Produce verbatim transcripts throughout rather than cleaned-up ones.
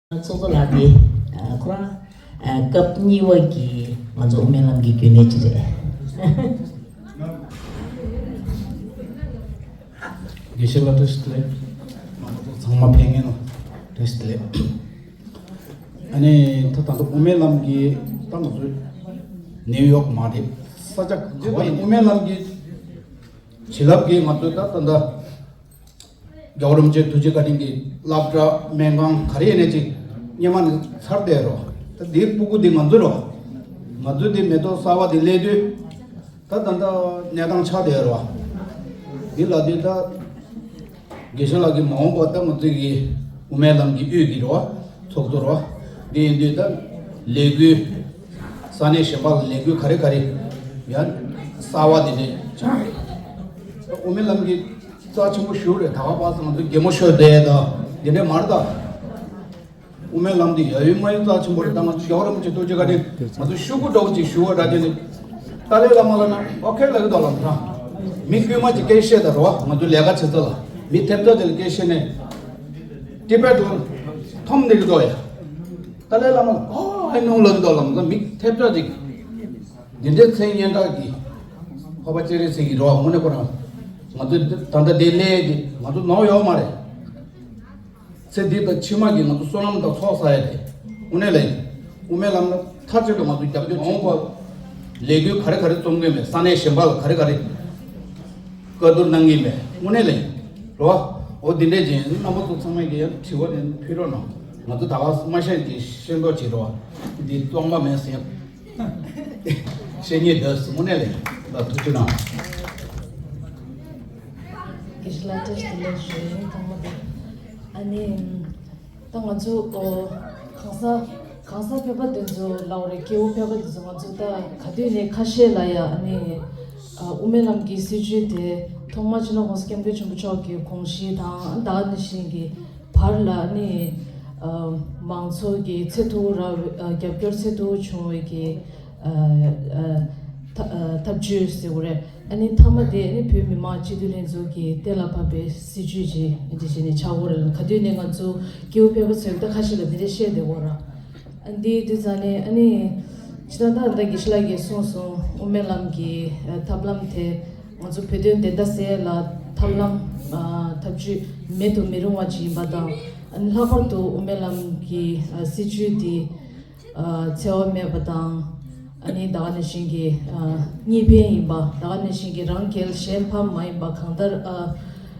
ཚོགས་གཙོ་ལགས་ཀྱིས་ཁོ་རང་སྐབས་གཉིས་པ་གི་ང་ཚོ་དབུ་མའི་ལམ་གྱི་རྒྱུན་ལས་ཅིག་རེད། དགེ་བཤེས་ལགས་བཀྲ་ཤིས་བདེ་ལེགས། ཚང་མ་ཕེབས་མཁན་ལ་བཀྲ་ཤིས་བདེ་ལེགས། ཨ་ནི་ད་ད་ལྟ་དབུ་མའི་ལམ་གྱི་ད་ང་ཚོ་ནིའུ་ཡོག་མ་རེད། ས་ཆ་ག་བ་ཡིན། དབུ་མའི་ལམ་གྱི་བྱིན་རླབས་ཀྱིས་ང་ཚོ་ད་ད་ལྟ་རྒྱལ་བ་རིན་པོ་ཆེ་ཐུགས་རྗེ་བཀའ་དྲིན་གྱིས་སློབ་གྲྭ་སྨན་ཁང་ག་རེ་ཡིན་ནའི་ཅིག་སྔོན་མ་ནས་ཚར་བསྡད་རོགས། ད་འདིའི་སྤུ་གུ་འདི་ང་ཚོ་རོགས། ང་ཚོ་འདི་མེ་ཏོག་གསར་པ་འདི་སླེབས་དུས་ད་ད་ལྟ་གནས་སྟངས་ཆགས་བསྡད་རོགས། འདི་ལ་འདི་ད་དགེ་བཤེས་ལགས་ཀྱིས་མ་འོངས་པ་ད་ང་ཚོ་གི་དབུ་མའི་ལམ་གྱི་དབུས་ཀྱི་རོགས་ཚོགས་གཙོ་རོགས། འདི་ཡིན་དུས་ད་ལས་འགུལ་ས་གནས་གཞན་པ་ལ་ལས་འགུལ་ག་རེ་ག་རེ་ཡང་གསར་པ་འདི་འདྲས་ཆགས་རེད། དབུ་མའི་ལམ་གྱི་རྩ་ཆེན་པོ་ཞུ་རེད། ད་ག་པ་སང་དུ་གད་མོ་ཤོར་བསྡད་དང་དེ་འདྲས་མ་རེད་ད། དབུ་མའི་ལམ་འདི་ཡ་ཡུལ་མ་ཡུལ་རྩ་ཆེན་པོ་རེད། ད་ང་ཚོ་རྒྱལ་བ་རིན་པོ་ཆེ་ཐུགས་རྗེ་བཀའ་དྲིན་ང་ཚོ་ཤོག་གུ་འདྲ་བོ་ཅིག་ཞུ་བ་འདྲ་དེ་ནི་ཏཱ་ལའི་བླ་མ་ལ་ན་ཨོ་ཁེ་ལབ་ཀྱི་འདུག་ལམ་སང་མི་དཀྱུས་མ་ཅིག་སྐད་བཤད་ད་རོ། ང་ཚོ་ལས་ཀ་བྱེད་ས་ལ་མི་ཐེབས་རྩ་དེ་ལ་སྐད་བཤད་ནས་ཏི་པེ་ཊི་ལ་འཐོམ་ནི་གི་འདུག་ཡ། ཏཱ་ལའི་བླ་མ་ལ་ཨོ་ཨེ་ནོ་ལབ་ཀྱི་འདུག་ལམ་སང་མི་ཐེབས་རྩ་ཅིག་འདི་འདྲའི་མཚན་སྙན་གྲགས་ཀྱི་འཕགས་པ་སྤྱན་རས་གཟིགས་ཀྱི་རོ་དངོས་གནས་ཁོ་རང་ང་ཚོ་ད་ལྟ་དེ་ལས་དེ་ང་ཚོ་ནོར་ཡོད་མ་རེད། ཚེ་འདི་དང་ཕྱི་མ་གི་ང་ཚོ་བསོད་ནམས་དང་ཚོགས་བསགས་ཡ་རེད། དངོས་གནས་ལ་ཡིན། དབུ་མའི་ལམ་ལ་མཐའ་གཅིག་ཏུ་ང་ཚོ་རྒྱབ་སྐྱོར་འོང་བ། ལས་འགུལ་ག་རེ་ག་རེ་རྩོམ་གི་མེད། ས་གནས་གཞན་པ་ལ་ག་རེ་ག་རེ་བཀའ་བསྡུར་གནང་གི་མེད། དངོས་གནས་ལ་ཡིན། རོ། འོ་འདི་འདྲས་ཅན་རྣམ་པ་ཚོ་ཚང་མས་ཀྱི་ཡང་དྲི་བ་དེ་ཕུལ་རོགས་གནང་། ང་ཚོ་ད་ག་མ་ཤེས་ཀྱི་ཤེས་མདོག་བྱེད་རོགས། འདི་གཏོང་པ་མེད་ཟེར། བཤད་ཉེས་འདི་གཟིགས་མོ་ནས་ལས་ལ་ཐུགས་རྗེ་གནང་། དགེ་བཤེས་ལགས་བཀྲ་ཤིས་བདེ་ལེགས་ཞུ་ཡིན་ཐོག་མ་དེ། ཨ་ནི། ད་ང་ཚོ་ཨོ། གང་ཟག་གང་ཟག་ཕལ་པ་དེ་ཚོ་ལའོ་རེ་སྐྱེ་བོ་ཕལ་པ་དེ་ཚོ་ང་ཚོ་ད་ག་དུས་ནས་ཁ་ཤས་ལ་ཡ་ཨ་ནི། ཨ་དབུ་མའི་ལམ་གྱི་སྲིད་བྱུས་དེ་ཐོག་མ་སྤྱི་ནོར་༸གོང་ས་༸སྐྱབས་མགོན་ཆེན་པོ་མཆོག་གི་དགོངས་གཞི་དང་ད་ག་ནང་བཞིན་གྱི་བར་ལ་ནི་ཨ་མང་ཚོགས་ཀྱི་ཚད་མཐོ་བོ་རག་ཨ་རྒྱབ་སྐྱོར་ཚད་མཐོ་བོ་བྱུང་བའི་གི་ཨ་ཨ་ཐ་ཨ་ཐབས་ཇུས་ཟེར་དགོས་རེད། ཨ་ནི་མཐའ་མ་དེ་ཨ་ནི་བོད་མི་མང་སྤྱི་འཐུས་ལྷན་ཚོགས་ཀྱི་གཏན་ལ་ཕབ་པའི་སྲིད་བྱུས་ཅིག་འདི་བྱས་ནས་ཆགས་ཡོད་རེད། ག་དུས་ནས་ང་ཚོ་སྐྱེ་བོ་ཕལ་པ་ཚོས་ད་ཁ་ཤས་ལ་འདི་འདྲ་བཤད་བསྡད་ཡོད་རེད། ཨ་འདི་དུས་ཙང་ནས་ཨ་ནི་ཕྱི་ཟླ་ཟླ་འདི་དགེ་བཤེས་ལགས་ཀྱིས་གསུངས་སོང་། དབུ་མའི་ལམ་གྱི་ཨ་ཐབས་ལམ་དེ་ང་ཚོ་བོད་དོན་བདེན་མཐའ་གསལ་ལ་ཐབས་ལམ་ཨ་ཐབས་ཇུས་མེད་དུ་མི་རུང་བ་ཅིག་ཡིན་པ་དང་། ཨ་ནི་ལྷག་པར་དུ་དབུ་མའི་ལམ་གྱི་ཨ་སྲིད་བྱུས་འདི་ཨ་འཚེ་བ་མེད་པ་དང་། ཨ་ནི་ད་ག་ནང་བཞིན་གྱི་ཨ་གཉིས་ཕན་ཡིན་པ། ད་ག་ནང་བཞིན་གྱི་རང་རྒྱལ་གཞན་ཕམ་མ་ཡིན་པ། གང་ལྟར་ཨ་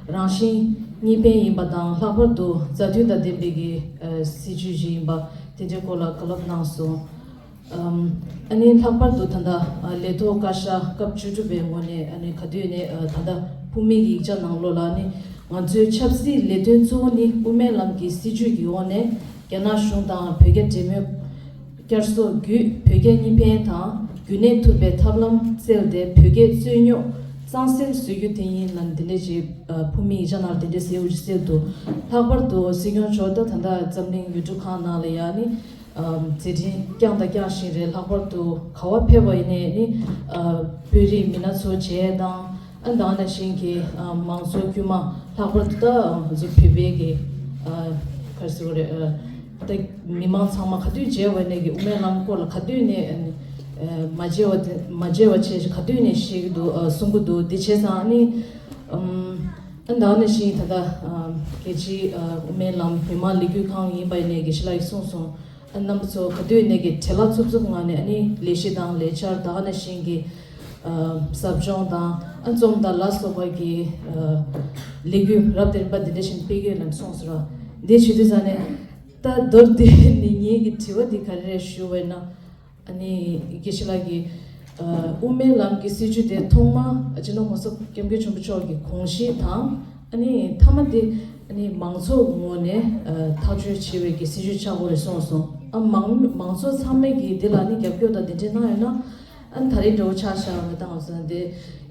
རང་བཞིན་གཉིས་ཕན་ཡིན་པ་དང་། ལྷག་པར་དུ་མཛའ་མཐུན་དང་ལྡན་པའི་གི་ཨ་སྲིད་བྱུས་ཤིག་ཡིན་པ་དེ་འདྲའི་སྐོར་ལ་བཀའ་སློབ་གནང་སོང་། ཨམ། ཨ་ནི་ལྷག་པར་དུ་ད་ལྟ་ཨ་ལས་ཐོག་བཀའ་ཤག་སྐབས་བཅུ་དྲུག་པའི་ངོས་ནས་ཨ་ནི་ག་དུས་ནས་ཨ་ད་ལྟ་ཕུལ་མི་གི་ཡིག་ཆ་ནང་ལོགས་ལ་ཨ་ནི་ང་ཚོའི་ཆབ་སྲིད་ལས་དོན་གཙོ་བོ་ནི་དབུ་མའི་ལམ་གྱི་སྲིད་བྱུས་ཀྱི་འོག་ནས་རྒྱ་ནག་གཞུང་དང་བོད་རྒྱ་འབྲེལ་མོལ་བསྐྱར་གསོ་བརྒྱུད་བོད་རྒྱ་གཉིས་ཕན་དང་རྒྱུན་གནས་ཐུབ་པའི་ཐབས་ལམ་བཙལ་ཏེ་བོད་རྒྱའི་རྩོད་རྙོག་གཙང་སེལ་བཟོ་རྒྱུ་དེ་ཡིན་ལ་འདི་འདྲ་ཞིག་ཨ་ཕུལ་མི་ཡིག་ཆ་ནང་ལ་དེ་འདྲ་ཟེར་ཡོད་ཅིག་གསལ་འདུག་ལྷག་པར་དུ་སྲིད་སྐྱོང་མཆོག་ད་ད་ལྟ་འཛམ་གླིང་ཡུལ་གྲུ་ཁག་ནང་ལ་ཡང་ནི། ཨ་མཛད་འཕྲིན་བསྐྱངས་དང་བསྐྱང་བཞིན་རེད། ལྷག་པར་དུ་ག་བ་ཕེབས་པ་ཡིན་ནའི་ནི་ཨ་དཔོན་རིགས་མི་སྣ་ཚོ་མཇལ་དང་། ཨ་ད་ག་ནང་བཞིན་གྱི་ཨ་མང་ཚོགས་དཀྱུས་མ་ལྷག་པར་དུ་ད་ང་ཚོ་བོད་པའི་གི་ཨ་ག་རེ་ཟེར་དགོས་རེད། ཨ་ད་མི་མང་ཚང་མ་ག་དུས་མཇལ་བ་ནས་གི་དབུ་མའི་ལམ་སྐོར་ལ་ག་དུས་ནས་ཨ་མ་མཇལ་བ་དེ་མ་མཇལ་བ་བྱས་ཤིག་ག་དུས་ནས་ཤེས་ཀྱི་འདུག་ཨ་གསུང་གི་འདུག་དེ་བྱས་ཙང་ནི་ཨམ་ཨ་ད་ག་ནང་བཞིན་ད་ལྟ་ཨ་རྒྱལ་སྤྱིའི་ཨ་དབུ་མའི་ལམ་མི་མང་ལས་འགུལ་ཁང་ཡིན་པ་ཡིན་ནའི་དགེ་བཤེས་ལགས་ཀྱིས་གསུངས་སོང་། ཨ་རྣམ་པ་ཚོ་ག་དུས་ནས་ཀྱི་བྲེལ་བ་འཚུབ་འཚུབ་ངང་ནས་ཨ་ནི་ལས་གཞི་དང་ལས་འཆར་ད་ག་ནང་བཞིན་གྱི་ཨ་ཟབ་སྦྱོང་དང་ཨ་རྩོམ་དང་ལ་སོགས་པ་གི་ཨ་ལས་འགུལ་རབ་དང་རིམ་པ་འདི་འདྲ་ཞིག་སྤེལ་གྱི་ཡོད་ལབ་གསུངས་སོང་ར། འདི་བྱེད་དུས་ཙང་ནས་ད་མདོར་བསྡུས་ནས་ངེད་ཀྱི་དྲི་བ་འདི་ག་རེ་རེད་ཞུ་བས་ན། ཨ་ནི་དགེ་བཤེས་ལགས་ཀྱིས་ཨ་དབུ་མའི་ལམ་གྱི་སྲིད་བྱུས་དེ་ཐོག་མ་སྤྱི་ནོར་༸གོང་ས་༸སྐྱབས་མགོན་ཆེན་པོ་མཆོག་གི་དགོངས་གཞི་དང་། ཨ་ནི་མཐའ་མ་དེ་ཨ་ནི་མང་ཚོགས་ངོས་ནས་ཨ་ཐག་གཅོད་བྱེད་པའི་གི་སྲིད་བྱུས་ཆགས་དགོས་རེད་གསུངས་སོང་། ཨ་མང་མང་ཚོགས་ཚང་མས་ཀྱིས་འདི་ལ་ནི་རྒྱབ་སྐྱོར་དང་འདི་འདྲས་གནང་ཡོད་ན། ཨ་ནི་ད་རེས་འདྲ་བོ་ཆགས་བཞག་པ་དང་སོང་དེ་དགེ་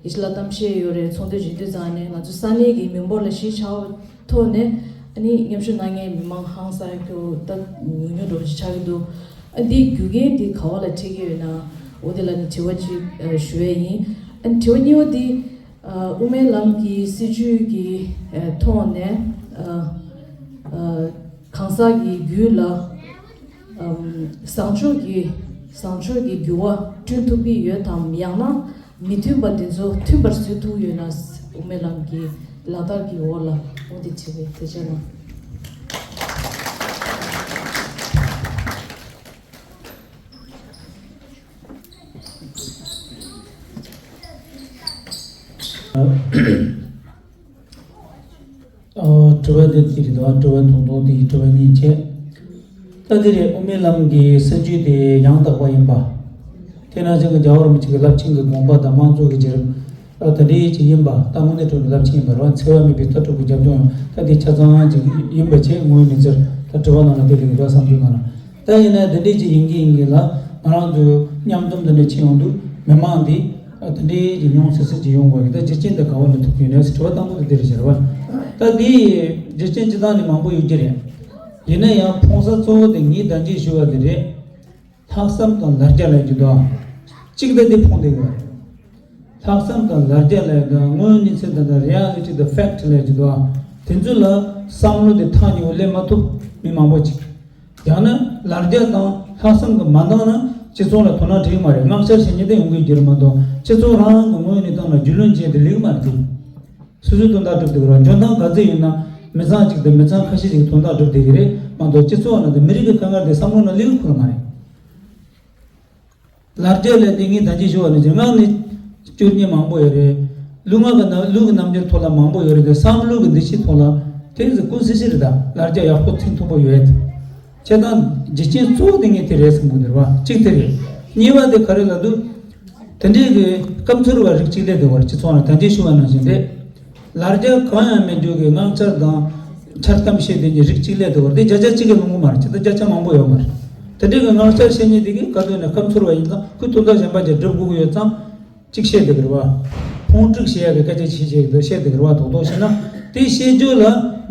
བཤེས་ལགས་གཏམ་བཤད་ཡོད་རེད། ཚོགས་འདུ་བྱེད་དུས་ཙང་ནས་ང་ཚོ་ས་གནས་ཀྱི་མི་འབོར་ལ་གཞི་བཞག་པའི་ཐོག་ནས་ཨ་ནི་མཉམ་ཞུགས་གནང་མཁན་མི་མང་ཧང་སང་རྒྱུ་ད་ཉུང་ཉུང་འདྲ་བོ་ཅིག་ཆགས་ཀྱི་འདུག་ཨ་འདིའི་རྒྱུ་རྐྱེན་འདི་ག་བ་ལ་འཁྲིད་ཀྱི་ཡོད་ན། འོ་དེ་ལ་ནི་དྲི་བ་གཅིག་ཨ་ཞུ་ཡས་ཡིན། ཨ་ནི་དྲི་བ་གཉིས་པ་འདི། ཨ་དབུ་མའི་ལམ་གྱི་སྲིད་བྱུས་ཀྱི་ཨ་ཐོག་ནས་ཨ་ཨ་གང་ ས་ཀྱི་རྒྱུད་ལ་ཨམ་བཟང་ཕྱོགས་ཀྱི་བཟང་ཕྱོགས་ཀྱི་འགྱུར་བ་བསྐྲུན་ཐུབ་ཀྱི་ཡོད་དམ། ཡང་ན་མི་མཐུན་པ་དེ་ཚོ་མཐུན་པར་བཟོ་ཐུབ་ཡོད་ན། དབུ་མའི་ལམ་གྱི་ལག་བསྟར་གྱི་འོག་ལ་འོ་དེ་བྱེད་པའི་དེ་བྱས་ན། ཨ། དྲི་བ་འདི་གཅིག་རེད་དོ། དྲི་བ་དུང་དུང་དེའི་དྲི་བ་གཉིས་བྱས། ད་འདི་རེད། དབུ་མའི་ལམ་གྱི་སྲིད་བྱུས་དེ་ཡང་དག་པ་ཡིན་པ། དེ་ནང་བཞིན་གྱི་རྒྱལ་བ་རིན་པོ་ཆེ་གི་རླབས་ཆེན་གྱི་དགོངས་པ་དང་དམངས་གཙོ་གི་བརྒྱུད་རིམ། ཨ། དེ་འདྲའི་ཅིག་ཡིན་པ། ད་དངོས་གནས་དྲང་གནས་རླབས་ཆེན་ཡིན་པ་རེད་བ། འཚེ་བ་མེད་པའི་ལྟ་གྲུབ་ཀྱི་རྒྱབ་ལྗོངས་ཡང་ད་དེ་ཆ་ཚང་ཅིག་ཡིན་པ་བྱས། ངོས་ནས་ཟེར། ད་དྲི་བ་ནང་ལ་དེ་ལས་འགྲོ་བསམ་ཚུལ་ནང་ལ། ད་ཡིན་ན་དེ་འདྲའི་ཅིག་ཡིན་གྱི་ཡིན་གྱི་ལ། ང་རང་ཚོས་མཉམ་འཛོམས་འདི་འདྲ་བྱེད་ཡོང་དུས་མི་མང་འདི་དེ་འདྲའི་ཅིག་ཉུང་སི་སི་ཅིག་ཡོང་དགོས་ཀྱི། ད་རྒྱུ་རྐྱེན་དེ་ག་བ་ནས་ཐུག་གི་ཡོད་ན་ཟེར་དྲི་བ་དང་པོ་དེ་དེ་རེད་ཟེར་བ། ད་དེ་རྒྱུ་རྐྱེན་སྤྱི་བཏང་ནས་མང་པོ་ཡོད་ཀྱི་རེད། ཡིན་ན་ཡང་ཕོངས་ས་གཙོ་བོ་དེ་ངས་ད་གིན་ཞུས་པ་དེ་རེད། ལྷག་བསམ་དང་ལར་རྒྱ་ལབ་རྒྱུ་དང་གཅིག་ད་དེ་ཕོངས་བསྡད་ཡོད་རེད། ལྷག་བསམ་དང་ལར་རྒྱ་ལབ་དང་དངོས་གནས་ཚུལ་དང་། ད་རི་ཨེ་ལི་ཊི་དང་ཕེག་ཊི་ལབ་རྒྱུ་དང་། དེ་ཚོ་ལ་བསམ་བློ་དེ་ཐག་ཉེ་བོ་སླེབས་མ་ཐུབ་མི་མང་པོ་ཅིག། ཡང་ན་ལར་རྒྱ་དང་ལྷག་བསམ་གྱིས་མ་འདང་ན་སྤྱི་ཚོགས་ལ་དོ་སྣང་འགྲིག་གི་མ་རེད། དངངས་འཆར་ཞེ་གཉིས་དེ་ཡོང་གི་རྒྱུ་རེད་མ་གཏོགས། སྤྱི་ཚོགས་རང་གི་ངོས་ནས་བཏང་ན་རྒྱུས་ལོན་བྱས་ཏེ་ལེགས་མ་རེད་འདུག། སོ་སོའི་དོན་དག་སྒྲུབ་བསྡད་ཀྱི་རེད། འཇོན་ཐང་ག་ཚོད་ཡོད་ན་མི་ཚང་གཅིག་དང་མི་ཚང་ཁ་ཤས་ཤིག་གི་དོན་དག་སྒྲུབ་བསྡད་ཀྱི་རེད་མ་གཏོགས། སྤྱི་ཚོགས་ནང་དུ་མི་རིགས་ཀྱི་དཀའ་ངལ་དེ་བསམ་བློ་ནང་སླེབས་ཀྱི་ཁུལ་མ་རེད། ལར་རྒྱ་ལབ་དེ་ངས་ད་གིན་ཞུས་པ་ནང་བཞིན་ངག་ནས་སྐྱུར་མཁན་མང་པོ་ཡོད་རེད། ལུས་ངག་གི་རྣམ་ལུས་ཀྱི་རྣམ་འགྱུར་ཐོག་ལ་མང་པོ་ཡོད་རེད་དེ། བསམ་བློ་གི་འདུ་ཤེས་ཐོག་ལ་དེ་ཚོ་ཀུན་སྲིད་སྲིད་རེད། ད་ལར་རྒྱ་ཡག་པོ་ཚིག་མཐུན་པོ་ཡོད། བྱས་ཙང་རྒྱུ་རྐྱེན་གཙོ་བོ་དེ་ངས་དེ་རེད་བསམ་གྱི་འདུག་རེད་བ། གཅིག་དེ་རེད། གཉིས་པ་དེ་ག་རེ་ལབ་དུས། དེ་འདྲའི་གི་སྐམ་ཚོར་བ་རིགས་གཅིག་སླེབས་བསྡད་ཡོད་རེད། སྤྱི་ཚོགས་ནང་ད་གིན་ཞུས་པ་ནང་བཞིན་རེད། ལར་རྒྱ་གང་ཡང་མེད་རྒྱུ་གི་དངངས་འཆར་དང་འཆལ་གཏམ་བཤད་དེ་གཉིས་རིགས་གཅིག་སླེབས་བསྡད་ཡོད་རེད། དེ་བརྒྱ་ཆ་གཅིག་གི་ལོང་གི་མ་རེད། ཇི་ལྟར་བརྒྱ་ཆ་མང་པོ་ཡོད་མ་རེད། དེ་འདྲའི་གི་དངངས་འཆར་བཤད་མཁན་དེ་གིས་ག་དུས་ནས་སྐམ་ཚོར་བ་ཡིན་ཙང་ཁོས་དོན་དག་གཞན་པ་ཅིག་སྒྲུབ་དགོས་ཀྱི་ཡོད་ཙང་ཅིག་བཤད་བསྡད་ཀྱི་རེད་བ། ཕུང་དཀྲུག་བྱེད་ཡག་གི་སྐད་ཆ་ཅིག་བཤད་ཀྱི་འདུག། བཤད་བསྡད་ཀྱི་རེད་བ། རྡོག་རྡོག་བཤད་ན་དེ་བཤད་རྒྱུ་ལ་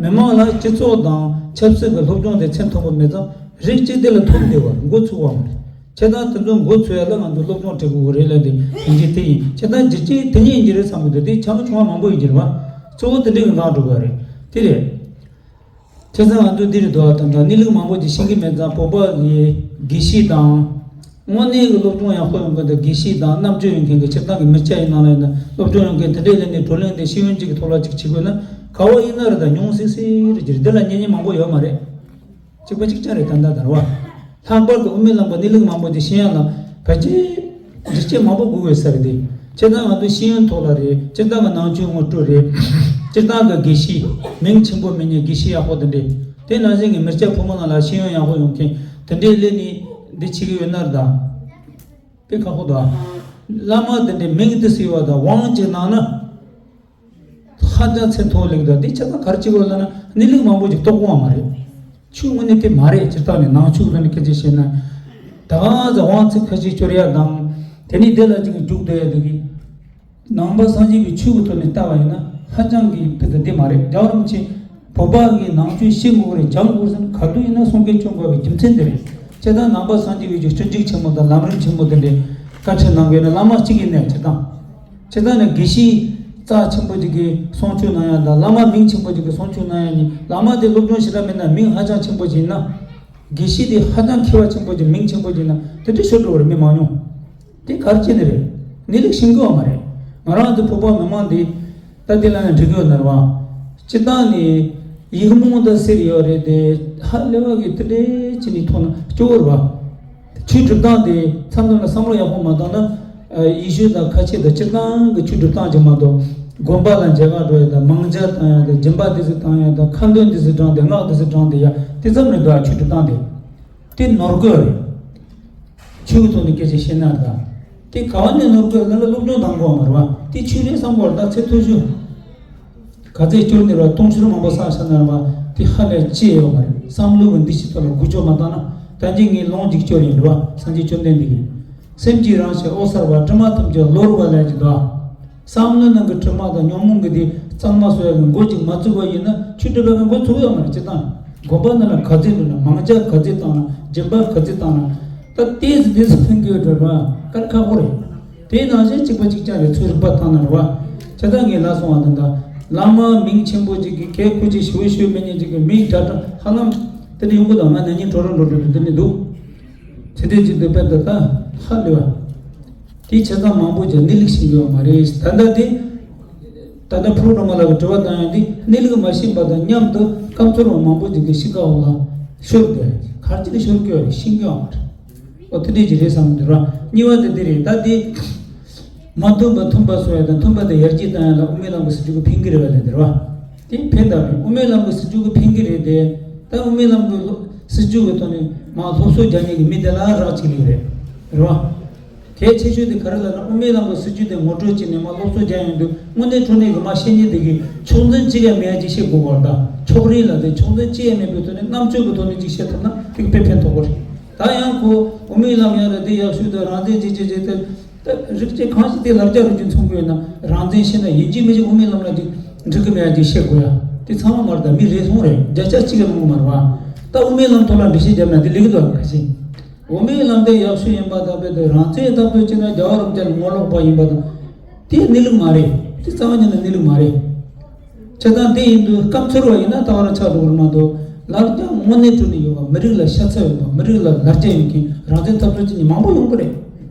མི་མང་ལ་སྤྱི་ཚོགས་དང་ཆབ་སྲིད་ཀྱི་སློབ་སྦྱོང་དེ་ཚད་མཐོ་པོ་མེད་ཙང་རིགས་གཅིག་དེ་ལ་ཐུག་བསྡད་པ་མགོ་ཚོས་པ་མ་རེད། བྱས་ཙང་དེ་ཚོ་མགོ་ཚོས་ཡག་ལ་ང་ཚོ་སློབ་སྦྱོང་སྤྲད་དགོས་ཀྱི་རེད་ལབ་དེ་ཡིན་གྱི་དེ་ཡིན། བྱས་ཙང་རྒྱུ་རྐྱེན་དེ་གཉིས་ཡིན་གྱི་རེད་བསམ་གྱི་འདུག། དེ་ཆ་མ་ཆུང་བ་མང་པོ་ཡོད་ཀྱི་རེད་བ། གཙོ་བོ་དེ་འདྲ་གི་འགག་འགྲོ་གི་རེད། དེ་རེད། བྱས་ཙང་ང་ཚོ་འདི་རེད་དོ། ད་ལྟ་གནས་ལུགས་མང་པོ་ཅིག་ཤེས་ཀྱི་མེད་ཙང་བོད་པ་གི་དགེ་བཤེས་དང་། དངོས་གནས་ཀྱི་སློབ་སྦྱོང་ཡག་པོ་ཡོང་མཁན་དང་དགེ་བཤེས་དང་རྣམ་དཔྱོད་ཡོད་མཁན་གྱི་སྤྱིར་བཏང་གི་མི་སྐྱ་ཡི་ནང་ལ་ཡིན་ན་སློབ་སྦྱོང་ཡོད་མཁན་དེ་འདྲས་སླེབས་ནས་བགྲོ་གླེང་དེ་ཤེས་ཡོན་ཅིག་གི་ཐོག་ལ་ཅིག་བྱེད་དགོས་ན་ག་བ་ཡིན་ན་རེད། ད་ཉུང་སི་སི་རེད་ཀྱི་རེད། འདི་ལ་གཉེན་ཉེ་མང་པོ་ཡོད་མ་རེད། གཅིག་པ་གཅིག་རྐྱང་རེད། ད་ལྟ་དར་བ། ལྷག་པར་དུ་དབུ་མའི་ལམ་པ་གནས་ལུགས་མང་པོ་དེ་ཤེས་ཡག་ལ་ཕལ་ཆེར་རྒྱུ་རྐྱེན་མང་པོ་དགོས་ཡོད་ས་རེད་དེ། སྤྱིར་བཏང་ང་ཚོ་ཤེས་ཡོན་ཐོག་ལ་རེད། སྤྱིར་བཏང་གི་ནང་ཆོས་ངོ་སྤྲོད་རེད། སྤྱིར་བཏང་གི་དགེ་བཤེས་མིང་ཆེན་པོ་མེད་མཁན་དགེ་བཤེས་ཡག་པོ་དེ་འདྲས། དེ་ནང་བཞིན་གྱི་མི་སྐྱ་ཕོ་མོ་ནང་ལ་ཤེས་ཡོན་ཡག་པོ་ཡོང་མཁན་དེ་འདྲས་སླེབས་ནས་འདི་བྱེད་ཀྱི་ཡོད་ན་རེད། ད་དཔེ་ཁག་པོ་འདུག། བླ་མ་དེ་འདྲས་མིང་དེ་ཟེར་བ་དང་དབང་ཅིག་གནང་ན། ཧ་ཅང་ཚད་མཐོ་ལེགས་དང་། དེ་ཆ་ཚང་ག་རེ་བྱེད་དགོས་ལབ་ན་གནས་ལུགས་མང་པོ་ཞིག་རྟོགས་དགོས་པ་མ་རེད། ཆོས་དངོས་གནས་དེ་མ་རེད། སྤྱིར་བཏང་ནས་ནང་ཆོས་ཀྱི་ཐོག་ནས་སྐད་ཆ་བཤད་ན། ད་གང་ཟག་དབང་ཚད་ཁ་ཤས་སྐྱོར་ཡག་དང་། དེ་ནས་དེ་ལ་ཅིག་འཇུག་སྡོད་ཡག་དེ་གི། ནང་པ་སངས་རྒྱས་པའི་ཆོས་ཀྱི་ཐོག་ནས་ལྟ་བ་ཡིན་ན་ཧ་ཅང་གི་ཕུལ་དུ་བདེ་མ་རེད། རྒྱལ་བ་རིན་པོ་ཆེ་བོད་པ་གི་ནང་ཆོས་ཤེས་དགོས་རེད། སྦྱང་དགོས་ཟེར་ན་ག་དུས་ཡིན་ན་གསུང་སྐད་སྐྱོན་དགོས་པའི་རྒྱུ་མཚན་དེ་རེད། སྤྱིར་བཏང་ནང་པ་སངས་རྒྱས་པའི་སྤྱོད་འཇུག་ཆེན་མོ་དང་ལམ་རིམ་ཆེན་མོ་དེ་འདྲའི་བཀའ་ཁྲིད་གནང་དགོས་ན་བླ་མ་གཅིག་ཡིན་ནའི་སྤྱིར་བཏང་། སྤྱིར་བཏང་ནས་དགེ་བཤེས་རྩ་ཆེན་པོ་ཅིག་གིས་གསུང་ཆོས་གནང་ཡག་དང་། བླ་མ་མིང་ཆེན་པོ་ཅིག་གིས་གསུང་ཆོས་གནང་ཡག་གཉིས། བླ་མ་དེ་སློབ་སྦྱོང་ཞེ་དྲག་མེད་ན་མིང་ཧ་ཅང་ཆེན་པོ་ཅིག་ཡིན་ན། དགེ་བཤེས་དེ་ཧ་ཅང་མཁས་པ་ཆེན་པོ་ཅིག་མིང་ཆེན་པོ་ཅིག་ཡིན་ན་དེ་འདྲ་ཤོར་འགྲོ་བར་མི་མང་ཉུང་། དེ་ག་རེ་བྱས་ནས་རེད། གནས་ལུགས་ཤེས་ཀྱི་ཡོད་མ་རེད། ང་རང་ཚོ་བོད་པ་མི་མང་འདི་ད་དེ་ལ་ཡང་འགྲིག་གི་ཡོད་ན་རེད་བ། སྤྱིར་བཏང་ནས་ཡིག་རྨོངས་དང་སེར་ཡོད་རེད་དེ། ཧ་ལས་པ་གི་དེ་འདྲའི་ཅིག་ནས་མཐོང་ན་སྐྱོ་བོ་རེད་བ། ཆོས་སྒྲུབ་སྟངས་དེ་མཚམས་མཚམས་ལ་བསམ་བློ་ཡག་པོ་མ་བཏང་ན། ཨ། ཡེ་ཤུ་དང་ཁ་ཆེ་དང་སྤྱིར་བཏང་གི་ཆོས་སྒྲུབ་སྟངས་ཅིག་མ་གཏོགས། དགོན་པ་ལ་མཇལ་ཁ་འགྲོ་ཡག་དང་། མང་ཇ་བཏང་ཡག་དང་། སྦྱིན་པ་དེ་ཚོ་བཏང་ཡག་དང་། ཁ་འདོན་དེ་ཚོ་བགྲངས་ཏེ། སྔགས་དེ་ཚོ་བགྲངས་ཏེ་ཡ་དེ་ཙམ་རེད་འདུག། ཨ། ཆོས་སྒྲུབ་སྟངས་དེ། དེ་ནོར་འཁྲུལ་རེད། ཆོས་ཀྱི་ཐོག་ནས་སྐད་ཆ་བཤད་ན་ད། དེ་ག་བ་ནས་ནོར་འཁྲུལ་ལ་ལ་སློབ་སྦྱོང་གཏང་དགོས་པ་མ་རེད་བ། དེ་ཆོས་རེད་བསམ་དགོས་རེད། ད་ཚད་མཐོ་ཤོས། ག་ཚད་སྐྱོར་ནས་ར་སྟོང་ཤུར་མང་པོ་བསགས་བཞག་ན་ར་བ། དེ་ཧ་ལས་ཅི་ཡོད་མ་རེད། བསམ་བློ་གི་འདུ་ཤེས་ཐོག་ལ་འགུལ་སྐྱོད་མ་བཏང་ན། ད་གིན་ངས་ལུང་ཅིག་སྐྱོར་ཡིན་རེད་བ། སངས་རྒྱས་བཅོམ་ལྡན་འདས་ཀྱིས། སེམས་ཀྱི་རང་བཞིན་འོད་གསལ་བ། དྲི་མ་ཐམས་ཅད་གློ་བུར་བ་ལས་ཀྱི་དོ། བསམ་བློའི་ནང་གི་དྲི་མ་དང་ཉོན་མོངས་ཀྱི་དེ་གཙང་མ་བཟོ་ཡག་གི་འགོ་ཅིག་མ་བཙུགས་པ་ཡིན་ན་ཆོས་སྒྲུབ་པའི་འགོ་ཚུགས་ཡོད་མ་རེད། སྤྱིར་བཏང་དགོན་པ་ནང་ལ་ག་ཚོད་འགྲོ་ན། མང་ཇ་ག་ཚོད་བཏང་ན། སྦྱིན་པ་ག་ཚོད་བཏང་ན། ད་ཏོག་ཙམ་ཏོག་ཙམ་ཕན་གྱི་ཡོད་འགྲོ་ར། དཀའ་ལས་ཁག་པོ་རེད། དེ་ནང་བཞིན་གཅིག་པ་གཅིག་རྐྱང་རེད། ཚུར་རིག་པ་བཏང་ན་རེད་བ། བྱས་ཙང་ངས་ལབ་སོང་བ་དང་། ད་བླ་མ་མིང་ཆེན་པོ་ཅིག་གི་གལ་ཁུ་ཅིག་ཞུ་ཞུ་མེད་མཁན་ཅིག་གི་མིང་དྲག་དྲག་ཧ་ལམ། དེ་ནས་ཡོང་གི་དང་ང་ན་ཉིན་གྲོ་རོ་འགྲོ་འགྲོ་དུ་དེ་ནས་འདུག་དེ་འདྲའི་ཅིག་འདུག་པས་ད་ད་ཧ་ལས་པ། དེའི་ཆ་ཚང་མང་པོ་ཅིག་གནས་ལུགས་ཤེས་ཀྱི་ཡོད་མ་རེད། ད་ལྟ་དེ། ད་ལྟ་ཕུ་རུ་སྒྲོལ་མ་ལགས་ཀྱི་དྲི་བ་བཏང་ཡག་འདི་གནས་ལུགས་མ་ཤེས་པ་དང་མཉམ་དུ་སྐམ་ཚོར་བ་མང་པོ་ཅིག་གི་གཤིས་ཀ་འོག་ལ་ཤོར་བསྡད། ག་རེ་བྱས་ནས་ཤོར་གྱི་ཡོད་རེད། ཤེས་ཀྱི་ཡོད་མ་རེད། ཨོ་དེ་འདྲས་ཅིག་རེད་བསམ་གྱི་འདུག་ར། གཉིས་པ་དེ་འདི་རེད། ད་འདི་མ་མཐུན་པ་མཐུན་པ་བཟོ་ཡག་དང་མཐུན་པ་དེ་ཡར་རྒྱས་བཏང་ཡག་ལ་དབུ་མའི་ལམ་གྱི་སྲིད་བྱུས་ཀྱིས་ཕན་གྱི་རེད་པས་ལབ་དེ་རེད་པ། དེ་ཕན་ཐོགས་མེད། དབུ་མའི་ལམ་གྱི་སྲིད་བྱུས་ཀྱིས་ཕན་གྱི་རེད་དེ། ད་དབུ་མའི་ལམ་གྱི་སྲིད་བྱུས་ཀྱི་ཐོག་ནས་མར་སློབ་གསོ་རྒྱག་མཁན་གྱི་མི་དེ་ལ་རག་ཅིག་ལེགས་རེད། རེད་པ། གལ་ཆེ་ཤོས་དེ་ག་རེ་ལབ་ན། དབུ་མའི་ལམ་གྱི་སྲིད་བྱུས་དེ་ངོ་སྤྲོད་བྱས་ནས་མར་སློབ་གསོ་རྒྱག་ཡོང་དུས་དངོས་གནས་དྲང་གནས་ཀྱི་མར་བཤད་མཁན་དེ་གིས་ཕྱོགས་འཛིན་ཅི་ཡང་མེད་ཡག་ཅིག་བཤད་དགོས་པ་རེད། ད་ཕྱོགས་རིས་ལ་དེ་ཕྱོགས་འཛིན་ཅི་ཡང་མེད་པའི་ཐོག་ནས་རྣམ་དཔྱོད་ཀྱི་ཐོག་ནས་ཅིག་བཤད་ཐུབ་ན་དེ་གི་དཔེ་ཕན་ཐོགས་པ་རེད། ད་ཡང་ཁོ་དབུ་མའི་ལམ་ཡག་རེད། དེ་ཡག་ཤོས་དང་རང་བཙན་ཅི་བྱེད་ཅི་བྱེད་དེ། ད་རིགས་གཅིག་གང་ཞིག་དེ་ལར་རྒྱ་རུ་རྒྱུན་མཚོན་གྱི་ཡོད་ན། རང་བཙན་བཤད་ན་ཡིན་གཅིག་མིན་གཅིག་དབུ་མའི་ལམ་ལ་ཅིག་འགྲིག་གི་མེད་ཡག་ཅིག་བཤད་དགོས་ཡག་དེ་ཚང་མ་མ་རེད། ད་མི་རེ་ཟུང་རེད། བརྒྱ་ཆ་གཅིག་ལས་མང་གི་མ་རེད་པ། ད་དབུ་མའི་ལམ་ཐོག་ལ་འགྲེལ་བཤད་བརྒྱབ་ན་དེ་ལེགས་འདུག་ག་ཞིག་དབུ་མའི་ལམ་དེ་ཡག་ཤོས་ཡིན་པ་དང་རྦད་དེ་རང་བཙན་འཐབ་རྩོད་བྱས་ན་རྒྱལ་བ་རིན་པོ་ཆེ་ལ་ངོ་ལོག་པ་ཡིན་པ་དང་། དེ་གནས་ལུགས་མ་རེད། དེ་རྩ་བ་ཉིད་ནས་གནས་ལུགས་མ་རེད། བྱས་ཙང་དེ་ཡིན་དུས་སྐམ་ཚོར་བ་ཡིན་ན་ད་བར་ཆགས་འགྲོ་གི་རེད་མ་གཏོགས། ལར་རྒྱ་དངོས་གནས་དྲང་གནས་ཡོད་པ། མི་རིགས་ལ་ཤ་ཚ་ཡོད་པ། མི་རིགས་ལ་ལར་རྒྱ་ཡོད་མཁན་རང་བཙན་འཐབ་རྩོད་བྱེད་མཁན་མང་པོ་ཡོང་གི་རེད།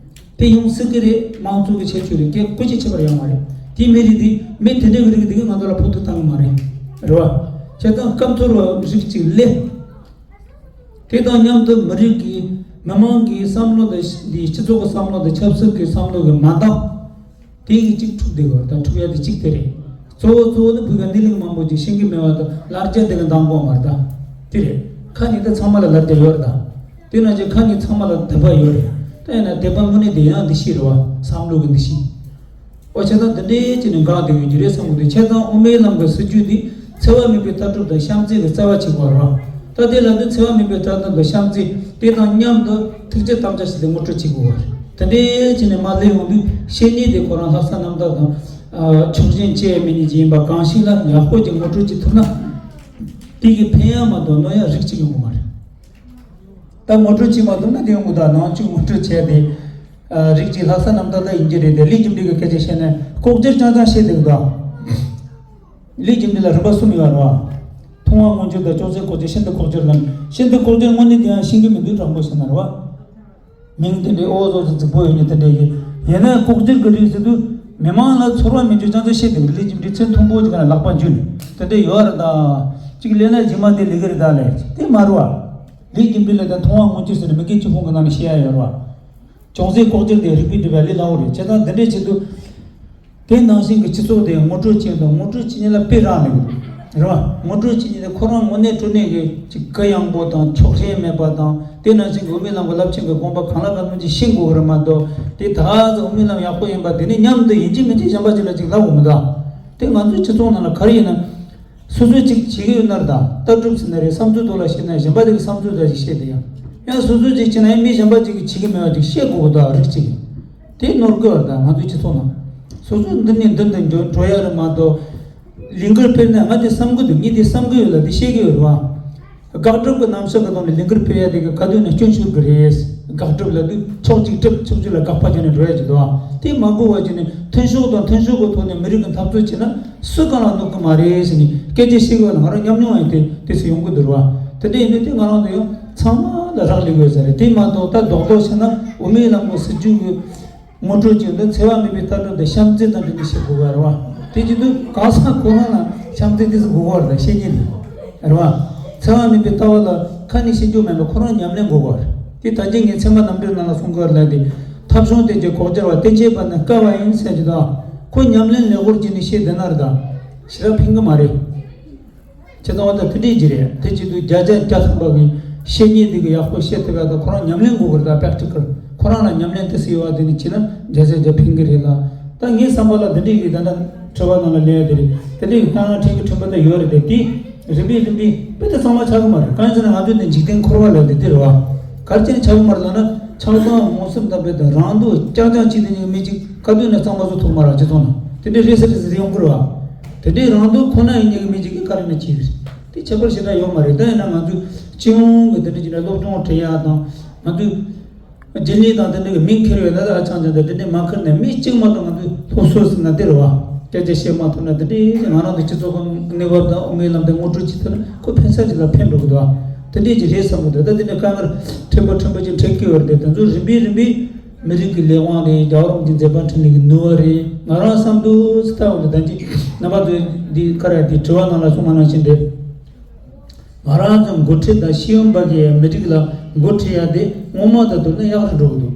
དེ་ཡོང་སྲིད་ཀྱི་རེད། དམངས་གཙོ་གི་ཁྱད་ཆོས་རེད། སྐད་བཀོལ་སྤྱོད་བྱེད་པར་ཡོང་བ་རེད། དེའི་མི་རིགས་དེ་མི་དེ་འདྲ་གི་རིགས་དེ་གིས་ང་ཚོ་ལ་ཕོག་ཐུག་བཏང་གི་མ་རེད། རེད་པ། བྱས་ཙང་སྐམ་ཚོར་བ་རིགས་གཅིག་སླེབས། དེ་དང་མཉམ་དུ་མི་རིགས་ཀྱི་མི་མང་གི་བསམ་བློ་དང་། འདི་སྤྱི་ཚོགས་ཀྱི་བསམ་བློ་དང་ཆབ་སྲིད་ཀྱི་བསམ་བློ་གི་མ་འདང་དེ་གི་གཅིག་འཁྲུག་བསྡད་དགོས། ད་འཁྲུག་ཡག་དེ་གཅིག་དེ་རེད། གཙོ་བོ་གཙོ་བོ་ནི་བོད་ཀྱི་གནས་ལུགས་མང་པོ་ཅིག་ཤེས་ཀྱི་མེད་པ་དང་། ལར་རྒྱ་དེ་གིས་འདང་དགོས་མ་རེད། ད་དེ་རེད། ཁ་ཉིན་ད་ཚང་མ་ལ་ལར་རྒྱ་ཡོད་རེད། ད་དེ་ནང་བཞིན་ཁ་ཉིན་ཚང་མ་ལ་དད་པ་ཡོད་རེད། ད་ཡིན་ན་དད་པ་དངོས་གནས་དེ་ཡང་འདུ་ཤེས་རེད་པ། བསམ་བློ་གི་འདུ་ཤེས། ཨོ་བྱས་ཙང་འདི་འདྲའི་ཅིག་ནས་འགག་བསྡད་ཡོད་ཀྱི་རེད་བསམ་གྱི་འདུག་བྱས་ཙང་དབུ་མའི་ལམ་གྱི་སྲིད་བྱུས་འདི་འཚེ་བ་མེད་པའི་ལྟ་གྲུབ་དང་བྱམས་བརྩེ་གི་རྩ་བ་གཅིག་པ་རེད་པ། ད་དེ་ལ་འདི་འཚེ་བ་མེད་པའི་ལྟ་གྲུབ་དང་བྱམས་བརྩེ་དེ་དང་མཉམ་དུ་ཐུགས་རྗེ་དམ་བཅའ་ཞིག་དེ་ངོ་སྤྲོད་བྱེད་དགོས་པ་རེད། དེ་འདྲའི་ཅིག་ནས་མར་སླེབས་ཡོང་དུས་བཤད་ཉེས་དེ་ཁོ་རང་ལྷག་བསམ་རྣམ་དག་དང་། ཨ། ཕྱོགས་ཞེན་བཅས་མེད་ཉེས་ཅིག་ཡིན་པ་གང་ཞིག་ལ་ཡག་པོ་ཅིག་ངོ་སྤྲོད་བྱེད་ཐུབ་ན། དེ་གི་ཕན་ཡག་མ་གཏོགས་གནོད་ཡག་རིགས་གཅིག་ཡོང་གི་མ་རེད། ད་ངོ་སྤྲོད་བྱེད་མ་ཐུབ་ན་དེ་ཡོང་གི་འདུག་ནང་ཆོས་ངོ་སྤྲོད་བྱས་ཏེ། ཨ། རིགས་གཅིག་ལྷག་བསམ་རྣམ་དག་ད་ཡིན་གྱི་རེད་དེ། ལས་རྒྱུ་འབྲས་ཀྱི་སྐད་ཆ་བཤད་ན་ལྐོག་གྱུར་རྐྱང་རྐྱང་བཤད་བསྡད་ཀྱི་འདུག་ལས་རྒྱུ་འབྲས་ལ་རིམ་པ་གསུམ་ཡོད་རེད་པ། མཐོང་བ་མངོན་གྱུར་དང་། ཅོག་ཙེ་ལྐོག་གྱུར། ཤིན་ཏུ་ལྐོག་གྱུར་ལ། ཤིན་ཏུ་ལྐོག་གྱུར་དངོས་གནས་དེ་ཡང་ཤེས་ཀྱི་མི་འདུག་དྲང་པོ་བཤད་ན་རེད་པ། མིང་དེ་འདྲའི་ཨོ་ཟོ་ཟོ་རྫིག་པོ་ཡོད་མཁན་དེ་འདྲ་ཡིན་ན། ལྐོག་གྱུར་གྱི་རིགས་ཟེར་དུས་མི་མང་ལ་ཚོར་བ་མེད་རྒྱུ་རྐྱང་རྐྱང་བཤད་བསྡད་ཀྱི་རེད། ལས་རྒྱུ་འབྲས་ཚུར་མཐོན་པོ་ཅིག་ལ་ལག་པ་འཇུས་ནས་དེ་འདྲ་ཡོད་རེད། ད་ཅིག་ལས་ན་རྗེས་མ་དེ་ལས་ཀྱི་རེད། ད་ལས་དེ་མ་རེད་པ། ལས་རྒྱུ་འབྲས་ལ་ད་མཐོང་བ་མངོན་གྱུར་ཟེར་ནས་མི་སྐད་ཅིག་ཕུང་གི་ནང་ནས་བཤད་ཡ་ཡོད་རེད་པ། ཅུང་ཟད་ལྐོག་གྱུར་དེ་རིག་པའི་སྒྲིབ་པ་ལས་སླ་བོ་རེད། བྱས་ཙང་འདི་འདྲའི་ཆེད་དུ། དེ་ནང་བཞིན་གྱི་སྤྱི་ཚོགས་དེ་ངོ་སྤྲོད་བྱེད་དང་། ངོ་སྤྲོད་བྱེད་མཁན་ལ་དཔེ་རག་ལས་ཀྱི་རེད་པ། ངོ་སྤྲོད་བྱེད་མཁན་དེ་ཁོ་རང་དངོས་གནས་དྲང་གནས་ཀྱི་ཅིག་གུ་ཡངས་པོ་དང་། ཕྱོགས་ཞེན་མེད་པ་དང་། དེ་ནང་བཞིན་གྱི་དབུ་མའི་ལམ་གྱི་རླབས་ཆེན་གྱི་དགོངས་པ་གང་ལ་གང་འཚམ་ཅིག་ཤེས་དགོས་ཀྱི་རེད་མ་གཏོགས། དེ་ད་གཟོད་དབུ་མའི་ལམ་ཡག་པོ་ཡིན་པ་དེ་ནི་མཉམ་དུ་ཡིན་གཅིག་མིན་གཅིག་གཞན་པ་ཅིག་ལ་ཅིག་ལབ་དགོས་མི་འདུག་དེ་ང་ཚོའི་སྤྱི་ཚོགས་ནང་ལ་ག་རེ་ཡིན་ན། སོ་སོས་ཅིག་བྱེད་ཀྱི་ཡོད་ན་རེད། ད་ལྟ་གྲུབ་ཟིན་ན་རེད། བསམ་ཚུལ་ཐོག་ལ་བཤད་ན་གཞན་པ་དེ་གི་བསམ་ཚུལ་དག་ཅིག་བཤད་དེ་ཡང་། ཡང་སོ་སོས་ཅིག་བྱས་ན་ཡང་མི་གཞན་པ་ཅིག་གིས་བྱེད་ཀྱི་མེད་པ་ཅིག་བཤད་དགོས་ཀྱི་འདུག་རིགས་གཅིག་གིས། དེ་ནོར་གི་རེད། ད་ང་ཚོའི་སྤྱི་ཚོགས་ནང་སོ་སོ་འདི་ནས་འདི་འདི་འགྲོ་འགྲོ་ཡ་རེད་མ་གཏོགས། ལས་འགུལ་སྤེལ་ན་ང་དེ་བསམ་གི་འདུག་ངས་དེ་བསམ་གི་ཡོད་ལ་དེ་བཤད་ཀྱི་ཡོད་རེད་པ། དགག་སྒྲུབ་ཀྱི་རྣམ་གཞག་གི་ཐོག་ནས་ལས་འགུལ་སྤེལ་ཡ་དེ་གི་ག་དུས་ནས་སྐྱོན་ཤོར་གི་རེད། དགག་སྒྲུབ་ལབ་དུས་ཕྱོགས་གཅིག་སྒྲུབ། ཕྱོགས་གཅིག་ལ་དགག་པ་བརྒྱབ་ནས་འགྲོ་ཡ་ཅིག་འདུག་ཨ། དེ་མ་དགོས་པ་བྱས་ནས་མཐུན་ཕྱོགས་དང་མཐུན་ཕྱོགས་ཀྱི་ཐོག་ནས་མི་རིགས་ཀྱི་འཐབ་རྩོད་བྱས་ན་སུ་གང་ལ་གནོད་ཀྱི་མ་རེད་ཟེར་ནས་སྐད་ཆ་བཤད་དགོས་ལ། ང་རང་ཉམས་མྱོང་ཡང་དེ་དེ་ཚོ་ཡོང་གི་འདུག་ར་བ། དེ་འདྲ་ཡིན་དུས་དེ་ང་རང་ཚོ་ཡང་ཚང་མ་ལ་རག་ལས་དགོས་ས་རེད། དེ་མ་གཏོགས་ད་རྡོག་རྡོག་བྱས་ན་དབུ་མའི་ལམ་གྱི་སྲིད་བྱུས་ཀྱི་ངོ་སྤྲོད་བྱས་དུས་འཚེ་བ་མེད་པའི་ལྟ་གྲུབ་དང་བྱམས་བརྩེ་དང་འབྲེལ་ནས་བཤད་དགོས་པ་རེད་བ། དེ་བྱེད་དུས་གང་ཟག་ཁོ་རང་ལ་བྱམས་བརྩེ་དེ་ཚོ་དགོས་པ་རེད། བཤད་ཉན་རེད་བ། འཚེ་བ་མེད་པའི་ལྟ་བ་ལ་ཁ་ནས་བཤད་རྒྱུ་མེད་པར་ཁོ་རང་ཉམས་ལེན་དགོས་པ་རེད། དེ་ད་གིན་ངས་ཚད་མ་རྣམ་འགྲེལ་ནང་ལ་གསུང་གི་ཡོད་རེད་ལ། དེ་ཐབས་བྱུང་བསྟན་བཅོས་ལྐོག་གྱུར་བ། བསྟན་བཅོས་པ་ནི་དཀའ་བ་ཡིན་ཟེར་གྱི་འདུག་ཁོ་ཉམས་ལེན་ལེགས་པོར་བྱས་ནས་བཤད་བསྡད་ན་རེད། ད་ཞེ་དྲག་ཕན་གྱི་མ་རེད། ཁྱེད་ཚོ་བ་ད་དེ་འདྲས་ཀྱི་རེད། དེ་བྱེད་དུས་བརྒྱ་ཆ་བརྒྱ་ཐམ་པ་གི་བཤད་ཉན་འདི་གི་ཡག་པོ་བཤད་ཐུབ་ཡ་ད་ཁོ་རང་ཉམས་ལེན་དགོས་གི་རེད། ད་པེག་ཊི་ཀལ་ཁོ་རང་ལ་ཉམས་ལེན་དེ་སྲིད་ཡོད་བ། དེ་ནི་བྱས་ན་བརྒྱ་ཆ་བརྒྱ་ཕན་གི་རེད་ལ། ད་ངའི་བསམ་པ་ལ་འདི་འདྲས་ཀྱི་ད་ལྟ་དྲི་བ་ནང་ལ་ལས་ཡ་དེ་རེད། དེ་འདྲས་ཀྱི་དཀའ་ངལ་འཕྲད་ཀྱི་འཕྲད་པ་ད་ཡོད་རེད་དེ། དེ་རིམ་པས་རིམ་པས་དཔེ་དེ་ཚང་མ་ཆགས་གི་མ་རེད། གང་ཡིན་ཟེར་ན་ང་ཚོའི་འདི་འཇིག་རྟེན་འཁོར་བ་ལ་འདི་འདི་རེད་བ། ག་རེ་བྱས་ནས་ཆགས་གི་མ་རེད་ལབ་ན། ཆགས་སྡང་རྨོངས་གསུམ་དང་དཔེ་དང་རང་སྡུག་རྐྱང་རྐྱང་བྱེད་དེ་ཉིད་མི་གཅིག་ག་དུས་ནས་གཙང་མ་བཟོ་ཐུབ་མ་རེད། སྤྱི་ཚོགས་ནང་དེ་འདྲའི་རེ་ས་རེ་ས་ཡོང་གི་རེད་བ། དེ་འདྲའི་རང་སྡུག་ཁོ་ན་ཡིན་ཉིད་མི་གཅིག་གིས་ག་རེ་ནས་བྱེད་གི་རེད། དེ་ཁྱད་པར་ཞེ་དྲག་ཡོད་མ་རེད། ད་ཡིན་ན་ང་ཚོས་སྤྱི་ཡོངས་ཀྱི་དེ་འདྲ་བྱས་ན་སློབ་སྦྱོང་སྤྲད་ཡ་དང་། ང་ཚོས་རྒྱུན་ལས་དང་དེ་འདྲ་གི་མིང་འཁྱེར་ཡོད་ན། ད་ཨ་ཅང་ཅང་དང་དེ་འདྲའི་མ་འཁྱེར་ནས་མི་གཅིག་མ་གཏོགས་ང་ཚོས་སློབ་གསོ་ཟེར་ན་དེ་རེད་བ། སྐད་ཆ་བཤད་མ་ཐུབ་ན་དེ་འདྲའི་ང་རང་ཚོ་སྤྱི་ཚོགས་ཀྱི་གནས་བབ་དང་དབུ་མའི་ལམ་དེ་ངོ་སྤྲོད་བྱེད་ཐུབ་ན་ཁོ་ཕན་ས་ཅིག་ལ་ཕན་འགྲོ་གི་འདུག་ཨ། དེ་འདྲས་ཀྱི་རེད་བསམ་གི་འདུག་ད་དེ་ནས་དཀའ་ངལ་ཕྲན་བུ་ཕྲན་བུ་ཅིག་འཕྲད་ཀྱི་ཡོད་རེད། དེ་ཚོ་རིམ་པས་རིམ་པས་མི་རིགས་ཀྱི་ལས་དབང་རེད། རྒྱལ་བ་རིན་པོ་ཆེའི་མཛད་པ་འཕྲིན་ལས་ཀྱི་ནུས་པ་རེད། ང་རང་བསམ་དུས་སུ་ལྟ་བུ་འདི་ད་ཅི་རྣམ་པ་ཚོས་འདི་ཁ་ར་འདི་དྲི་བ་ནང་ལ་གསུངས་པ་ནང་བཞིན་རེད། ང་རང་ཚོ་འགོ་ཁྲིད་དང་ཤེས་ཡོན་པ་གིས་མི་རིགས་ལ་འགོ་ཁྲིད་ཡ་དེ་སྔོན་མ་དང་བསྡུར་ན་ཡག་རུ་འགྲོ་གི་འདུག་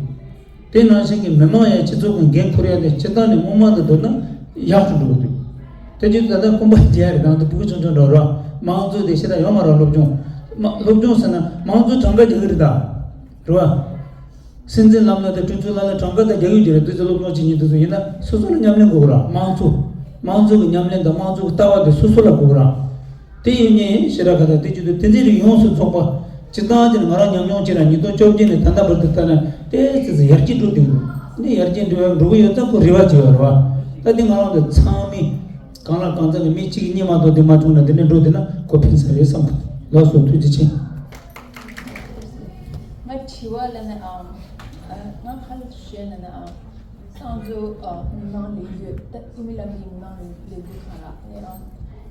དེ་ནང་བཞིན་གྱི་མི་མང་ཡང་སྤྱི་ཚོགས་ཀྱི་འགན་འཁུར་ཡ་དེ་སྤྱིར་བཏང་ནས་སྔོན་མ་དང་བསྡུར་ན་ཡག་ཏུ་འགྲོ་གི་འདུག་དེ་བཞིན་ད་ལྟ་ཁོམ་པ་རྒྱག་རེད། དང་དུ་ཕྲུ་གུ་ཆུང་ཆུང་འདྲ་ར་དམངས་གཙོ་དེ་ཤེས་ར་ཡོད་མ་ར། སློབ་སྦྱོང་མ་སློབ་སྦྱོང་ཟེར་ན་དམངས་གཙོ་གྲངས་ཀ་རྒྱག་གི་རེད་ད། རེད་བ། སྲིད་འཛིན་ལམ་ལྷོང་དང་སྤྲུལ་སྐུ་ལགས་ལ་གྲངས་ཀ་དང་རྒྱག་ཡུལ་གྱི་རེད། དུས་ཚོད་སློབ་སྦྱོང་བྱེད་མཁན་དེ་ཚོ་ཡིན་ན་སོ་སོ་ལ་ཉམས་ལེན་དགོས་ར། དམངས་གཙོ་དམངས་གཙོ་གི་ཉམས་ལེན་དང་དམངས་གཙོ་གི་ལྟ་བ་དེ་སོ་སོ་ལ་དགོས་ར། དེ་ཡོད་ཉེ་ཤེས་ར་ཁ་ཐག་དེ་བརྒྱུད་དུ་དེ་འཛིན་རིགས་ཡོངས་སུ་ཚོགས་པ་སྤྱི་བཏང་ཅན་ང་རང་ཉམས་མྱོང་བྱས་ན་ཉིས་སྟོང་བཅོ་བརྒྱད་ནས་ད་ལྟ་བར་དུ་ལྟ་ན་ཏོག་ཙམ་ཙམ་ཡར་རྒྱས་འགྲོ་བསྡད་འདུག་ནི་ཡར་རྒྱས་འགྲོ་ཡ་འགྲོ་གི་ཡོད་ཙང་ཁོ་རེ་བ་བྱེད་ཡོད་རེད་བ། ད་དེ་ང་རང་ཚོ་ཚང་མས་གང་ལ་གང་འཚམ་གྱི་མི་གཅིག་གཉིས་མ་གཏོགས་དེ་མ་བྱུང་ན་དེ་འདྲ་འགྲོ་བསྡད་ན་ཁོ་ཕན་ས་རེད་བསམ་གི། ལགས་སོ། ཐུགས་རྗེ་ཆེ། ང་དྲི་བ་ལ་ནི་ཨམ། ང་ཧ་ལས་ཤེས་ན་ནི་ཨམ། ཁྱེད་ཚོ་མི་མང་ལས་འགུལ་ད་དབུ་མའི་ལམ་གྱི་མི་མང་ལས་ལས་འགུལ་ཁང་ལ་ནི་ཨམ།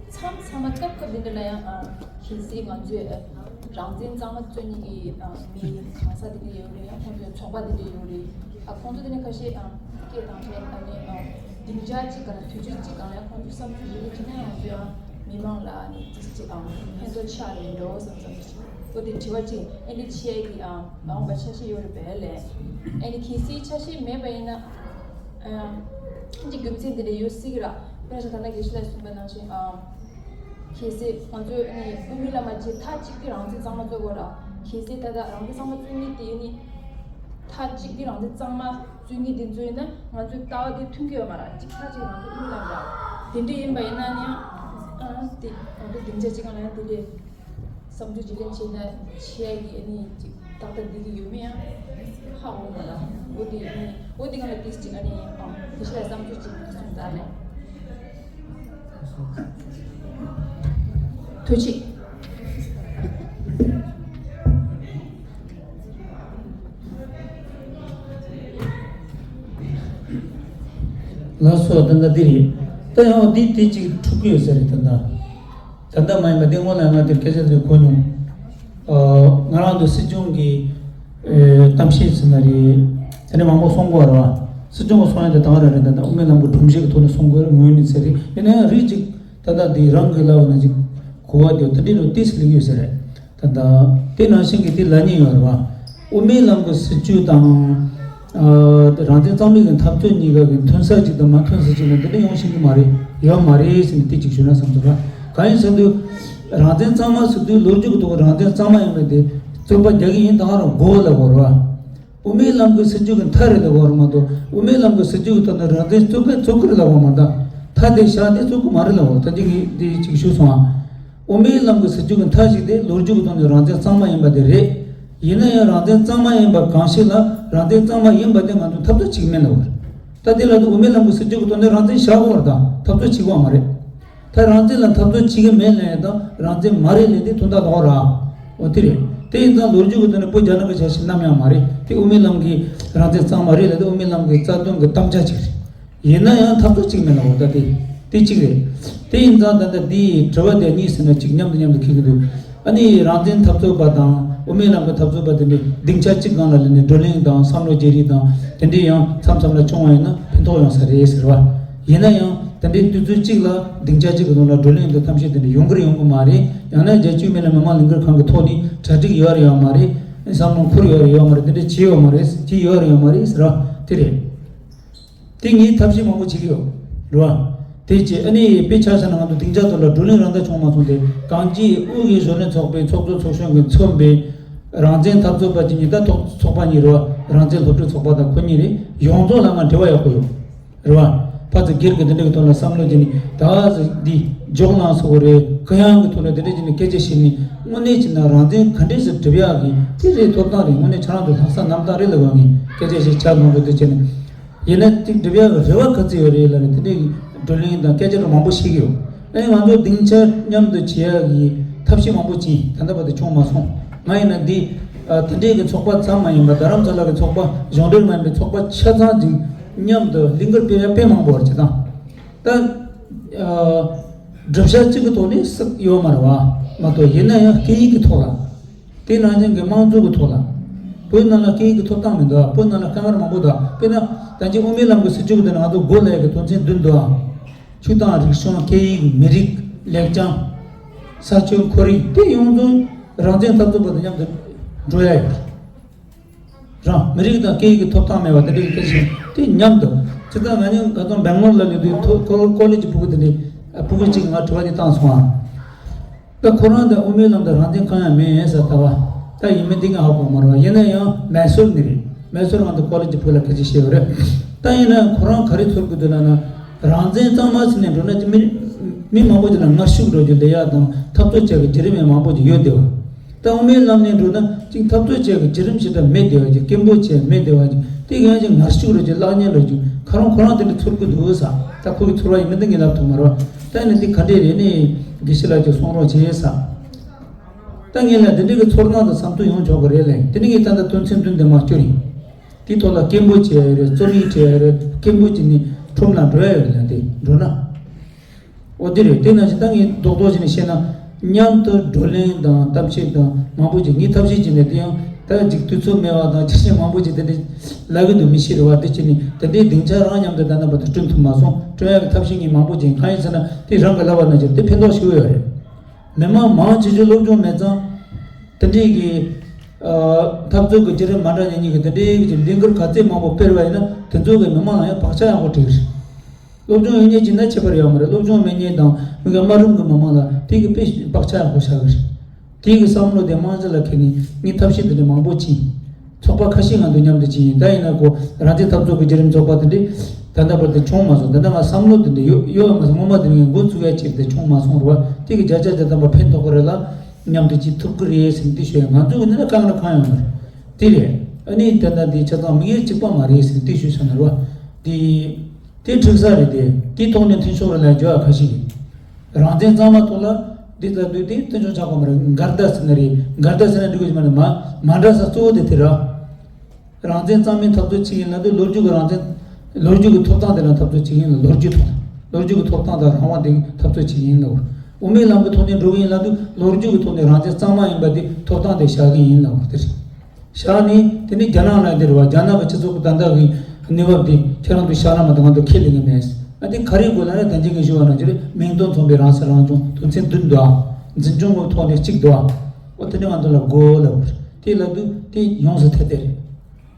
མཚམས་མཚམས་མ་སྐབས་སྐབས་འདི་འདྲ་ལ་ཡང་ཨམ། གལ་སྲིད་ང་ཚོས་རང་བཙན་གཙང་མ་རྩོད་མཁན་གྱི་ཨམ་མི་གང་ས་དེ་འདྲ་ཡོད་རེད། ཡང་ཁོང་ཚོའི་ཚོགས་པ་དེ་འདྲ་ཡོད་རེད། ཨ་ཁོང་ཚོ་དེ་ནས་ཁ་ཤས་ཨམ་སྐད་བཏང་མཁན་ཨ་ནི་ཨམ་སྡིངས་ཆ་གཅིག་ག་ལ་དུས་ཚོད་གཅིག་ག་ལ་ཡང་ཁོང་ཚོ་བསམ་ཚུལ་རེ་རེ་བྱས་ན་ཡང་ཚོས་ཨམ་མི་མང་ལ་ཨ་ནི་ཏིས་གཅིག་ཨམ་ཕན་ཐོགས་ཆགས་རེད་འགྲོ་བསམ་བསམ་གྱི། ཨོ་དེ་དྲི་བ་གཅིག་ཨེ་འདྲ་བྱེད་ཡ་གི་ཨམ་མ་འོངས་པ་འཆར་གཞི་ཡོད་རེད་པས་ལས། ཨེ་ནི་གལ་སྲིད་འཆར་གཞི་མེད་པ་ཡིན་ན་ཨམ་གཅིག་རྒྱུ་མཚན་དེ་འདྲ་ཡོད་སྲིད་ཀྱི་ར། དཔེར་ན་ཆ་ད་ལྟ་དགེ་བཤེས་ལགས་གསུངས་པ་ནང་བཞིན་ཨམ། གལ་སྲིད་ང་ཚོས་ནི་དབུ་མའི་ལམ་མ་བྱས་མཐའ་གཅིག་གི་རང་བཙན་གཙང་མ་རྩོད་དགོས་ར། གལ་སྲིད་ད་ལྟ་རང་བཙན་གཙང་མ་རྩོད་མཁན་དེ་ནི་མཐའ་གཅིག་གི་རང་བཙན་གཙང་མ་རྩོད་མཁན་དེ་ཚོ་ཡིན་ན་ང་ཚོའི་ལྟ་བ་དེ་མཐུན་གྱི་ཡོད་མ་ར། གཅིག་མཐའ་གཅིག་རང་བཙན་དབུ་མའི་ལམ་ར། དེ་འདྲ་ཡིན་པ་ཡིན་ན་ནི་ཨ་དེ་ང་ཚོ་སྡིངས་ཆ་གཅིག་སྒང་ལ་ཡང་དེ་འདྲའི་བསམ་ཚུལ་བརྗེ་ལེན་བྱེད་ན་བྱེད་ཡ་གི་ཨ་ནི་གཅིག་ཏག་ཏག་འདི་གི་ཡོད་མེད་ཡང་ཧ་གོ་མ་ལ། འོ་དེ་ནི་འོ་དེ་གང་ལ་ཏིས་ཅིག་ཨ་ནི་ཨང་དེ་ཤ་ལ་བསམ་ཚུལ་ཅིག་གསུངས་ཚར་ནས། ཐུགས་རྗེ་ཆེ། ལགས་སོ། ད་ལྟ་འདི་རེད། ད་ཡང་འདི་དེ་ཅིག་འཁྲུག་གི་ཡོད་ས་རེད་ད་ལྟ། ད་ལྟ་མ་ཡིན་པ་འདི་སྔོན་ལ་ང་དེར་སྐད་ཆ་དེ་གོ་མྱོང་། ཨ། ང་རང་ཚོ་སྲིད་སྐྱོང་གི་ཨེ་གཏམ་བཤད་ཟེར་ན་རེད། དེ་ནས་མང་པོ་གསུང་གི་ཡོད་རེད་བ། སྲིད་སྐྱོང་གི་གསུང་ཡ་དེ་དང་ར་རེད། ད་ལྟ་དབུ་མའི་ལམ་གྱི་སྒྲོམ་གཞི་གི་ཐོག་ནས་གསུང་དགོས་རེད། ངོས་ནས་ཟེར་རེད། ཡིན་ན་ཡང་རིགས་གཅིག་ད་ལྟ་འདི་རང་གི་ལབ་ན་ཅིག་གོ་བ་དེ་དེ་འདྲའི་ལོ་ཏིས་ལིག་ཡོད་ས་རེད། ད་ལྟ་དེ་ནང་བཞིན་གྱི་དེ་ལ་ཉེ་ཡོད་རེད་བ། དབུ་མའི་ལམ་གྱི་སྲིད་བྱུས་དང་། ཨ། རང་བཙན་གཙང་མའི་གི་འཐབ་རྩོད་གཉིས་ཀ་གི་མཐུན་ས་གཅིག་དང་མ་མཐུན་ས་གཅིག་ལ་འདི་འདྲ་ཡོང་ཤེས་ཀྱི་མ་རེད། ཡོད་མ་རེད་ཟེར་ནས་དེ་གཅིག་ཞུ་ན་བསམ་ཚོར་བ། གང་ཡིན་ཟེར་དུས། རང་བཙན་གཙང་མ་ཟེར་དུས་ལོ་རྒྱུས་ཀྱི་ཐོག་རང་བཙན་གཙང་མ་ཡིན་པ་དེ་རྩོད་པ་རྒྱག་གི་ཡིན་ད་ག་རང་མགོ་ལ་གོ་རེད་བ། དབུ་མའི་ལམ་གྱི་སྲིད་བྱུས་ཀྱི་མཐའ་རེད་ལ་གོ་རེད་མ་གཏོགས་དབུ་མའི་ལམ་གྱི་སྲིད་བྱུས་ཀྱི་ཐོག་ནས་རང་བཙན་རྩོད་ཀྱི་རྩོད་ཀྱི་རེད་ལ་གོ་མ་ད། མཐའ་དེ་བཞག་དེ་རྩོད་ཀྱི་མ་རེད་ལ་གོ། ད་ཅིག་གིས་དེ་ཅིག་ཞུས་སོང་ཨ། དབུ་མའི་ལམ་གྱི་སྲིད་བྱུས་ཀྱི་མཐའ་ཞིག་དེ་ལོ་རྒྱུས་ཀྱི་ཐོག་ནས་རང་བཙན་གཙང་མ་ཡིན་པ་དེ་རེད། ཡིན་ན་ཡང་རང་བཙན་གཙང་མ་ཡིན་པ་གང་ཞིག་ལ་རང་བཙན་གཙང་མ་ཡིན་པ་དེ་ང་ཚོས་འཐབ་རྩོད་བྱེད་ཀྱི་མེད་ལ་གོ། ད་དེ་ལ་དེ་དབུ་མའི་ལམ་གྱི་སྲིད་བྱུས་ཀྱི་ཐོག་ནས་རང་བཙན་བཞག་དགོས་རེད་ད། འཐབ་རྩོད་བྱེད་དགོས་མ་རེད། ད་རང་བཙན་ལ་འཐབ་རྩོད་བྱེད་ཀྱི་མེད་ལབ་ཡ་དང་རང་བཙན་མ་རེད་ལབ་དེ་དོན་དག་ལོག་ར། འོ་དེ་རེད། དེ་ཡིན་ཙང་ལོ་རྒྱུས་ཀྱི་ཐོག་ནས་བོད་རྒྱ་ནག་གི་ཆ་ཤས་ནམ་ཡང་མ་རེད། དེ་དབུ་མའི་ལམ་གྱི་རང་བཙན་གཙང་མ་རེད་ལབ་དེ་དབུ་མའི་ལམ་གྱི་རྩ་དོན་གྱི་དམ་བཅའ་ཅིག་རེད། ཡིན་ན་ཡང་འཐབ་རྩོད་ཅིག་མེད་ལ་འོ་ད་དེ་དེ་གཅིག་རེད། དེ་ཡིན་ཙང་ད་ལྟ་འདིའི་དྲི་བ་དེ་གཉིས་ཟེར་ན་གཅིག་མཉམ་དུ་མཉམ་དུ་འཁེལ་གྱི་འདུག་ཨ་ནི་རང་བཙན་འཐབ་རྩོད་པ་དང་དབུ་མའི་ལམ་གྱི་འཐབ་རྩོད་པ་དེ་འདྲའི་སྡིངས་ཆ་གཅིག་སྒང་ལ་སླེབས་ནས་བགྲོ་གླེང་དང་བསམ་བློ་བརྗེ་རེས་དང་དེ་འདྲའི་ཡང་མཚམས་མཚམས་ལ་བྱུང་བ་ཡིན་ན་ཕན་ཐོགས་ཡོང་ས་རེད་ཟེར་བ། ཡིན་ན་ཡང་དེ་འདྲའི་དུས་ཚོད་གཅིག་ལ་སྡིངས་ཆ་གཅིག་གི་ནང་ལ་བགྲོ་གླེང་དང་གཏམ་བཤད་དེ་འདྲ་ཡོང་གི་རེད་ཡོང་གི་མ་རེད། ཡང་ན་རྒྱལ་སྤྱིའི་མི་ལ་མི་མང་ལས་འགུལ་ཁང་གི་ཐོག་ནས་གྲ་སྒྲིག་ཡོད་རེད་ཡོད་མ་རེད། བསམ་བློ་འཁོར་ཡོད་རེད་ཡོད་མ་རེད། དེ་འདྲ་བྱས་ཡོད་མ་རེད། བྱས་ཡོད་རེད་ཡོད་མ་རེད་ཟེར་བ་དེ་རེད། དེ་ངས་ཐབས་ཤེས་མང་པོ་བྱེད་ཀྱི་ཡོད་རེད་བ། དེ་བྱས་ཨ་ནི་དཔེ་ཆ་བཞག་ན་ང་ཚོ་སྡིངས་ཆ་དེ་ལ་བགྲོ་གླེང་རང་ད་བྱུང་མ་སོང་སྟེ་གངས་སྐྱིད་དབུས་ཀྱི་གཞོན་ནུ་ཚོགས་པའི་ཚོགས་གཙོ་ཚོགས་གཞོན་གྱིས་མཚོན་པའི་རང་བཙན་འཐབ་རྩོད་པ་གཅིག་གཉིས་ད་ཐོག་ཚོགས་པ་གཉིས་རེད་བ། རང་བཙན་སློབ་ཕྲུག་ཚོགས་པ་དང་ཁོ་གཉིས་རེད། ཡོངས་རྫོགས་ལ་ང་དྲི་བ་ཡག་པོ་ཡོད་རེད་བ། ཕར་ཚུར་སྒེར་གྱི་དེ་འདྲ་གི་ཐོག་ལ་བསམ་བློ་བྱས་ནས་ད་གཟོད་འདི་འཇོག་གནང་སོགས་རེད། གུ་ཡངས་ཀྱི་ཐོག་ལ་དེ་འདྲ་བྱས་ནས་སྐད་ཆ་བཤད་ནས་དངོས་གནས་བྱས་ན་རང་བཙན་ག་འདྲས་སེ་སྒྲུབ་ཡག་གི་དེ་རེད་ཐོབ་ཐང་རེད། དངོས་གནས་ཁྱེད་རང་ཚོ་ལྷག་བསམ་རྣམ་དག་རེད་ལབ་དགོས། ངས་སྐད་ཆ་བཤད་ཆ་མང་པོ་དེ་བྱས་ནས། ཡིན་ན་དེ་འགྲུབ་ཡག་གི་རེ་བ་ག་ཚོད་ཡོད་རེད་ལབ་ནས་དེ་འདྲའི་བགྲོ་གླེང་དང་སྐད་ཆ་རེ་མང་པོ་བཤད་ཀྱི་ཡོད། ཨེ་ང་ཚོ་སྡིངས་ཆ་མཉམ་དུ་བྱེད་ཡག་གི་ཐབས་ཤེས་མང་པོ་བྱས། ད་ལྟ་བར་དུ་བྱུང་མ་སོང་། ང་ཡིན་ན་འདི་ཨ་དེ་འདྲའི་གི་ཚོགས་པ་ཙམ་མ་ཡིན་པར་རྡ་རམ་ས་ལ་གི་ཚོགས་པ་གཞུང་འབྲེལ་མ་ཡིན་པའི་ཚོགས་པ་ཆ་ཚང་ཅིག་མཉམ་དུ་ལས་འགུལ་སྤེལ་ཡག་དཔེ་མང་པོ་བར་བྱེད་སྟངས་ད་ཨ་སྒྲུབ་བྱ་གཅིག་གི་ཐོག་ནས་སུ་ཡོད་མ་རེད་བ། མ་གཏོགས་ཡིན་ན་ཡང་སྐད་ཡིག་གི་ཐོག་ལ། དེ་ནང་བཞིན་གྱི་དམངས་གཙོ་གི་ཐོག་ལ། བོད་ནང་ལ་སྐད་ཡིག་གི་ཐོབ་ཐང་མི་འདུག་བོད་ནང་ལ་དཀའ་ངལ་མང་པོ་འདུག་དཔེར་ན། ད་ཅི་དབུ་མའི་ལམ་གྱི་སྲིད་བྱུས་དེ་ང་ཚོ་མགོ་ལས་ཀྱི་དོན་ཚན་བདུན་འདུག་ཆོས་དང་རིག་གཞུང་། སྐད་ཡིག་མི་རིགས། ལེགས་བྱང་། ས་ཆ་ཁོར་ཡུག་དེ་ཡོངས་རྫོགས་རང་བཙན་འཐབ་རྩོད་པ་དང་མཉམ་དུ་འགྲོ་ཡ་ཡོད། རང་མི་རིགས་དང་སྐད་ཡིག་གི་ཐོབ་ཐང་མེད་པ་དེ་འདྲའི་སྐད་ཆ་དེ་མཉམ་དུ། ཅི་ལྟར་ང་ནི་ད་དུང་སྦེང་ལོར་ལ་ཡོད་དུས་ཐོ་ཀོ་ཀོ་ལེ་ཇི་ཕྲུ་གུ་དེ་འདྲའི་ཕྲུ་གུ་གཅིག་ང་དྲི་བ་དེ་བཏང་སོང་ཨ། ད་ཁོ་རང་དང་དབུ་མའི་ལམ་དང་རང་བཙན་གང་ཡང་མེད་ཟེར་ལྟ་བ། ད་ཡིན་མིན་དེ་ང་ཧ་གོ་མ་རེད་བ། ཡིན་ན་ཡང་མེ་སོར་ནས་རེད། མེ་སོར་ང་ཚོ་ཀོ་ལེ་ཇི་ཕྲུ་གུ་ལ་སྐད་ཆ་བཤད་ཡོད་རེད། ད་ཡིན་ན་ཁོ་རང་ག་རེ་ཚོར་གི་འདུག་ལབ་ན། རང་བཙན་གཙང་མ་ཟེར་ནས་འགྲོ་ན་ཅི་མི་མི་མང་པོ་ཅིག་ལ་ངར་ཤུགས་འགྲོ་རྒྱུ་ལས་ཡག་དང་འཐབ་རྩོད་བྱེད་ཀྱི་བརྒྱུད་རིམ་ཡང་མང་པོ་ཅིག་ཡོད་བསྡད་པ། ད་དབུ་མའི་ལམ་ནས་འགྲོ་ན་ཅིག་འཐབ་རྩོད་བྱེད་ཀྱི་བརྒྱུད་རིམ་ཞིག་ད་མེད་བསྡད་པ་ཅིག་སྐད་འབོད་བྱེད་མེད་བསྡད་པ་ཅིག་དེ་ཡང་ཅིག་ངར་ཤུགས་རེད་ཅིག་བརླག་ཉེན་རེད་ཅིག་ཁ་རང་ཁོ་རང་དེ་འདྲ་ཚོར་གི་འདུག་ས། ད་ཁོ་གི་ཚོར་བ་ཡིན་མིན་དེ་ངས་ལབ་ཐུབ་མ་རེད་བ། ད་ནི་འདི་ག་འདྲས་རེད་ནི་དགེ་བཤེས་ལགས་ཀྱིས་གསུང་རོགས་བྱེད་ས། ད་ངས་ལ་འདི་འདྲས་ཀྱི་ཚོར་སྣང་དང་བསམ་ཚུལ་ཡོང་ཆོག་གི་རེད་ལབ་ཡིན། དེ་ནི་ངས་ད་ལྟ་དོན་ཚན་བདུན་དེ་མར་བསྐྱུར་ཡིན། དེའི་ཐོག་ལ་སྐད་འབོད་བྱས་ཡོད་རེད། རྩོམ་ཡིག་བྲིས་ཡོད་རེད། སྐད་འབོད་བྱས་ནས་ཁྲོམ་ལ་འགྲོ་ཡ་ཡོད་རེད་ལབ་དེ་འགྲོ་ན། འོ་དེ་རེད། དེ་ནང་བཞིན་ད་ངས་རྡོག་རྡོག་བྱས་ནས་བཤད་ན། མཉམ་དུ་བགྲོ་གླེང་དང་གཏམ་བཤད་དང་མང་པོ་ཅིག་ངས་ཐབས་ཤེས་བྱས་ནས་དེ་ཡང་ད་ཅིག་དུས་ཚོད་མེད་པ་དང་ཆ་ཤས་མང་པོ་ཅིག་དེ་འདྲ་ལབ་གི་འདུག་མི་ཤེས་རེད་བ། དེ་བྱས་ནས་དེ་འདྲའི་སྡིངས་ཆ་རང་མཉམ་དུ་ད་ལྟ་བར་དུ་བསྐྲུན་ཐུབ་མ་སོང་། བསྐྲུན་ཡག་གི་ཐབས་ཤེས་ངས་མང་པོ་བྱས། གང་ཡིན་ཟེར་ན་དེ་རང་གི་ལབ་པ་ནང་བཞིན་དེ་ཕན་ཐོགས་ཞེ་པོ་ཡོད་རེད། མི་མང་མང་ཆེ་ཆེ་སློབ་སྦྱོང་མེད་ཙང་། དེ་འདྲའི་གི་ཨ་འཐབ་རྩོད་ཀྱི་བརྒྱུད་རིམ་མ་འདྲ་མཉམ་གཉིས་ཀྱི་དེ་འདྲའི་གི་ལས་འགུལ་ག་ཚད་མང་པོ་སྤེལ་བ་ཡིན་ན་དེ་ཚོ་གི་མི་མང་ལ་ཡང་བག་ཆགས་ཡག་པོ་སྒྲིག་རེད། སློབ་སྦྱོང་ཡོད་མཁན་གྱི་ན་ཁྱད་པར་ཡོད་མ་རེད། སློབ་སྦྱོང་མེད་མཁན་དང་མི་ག་དམའ་རིམ་གྱི་མི་མང་ལ་དེ་གི་དཔེ་བག་ཆགས་ཡག་པོ་བཞག་གི་རེད། དེ་གི་བསམ་བློ་དེ་དམངས་གཙོ་ལ་ཁེལ་ནས་ངས་ཐབས་ཤེས་དེ་འདྲ་མང་པོ་བྱས། ཚོགས་པ་ཁ་ཤས་ང་ཚོ་མཉམ་དུ་བྱས་ཡིན། ད་ཡིན་ན་ཁོ་རང་བཙན་འཐབ་རྩོད་ཀྱི་བརྒྱུད་རིམ་ཚོགས་པ་དེ་འདྲས་ད་ལྟ་བར་དུ་བྱུང་མ་སོང་། ད་ལྟ་ང་བསམ་བློ་དེ་འདྲས་ཡོད་ཡོད་མ་སོང་། སྔོན་མ་དེ་ངས་འགོ་ཚུགས་ཡ་ཆེད་དུ་བྱུང་མ་སོང་རེད་བ། དེ་གི་བརྒྱ་ཆ་བརྒྱ་ཐམ་པ་ཕན་ཐོགས་ཀྱི་རེད་ལ། མཉམ་དུ་ཅིག་ཐུབ་ཀྱི་རེད་ཟེར་ནས་དེ་ཤོད་ཡ། ང་ཚོ་གི་ནི་ལ་དཀའ་ངལ་གང་ཡང་མ་རེད། དེ་རེད། ཨ་ནི་ད་ལྟ་འདི་ཆ་ཚང་མི་ཡུལ་གཅིག་པ་མ་རེད་ཟེར་ནས་དེ་ཤོད་ཤོད་ན་རེད་བ། དེ། དེ་འགྲིག་ས་རེད་དེ། དེའི་ཐོག་ནས་མཐུན་ཕྱོགས་རེ་ལ་འཇོག་ཡ་ཁ་ཤས་ཡིན། རང་བཙན་གཙང་མ་ཐོག་ལ་འདི་ལྟ་དུས་དེ་མཐུན་ཕྱོགས་ཆགས་པ་མ་རེད། འགལ་ཟླ་ཟེར་ན་རེད། འགལ་ཟླ་ཟེར་ན་འགྲིག་གི་མ་རེད། མ་མ་འདྲ་ས་གཙོ་བོ་དེ་དེ་རེད། རང་བཙན་གཙང་མའི་འཐབ་རྩོད་བྱེད་ཀྱི་ཡིན་ལབ་དུས་ལོ་རྒྱུས་ཀྱི་རང་བཙན། ལོ་རྒྱུས་ཀྱི་ཐོབ་ཐང་དེ་ལ་འཐབ་རྩོད་བྱེད་ཀྱི་ཡིན་ལ། ལོ་རྒྱུས་ཐོག་ལོ་རྒྱུས་ཀྱི་ཐོབ་ཐང་དང་རང་དབང་དེ་འཐབ་རྩོད་བྱེད་ཀྱི་ཡིན་ལ། དབུ་མའི་ལམ་གྱི་ཐོག་ནས་འགྲོ་གི་ཡིན་ལབ་དུས་ལོ་རྒྱུས་ཀྱི་ཐོག་ནས་རང་བཙན་གཙང་མ་ཡིན་པ་དེ་ཐོབ་ཐང་དེ་བཞག་གི་ཡིན་ལབ་དེ་རེད། བཞག་ནས་དེ་ནས་རྒྱ་ནག་ལ་འདིར་བ། རྒྱ་ནག་གི་སྤྱི་ཚོགས་ཀྱི་ད་ལྟ་གི་གནས་བབ་འདི་ཁྱེད་རང་ཚོ་བཞག་ན་མ་གཏོགས་ང་ཚོ་ཁས་ལེན་གྱི་མེད། ཨ་དེ་ག་རེ་དགོས་ལབ་ན། ད་གིན་ངས་ཞུས་པ་ནང་བཞིན་རེད། མིང་དོན་མཚུངས་པའི་རང་སྲིད་རང་སྐྱོང་དོན་ཚན་བདུན་འདུག་ཨ། འཛིན་སྐྱོང་གི་ཐོག་ནས་གཅིག་འདུག་ཨ། འོ་དེ་འདྲ་ང་ཚོ་ལ་དགོས་ལབ་དགོས་རེད། དེ་ལབ་དུས་དེ་ཡོངས་སུ་ཐེ་ཐེ་རེད།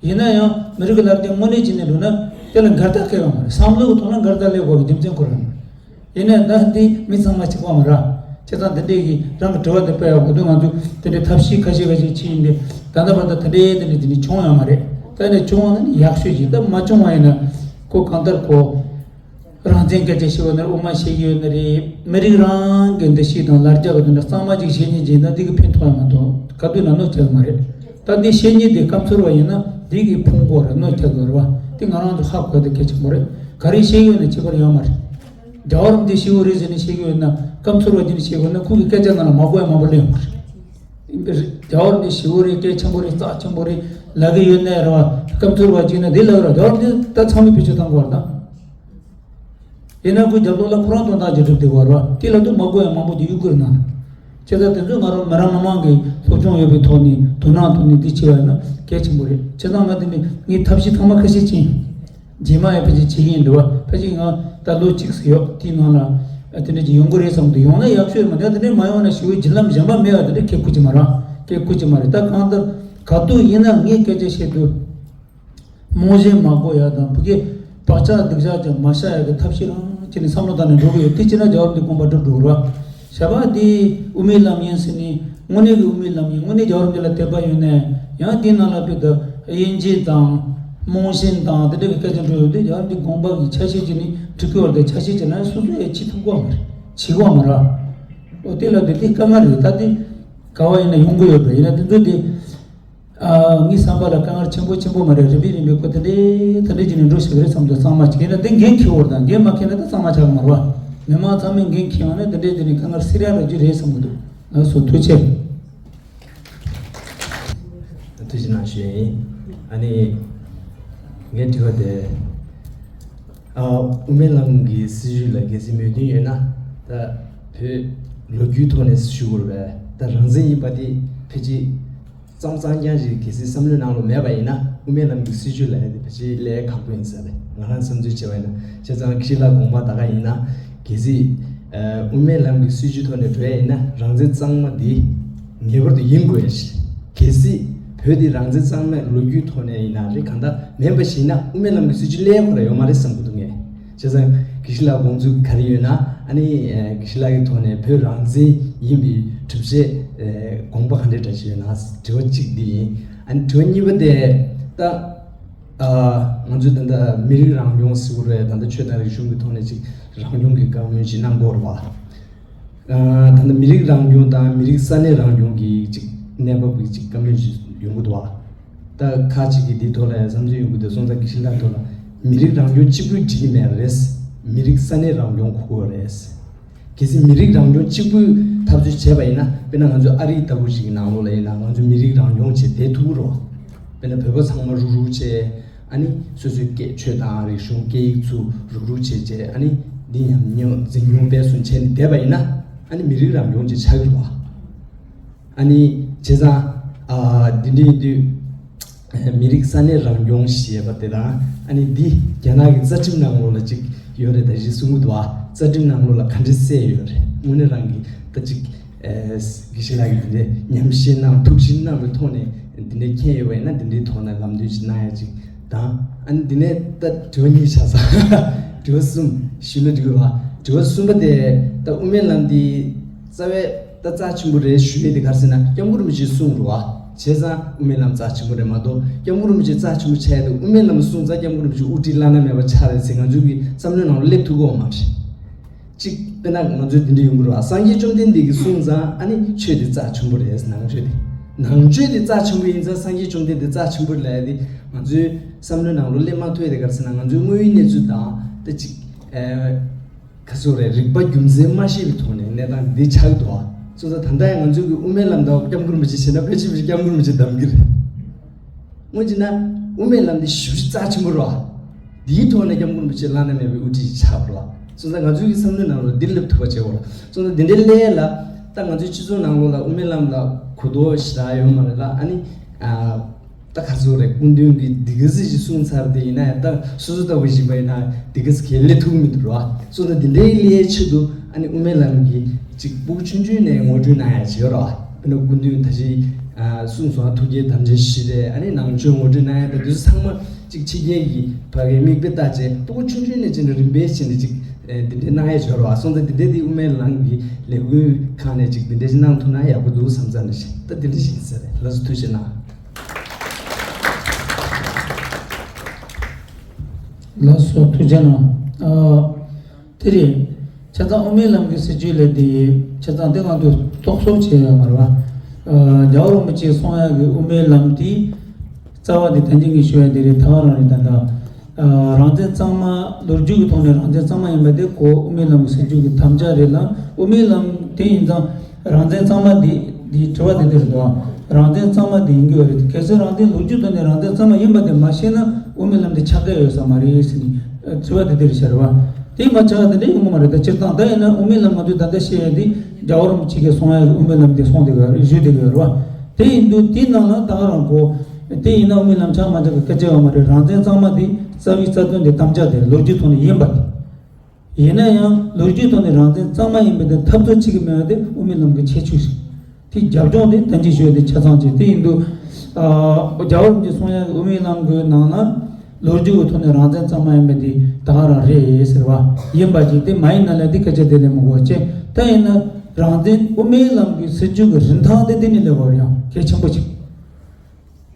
ཡིན་ན་ཡང་མི་རིགས་ཀྱི་ལར་རྒྱ་དངོས་གནས་ཅིག་ནས་འགྲོ་ན་དེ་ལ་འགལ་ཟླ་གང་ཡང་མ་རེད། བསམ་བློ་གི་ཐོག་ལ་འགལ་ཟླ་སླེབས་དགོས་པའི་རྒྱུ་མཚན་ཁོ་རང་རེད། ཡིན་ནའི་ད་འདི་མི་ཚང་མ་གཅིག་པ་མ་རེད། བྱས་ཙང་འདི་འདྲས་ཀྱི་རང་གི་དྲི་བ་འདི་སྤེལ་ཡག་གོ་དུས་ང་ཚོས་དེ་འདྲའི་ཐབས་ཤེས་ཁ་ཤས་ཁ་ཤས་བྱས་ཡིན་ཏེ། ད་ལྟ་བར་དུ་དེ་འདྲའི་དེ་འདྲའི་དེ་འདྲའི་བྱུང་ཡོད་མ་རེད། ད་ནས་བྱུང་བ་ན་ནི་ཡག་ཤོས་ཅིག་ད་མ་བྱུང་བ་ཡིན་ན་ཁོ་གང་ལྟར་ཁོ་རང་བཙན་སྐད་ཆ་བཤད་ཡོད་ན་རེད། དབུ་མ་བཤད་ཀྱི་ཡོད་ན་རེད། མི་རིགས་རང་གི་འདུ་ཤེས་དང་ལར་རྒྱ་གི་དོན་དག་གཙང་མ་ཅིག་བཤད་ཉན་བྱས་ན་འདི་གི་ཕན་ཐོགས་ཡོད་མ་གཏོགས་ག་དུས་ན་གནོད་སྐྱེལ་མ་རེད། ད་འདི་བཤད་ཉན་དེ་སྐམ་ཚོར་བ་ཡིན་ན་འདི་གི་ཕུང་གོ་རེད། གནོད་སྐྱེལ་དགོས་རེད་བ། དེ་ང་རང་ཚོ་ཧ་གོ་ཡ་དེ་གལ་ཆེན་པོ་རེད། ག་རེ་བཤད་ཡོད་ན་ཁྱད་པར་ཡོད་མ་རེད། རྒྱལ་བ་རིན་པོ་ཆེ་ཞི་བ་རེད་ཟེར་ནས་བཤད་ཀྱི་ཡོད་ན། སྐམ་ཚོར་བ་ཅན་བཤད་དགོས་ན་ཁོ་གི་སྐད་ཆ་ནང་ལ་མ་གོ་ཡ་མང་པོ་སླེབས་ཡོང་གི་རེད། ཡིན་པས་རྒྱལ་བ་རིན་པོ་ཆེ་ཞི་བ་རེད། སྐད་ཆེན་པོ་རེད། རྩ་ཆེན་པོ་རེད་ལབ་ཀྱི་ཡོད་ནའི་རེད་བ། སྐམ་ཚོར་བ་ཅིག་ན་འདི་ལབ་ར། རྒྱལ་བ་རིན་པོ་ཆེ་ད་ཚང་མས་བེད་སྤྱོད་བཏང་དགོས་རེད་ད། ཡིན་ན་ཁོའི་རྒྱབ་ལོགས་ལ་ཁོ་རང་དོན་དག་ཅིག་སྒྲུབ་བསྡད་དགོས་རེད་བ། དེ་ལབ་དུས་མ་གོ་ཡ་མང་པོ་ཅིག་ཡོད་ཀྱི་རེད་ན། བྱས་ཙང་དེ་ཚོ་ང་རང་མི་རང་མི་མང་གི་སློབ་སྦྱོང་ཡོད་པའི་ཐོག་ནས་དོ་སྣང་ཐོག་ནས་འདི་བྱས་པ་ཡིན་ན་གལ་ཆེན་པོ་རེད། བྱས་ཙང་ང་དེ་ནས་ངས་ཐབས་ཤེས་ཚང་མ་ཁ་ཤས་ཅིག་རྗེས་མ་ཡང་ཕལ་ཆེར་བྱེད་ཀྱི་ཡིན་འདུག་བ། ཕལ་ཆེར་ང་ད་ལོ་གཅིག་ཙམ་ཡོད། དེའི་ནང་ལ་དེ་འདྲ་ཅིག་ཡོང་གི་རེད་བསམ་འདུག་ཡོང་ན་ཡག་ཤོས་རེད་མ་གཏོགས་དེ་འདྲ་མ་ཡོང་ན་ཞི་བའི་བརྒྱུད་ལམ་གཞན་པ་མེད་པ་དེ་འདྲ་ཁེ་ཁུར་གྱི་མ་རེད། ཁེ་ཁུར་གྱི་མ་རེད། ད་གང་ལྟར་ག་དུས་ཡིན་ན་ངས་སྐད་ཆ་བཤད་དུས་རྨོངས་གཞི་མ་གོ་ཡ་དང་ཕ་གིའི་བག་ཆགས་སྡུག་ཅག་ཅིག་མ་ཤར་ཡ་གི་ཐབས་ཤེས་རང་བྱས་ནས་བསམ་བློ་བཏང་ནས་འགྲོ་གི་ཡོད། དེ་བྱས་ན་རྒྱལ་བ་རིན་པོ་ཆེའི་དགོངས་པ་འགྲུབ་འགྲོ་གི་རེད་བ། བྱས་པ་དེ་དབུ་མའི་ལམ་ཡིན་ཟེར་ནས། དངོས་གནས་ཀྱི་དབུ་མའི་ལམ་ཡིན། དངོས་གནས་རྒྱལ་བ་རིན་པོ་ཆེ་ལ་དད་པ་ཡོད་ནའི་ཡང་དེའི་ནང་ལ་དཔེ་དེ་དབྱེ་འབྱེད་དང་རྨོངས་གཞི་དང་དེ་འདྲ་གི་སྐད་ཆ་འགྲོ་ཡོང་དུས། རྒྱལ་བ་རིན་པོ་ཆེའི་དགོངས་པ་གི་ཆ་ཤས་ཅིག་ནི་འགྲིག་གི་ཡོད་རེད་དེ། ཆ་ཤས་ཅིག་ན་སོ་སོ་ཡང་བྱེད་ཐུབ་ཀྱི་ཡོད་མ་རེད། བྱེད་ཀྱི་ཡོད་མ་རེད། འོ་དེ་ལ་དེ་དེ་དཀའ་ངལ་རེད། ད་དེ་ག་བ་ཡིན་ན་ཡོང་གི་ཡོད་རེད། ཡིན་ན་དེ་ཚོ་དེ། ཨ། ངའི་བསམ་པ་ལ་དཀའ་ངལ་ཆེན་པོ་ཆེན་པོ་མ་རེད། རིམ་པས་རིམ་པས་ཁོ་དེ་འདྲའི་དེ་འདྲའི་བྱས་ནས་འགྲོ་ཤེས་ཀྱི་རེད་བསམ་འདུག་གཙང་མ་ཅིག་ཡིན་ན་དེ་འགན་འཁྱེར་དགོས་རེད། ད་འགན་མ་འཁྱེར་ན་ད་གཙང་མ་ཆགས་ཀྱི་མ་རེད་བ། མི་མང་ཚང་མས་འགན་འཁྱེར་ཡོང་ན་དེ་འདྲའི་དེ་ནས་དཀའ་ངལ་སེལ་ཡག་རག་རྒྱུ་རེད་བསམ་གྱི་འདུག་ལགས་སོ། ཐུགས་རྗེ་ཆེ། ཐུགས་རྗེ་གནང་ཞུ་ཡིན། ཨ་ནི་ངའི་དྲི་བ་དེ། ཨ། དབུ་མའི་ལམ་གྱི་སྲིད་བྱུས་ལ་གལ་སྲིད་མོས་མཐུན་ཡོད་ན། ད་བོད་ལོ་རྒྱུས་ཐོག་ནས་ཞུ་དགོས་རེད་པས། ད་རང་བཙན་ཡིན་པ་དེ་ཕལ་ཆེར་ གཙང་གཙང་རྐྱང་ཞིག་གལ་སྲིད་བསམ་བློའི་ནང་ལ་མེད་པ་ཡིན་ན། དབུ་མའི་ལམ་གྱི་སྲིད་བྱུས་ལབ་ཡ་དེ་ཕལ་ཆེར་ལས་ཁག་པོ་ཡིན་ས་རེད། ང་རང་བསམ་ཚུལ་བྱས་པ་ཡིན་ན། བྱས་ཙང་དགེ་བཤེས་ལགས་དགོངས་པ་ད་ག་ཡིན་ན། གལ་སྲིད་ཨ་དབུ་མའི་ལམ་གྱི་སྲིད་བྱུས་ཐོག་ནས་འགྲོ་ཡ་ཡིན་ན། རང་བཙན་གཙང་མ་འདི་ངེས་པར་དུ་ཡིན་དགོས་ཡ་ཞིག་གལ་སྲིད་བོད་འདི་རང་བཙན་གཙང་མའི་ལོ་རྒྱུས་ཐོག་ནས་ཡིན་ན་རེད། གང་ལྟར་མིན་པ་ཞིག་ཡིན་ན། དབུ་མའི་ལམ་གྱི་སྲིད་བྱུས་ལས་ཁོ་ར་ཡོད་མ་རེད་བསམ་གྱི་འདུག་ངས། བྱས་ཙང་དགེ་བཤེས་ལགས་དགོངས་ཚུལ་ག་རེ་ཡོད་ན། ཨ་ནི་ཨ་དགེ་བཤེས་ལགས་ཀྱི་ཐོག་ནས་བོད་རང་བཙན་ཡིན་པའི་གྲུབ་ཆ་ཨ་དགོངས་པ་ག་འདྲ་འདྲ་ཞིག་ཡོད་ན་དྲི་བ་གཅིག་འདི་ཡིན། ཨ་ནི་དྲི་བ་གཉིས་པ་དེ་ད། ཨ་ང་ཚོས་ད་ལྟ་མི་རིགས་རང་སྐྱོང་ཟེར་གྱི་རེད། ད་ལྟ་ཆོས་དང་རིག་གཞུང་གི་ཐོག་ནས་ཅིག་རང་སྐྱོང་གི་བཀའ་མོལ་ཅིག་གནང་གི་ཡོད་རེད་བ། ཨ་ད་ལྟ་མི་རིགས་རང་སྐྱོང་དང་མི་རིགས་ས་གནས་རང་སྐྱོང་གི་ཅིག་གནས་བབ་ཀྱི་ཅིག་བཀའ་མོལ་ཅིག་ཡོང་གི་འདུག་བ། ད་ཁ་ཅིག་གིས་འདིའི་ཐོག་ལ་ཡང་བསམ་ཚུལ་ཡོང་གི་འདུག་སོང་ཙང་དགེ་བཤེས་ལགས་ཐོག་ལ། མི་རིགས་རང་སྐྱོང་གཅིག་པུས་འགྲིག་གི་མེད་རེད། མི་རིགས་ས་གནས་རང་སྐྱོང་དགོས་ཀྱི་རེད། གལ་སྲིད་མི་རིགས་རང་སྐྱོང་གཅིག་པུས་འཐབ་རྩོད་བྱས་པ་ཡིན་ན། དཔེར་ན་ང་ཚོའི་ཨ་རི་ལྟ་བུ་ཞིག་གི་ནང་ལོགས་ལ་ཡིན་ན། ང་ཚོ་མི་རིགས་རང་སྐྱོང་བྱས་བསྡད་ཐུབ་ཀྱི་རེད། དཔེར་ན་བོད་པ་ཚང་མ་རུག་རུག་བྱས། ཨ་ནི་སོ་སོའི་སྐད། ཆོས་དང་རིག་གཞུང་། སྐད་ཡིག་ཚུར་རུག་རུག་བྱས་བྱས། ཨ་ནི་འདི་ཉམས་མྱོང་འཛིན་སྐྱོང་སྤེལ་གསུམ་བྱས་ནས་བསྡད་པ་ཡིན་ན། ཨ་ནི་མི་རིགས་རང་སྐྱོང་ཅིག་ཆགས་ཀྱི་རེད་བ། ཨ་ནི་བྱས་ཙང་ཨ་འདི་འདྲ་ཡིན་དུས། མི་རིགས་ས་གནས་རང་སྐྱོང་ཞེས་པ་དེ་དང་། ཨ་ནི་འདི་རྒྱ་ནག་གི་རྩ་ཁྲིམས་ནང་ལོགས་ལ་ཅིག་ཡོད་རེད། ད་གཞི་གསུང་གི་འདུག་བ། རྩ་ཁྲིམས་ནང་ལོགས་ལ་ག་འདྲ་གསལ་ཡོད་རེད། དངོས་གནས་རང་གི་ད་ཅིག་ཨ་དགེ་བཤེས་ལགས་ཀྱིས་འདི་འདྲའི་ཉམས་བཞེས་གནང་། ཐུགས་ཞིབ་གནང་བའི་ཐོག་ནས་འདི་འདྲའི་མཁྱེན་ཡོད་པ་ཡིན་ན། འདི་འདྲའི་ཐོག་ནས་ལམ་སྟོན་ཅིག་གནང་ཡ་ཅིག་དང་། ཨ་ནི་འདི་ནས་ད་དྲི་བ་གཉིས་ཆགས་སོང་། དྲི་བ་གསུམ་ཞུས་ན་འགྲིག་གི་རེད་བ། དྲི་བ་གསུམ་པ་དེ་ད་དབུ་མའི་ལམ་འདི་རྩ་བའི་ད་རྩ་ཆེན་པོ་རེད་ཞུ་ཡས་དེ་ག་རེ་ཟེར་ན། སྐྱབས་མགོན་རིན་པོ་ཆེས་གསུངས་རེད་བ། བྱས་ཙང་དབུ་མའི་ལམ་རྩ་ཆེན་པོ་རེད་མ་གཏོགས། སྐྱབས་མགོན་རིན་པོ་ཆེ་རྩ་ཆེན་པོ་ཆགས་ཡ་དེ། དབུ་མའི་ལམ་གསུངས་ཙང་སྐྱབས་མགོན་རིན་པོ་ཆེ་དབུ་ཁྲིད་བླ་ན་མེད་པ་ཆགས་རེད་ཟེར་ང་ཚོའི་གི་བསམ་བློའི་ནང་ལ་སླེབས་ཐུབ་ཀྱི་ཡོད་མ་རེད། གཅིག་དཔེར་ན་ང་ཚོས་འདི་འདྲ་ཡོང་གི་རེད་བ། སངས་རྒྱས་བཅོམ་ལྡན་འདས་ཀྱིས་གསུངས་ཙང་ཨ་ནི་ཆོས་དེ་རྩ་ཆེན་པོ་རེད། ནང་ཆོས་དེ། ནང་ཆོས་དེ་རྩ་ཆེན་པོ་ཡིན་ཙང་སངས་རྒྱས་བཅོམ་ལྡན་འདས་རྩ་ཆེན་པོ་རེད་ལབ་ཡ་དེ་ང་ཚོའི་བསམ་བློའི་ནང་ལ་སླེབས་མ་ཐུབ་ཡ་དེ་ག་རེ་ཟེར་ན། ང་ཚོའི་དངོས་ཡོད་གནས་ཚུལ་དང་ད་ཅིག་ཨ། ག་ཚོད་རེད། རིག་པ་རྒྱུ་མཚན་མ་ཤེས་པའི་ཐོག་ནས་གནས་སྟངས་འདི་ཆགས་འདུག་ཨ། སོང་ཙང་ད་ལྟ་ཡང་ང་ཚོ་གི་དབུ་མའི་ལམ་དང་སྐྱབས་མགོན་རིན་པོ་ཆེ་བྱས་ན། ཕལ་ཆེར་ཕལ་ཆེར་སྐྱབས་མགོན་རིན་པོ་ཆེ་གདམ་གྱི་རེད། དངོས་གཞི་ན་དབུ་མའི་ལམ་འདི་ཞེ་པོ་ཅིག་རྩ་ཆེན་པོ་རེད་བ། འདིའི་ཐོག་ནས་སྐྱབས་མགོན་རིན་པོ་ཆེ་བླ་ན་མེད་པའི་དབུ་ཁྲིད་ཅིག་ཆགས་པ་རེད་བ། སོང་ཙང་ང་ཚོའི་གི་བསམ་བློའི་ནང་ལ་འདི་སླེབས་ཐུབ་པ་བྱེད་དགོས་རེད། སོང་ཙང་འདི་འདྲའི་སླད་ལ་ད་ང་ཚོའི་སྤྱི་ཚོགས་ནང་ལོགས་ལ་དབུ་མའི་ལམ་ལ་གོ་རྟོགས་ཞེ་དྲག་ཡོད་མ་རེད་ལ། ཨ་ནི་ཨ། ད་ག་ཚོད་རེད། སྐུ་མདུན་གྱིས་འདི་ག་ཚོད་ཅིག་གསུངས་ཚར་དེ་ཡིན་ན་ཡང་། ད་སོ་སོ་ལྟ་བུ་ཞིག་པ་ཡིན་ན་འདི་ག་ཚོད་གལ་ལས་ཐུག་མི་འདུག་ར། སོ་ད་འདི་འདྲའི་སླད་ཆེད་དུ་ཨ་ནི་དབུ་མའི་ལམ་གྱི་ཅིག་སྤུ་གུ་ཆུང་ཆུང་ནས་ངོ་སྤྲོད་གནང་ཡ་ཅིག་ཡོད་ར། དཔེར་ན་སྐུ་མདུན་ད་ཅིག་གསུངས་སོང་། ཐུགས་བསྐྱེད་དམ་བཅའ་བཞི་རེད། ཨ་ནི་ནང་ཆོས་ངོ་སྤྲོད་གནང་ཡ། ད་འདི་ཚོ་ཚང་མ་ཅིག་ཕྱི་རྒྱལ་གྱི་ཕ་གིའི་མིག་དཔེ་ལྟ་བྱས། སྤུ་གུ་ཆུང་ཆུང་ནས་ཅིག་རིམ་པས་བྱས་ནས་ཅིག་འདི་འདྲའི་གནང་ཡ་ཅིག་ཡོད་ར། སོང་ད་འདི་འདྲའི་དེ་དབུ་མའི་ལམ་གྱི་ལས་འགུལ་ཁང་ནས་ཅིག་འདི་འདྲའི་ཅིག་གནང་ཐུབ་ན་ཡག་པོ་འདུག་བསམ་ཙང་ནས་ཅིག་ད་འདི་འདྲ་ཞིག་ཡིན་ས་རེད། ལགས་སོ། ཐུགས་རྗེ་གནང་། ལགས་སོ། ཐུགས་རྗེ་གནང་། ཨ། དེ་རེད། བྱས་ཙང་དབུ་མའི་ལམ་གྱི་སྲིད་བྱུས་ལས་དེ། བྱས་ཙང་དེ་ང་ཚོས་རྟོག་བཟོ་བྱས་ཡོད་མ་རེད་བ། ཨ། རྒྱལ་བ་རིན་པོ་ཆེས་གསུང་ཡག་གི་དབུ་མའི་ལམ་དེ་རྩ་བ་དེ་ད་གིན་ངས་ཞུ་ཡ་དེ་རེད། ད་ག་རང་རེད། ད་ལྟ་ཨ། རང་བཙན་གཙང་མ། ལོ་རྒྱུས་ཀྱི་ཐོག་ནས་རང་བཙན་གཙང་མ་ཡིན་པ་དེ་ཁོ་དབུ་མའི་ལམ་གྱི་སྲིད་བྱུས་ཀྱི་དམ་བཅའ་རེད་ལ། དབུ་མའི་ལམ་དེ་ཡིན་ཙང་། རང་བཙན་གཙང་མ་འདི། འདིའི་དྲི་བ་དེ་འདིར་འདུག་རང་བཙན་གཙང་མ་འདི་ཡིན་གྱི་ཡོད་རེད། གལ་སྲིད་རང་བཙན་ལོ་རྒྱུས་ཐོག་ནས་རང་བཙན་གཙང་མ་ཡིན་པ་དེ་མ་ཤེས་ན་དབུ་མའི་ལམ་དེ་ཆགས་ཀྱི་ཡོད་ས་མ་རེད་ཟེར་ནས་དྲི་བ་དེ་འདིར་ཤར་བ། དེ་མ་ཆགས་དེ་འདྲ་ཡོང་གི་མ་རེད། ད་སྤྱིར་བཏང་ད་ཡིན་ན་དབུ་མའི་ལམ་ང་ཚོས་ད་ལྟ་བཤད་ཡ་དེ་རྒྱལ་བ་རིན་པོ་ཆེ་གིས་གསུང་ཡ་དབུ་མའི་ལམ་དེ་གསུངས་བསྡད་ཀྱི་ཡོད་རེད། ཞུས་བསྡད་ཀྱི་ཡོད་རེད་བ། དེ་ཡིན་དུས་དེའི་ནང་ལ་ད་ག་རང་གོ། དེ་ཡིན་ན་དབུ་མའི་ལམ་ཆགས་མ་ཆགས་ཀྱི་སྐད་ཆ་ཡོད་མ་རེད། རང་བཙན་གཙང་མ་དེ་རྩ་བའི་རྩ་དོན་དེ་དམ་བཅའ་དེ་ལོ་རྒྱུས་ཐོག་ནས་ཡིན་པ་དེ། ཡིན་ན་ཡང་ལོ་རྒྱུས་ཐོག་ནས་རང་བཙན་གཙང་མ་ཡིན་པའི་དེ་འཐབ་རྩོད་བྱེད་ཀྱི་མེད་པ་དེ་དབུ་མའི་ལམ་གྱི་ཁྱད་ཆོས་ཤིག་དེ་རྒྱབ་ལྗོངས་དེ་ད་གིན་ཞུས་དེ་ཆ་ཚང་བྱས། དེ་ཡིན་དུས། ཨ། རྒྱལ་བ་རིན་པོ་ཆེས་གསུང་ཡག་གི་དབུ་མའི་ལམ་གྱི་ནང་ན་ལོ་རྒྱུས་ཀྱི་ཐོག་ནས་རང་བཙན་གཙང་མ་ཡིན་པ་དེ་ད་ག་རང་རེད་ཟེར་བ་ཡིན་པ་ཅིག་དེ་མ་ཡིན་ན་ལས་དེ་སྐད་ཆ་དེ་ལས་མི་གོ་བ་བྱས། ད་ཡིན་ན་རང་བཙན། དབུ་མའི་ལམ་གྱི་སྲིད་བྱུས་ཀྱི་རིན་ཐང་དེ་དེ་ནས་སླེབས་པ་རེད། ཡང་གལ་ཆེན་པོ་ཅིག་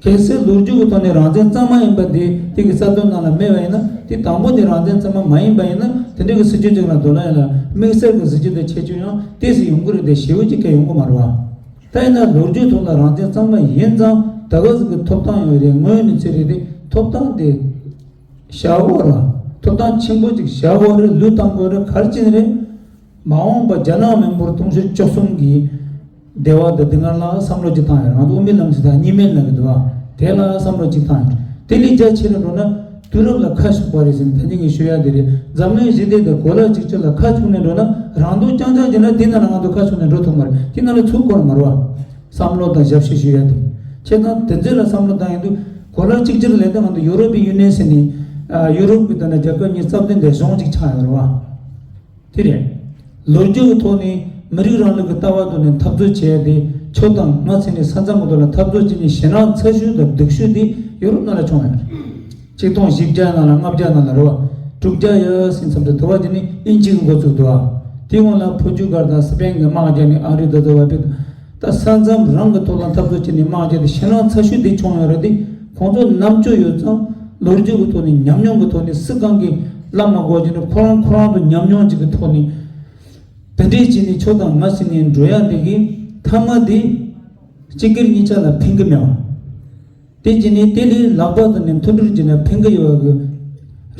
གལ་སྲིད་ལོ་རྒྱུས་ཀྱི་ཐོག་ནས་རང་བཙན་གཙང་མ་ཡིན་པ་དེ་དེ་གི་རྩ་དོན་ནང་ལ་མེད་པ་ཡིན་ན། དེ་དང་པོ་དེ་རང་བཙན་གཙང་མ་མ་ཡིན་པ་ཡིན་ན། དེ་འདྲ་གི་སྲིད་བྱུས་ཅིག་ལ་དོ་སྣང་ཡིན་ལ། དམིགས་བསལ་གྱི་སྲིད་བྱུས་དེ་ཁྱད་ཆོས་ཡང་ཏོག་ཙམ་ཡོང་གི་རེད་དེ། ཞེ་པོ་ཅིག་གལ་ཡོང་གི་མ་རེད་བ། ད་ཡིན་ན་ལོ་རྒྱུས་ཐོག་ལ་རང་བཙན་གཙང་མ་ཡིན་ཙང་ད་ག་ཟིག་གི་ཐོབ་ཐང་ཡོད་རེད། དངོས་ཡོད་གནས་ཚུལ་རེད་དེ། ཐོབ་ཐང་དེ་བཞག་དགོས་རེད། ཐོབ་ཐང་ཆེན་པོ་ཅིག་བཞག་དགོས་རེད། ལུས་གཏང་དགོས་རེད། ག་རེ་བྱས་ནས་རེད། མ་འོངས་པ་རྒྱ་ནག་མི་འབོར་དུང་ཕྱུར་བཅུ་གསུམ་གྱི་བདེ་བ་དང་སྡུག་བསྔལ་ལ་བསམ་བློ་ཅིག་བཏང་ཡོད་རེད། ང་ཚོ་དབུ་མའི་ལམ་ཟེར་ད་གཉིས་སྨན་ལབ་ཀྱི་འདུག་བ། དེ་ལ་བསམ་བློ་ཅིག་བཏང་ཡོད་རེད། དེ་ལས་རྒྱ་ཆེ་རུ་འགྲོ་ན་དུས་རབས་ལ་ཁ་ཕྱུག་པ་རེད་ཟེར་ནས་ད་གིན་ངས་ཞུ་ཡ་དེ་རེད། འཛམ་གླིང་ཞི་བདེ་དང་གོ་ལ་གཅིག་གྱུར་ལ་ཁ་ཕྱུག་ནས་འགྲོ་ན། རང་སྡུག་རྐྱང་རྐྱང་བྱས་ན་དེ་ནང་ལ་ང་ཚོ་ཁ་ཕྱུག་ནས་འགྲོ་ཐུབ་མ་རེད། དེ་ནང་ལ་ཚུད་དགོས་རེད་མ་རེད་བ། བསམ་བློ་དང་ཞབས་ཕྱི་ཞུ་ཡ་དེ། བྱས་ཙང་དེ་ཚོ་ལ་བསམ་བློ་བཏང་ཡོང་དུས་གོ་ལ་གཅིག་གྱུར་ལས་དོན་ང་ཚོ་ཡུ་རོབ་པའི་ཡུ་ནི་ཡན་ཟེར་ནས་ཡུ་རོབ་ཀྱི་ད་ནི་རྒྱལ་ཁབ་ཉི་ཤུ་རྩ་བདུན་དེ་གཞུང་གཅིག་ཆགས་ཡོད་རེད་བ། དེ་རེད། ལོ་རྒྱུས་ཀྱི་ཐོག་ནས་མི་རིགས་རིང་ལུགས་ཀྱི་ལྟ་བ་ཐོག་ནས་འཐབ་རྩོད་བྱས་ཏེ་ཁྱོད་དང་ང་ཟེར་ནས་ས་མཚམས་ཀྱི་ཐོག་ལ་འཐབ་རྩོད་བྱས་ནས་ཞེད་སྣང་ཚ་ཤོས་དང་སྡུག་ཤོས་དེ་ཡུ་རོབ་ནང་ལ་བྱུང་ཡོད་རེད། ཆིག་སྟོང་བཞི་བརྒྱ་ནང་ལ་ལྔ་བརྒྱ་ནང་ལ་རེད་བ། དྲུག་བརྒྱ་ཡོད་ཟིན་མཚམས་དུ་དུ་བ་དེ་ནི་དབྱིན་ཇི་གི་འགོ་བཙུགས་འདུག་བ། དེ་སྔོན་ལ་ཕོ་ཅུ་གལ་དང་སི་པེན་གྱི་དམག་རྒྱག་ནས་ཨ་རི་དུ་དུ་བ་ཕེབས། ད་ས་མཚམས་རང་གི་ཐོག་ལ་འཐབ་རྩོད་བྱས་ནས་དམག་རྒྱག་དེ་ཞེད་སྣང་ཚ་ཤོས་དེ་བྱུང་ཡོད་རེད་དེ། ཁོང་ཚོ་རྣམ་དཔྱོད་ཡོད་ཙང་ལོ་རྒྱུས་ཀྱི་ཐོག་ནས་ཉམས་མྱོང་གི་ཐོག་ནས་སུ་གང་གིས་བླ་མ་དགོས་ཀྱི་ནས་ཁོ་རང་ཁོ་རང་དུ་ཉམས་མྱོང་ཅིག་གི་ཐོག་ནས་དེ་འདྲས་བྱས་ནས་ཁྱོད་དང་ང་ཟེར་ནས་འགྲོ་ཡ་དེ་གི་མཐའ་མ་དེ་གཅིག་གིས་གཉིས་ཆ་ལ་ཕན་གི་མེད་བ། དེ་བྱས་ནས་དེ་ལས་ལྷག་པར་དུ་ནས་མཐུན་སྒྲིལ་བྱས་ནས་ཕན་གི་ཡོད་གི།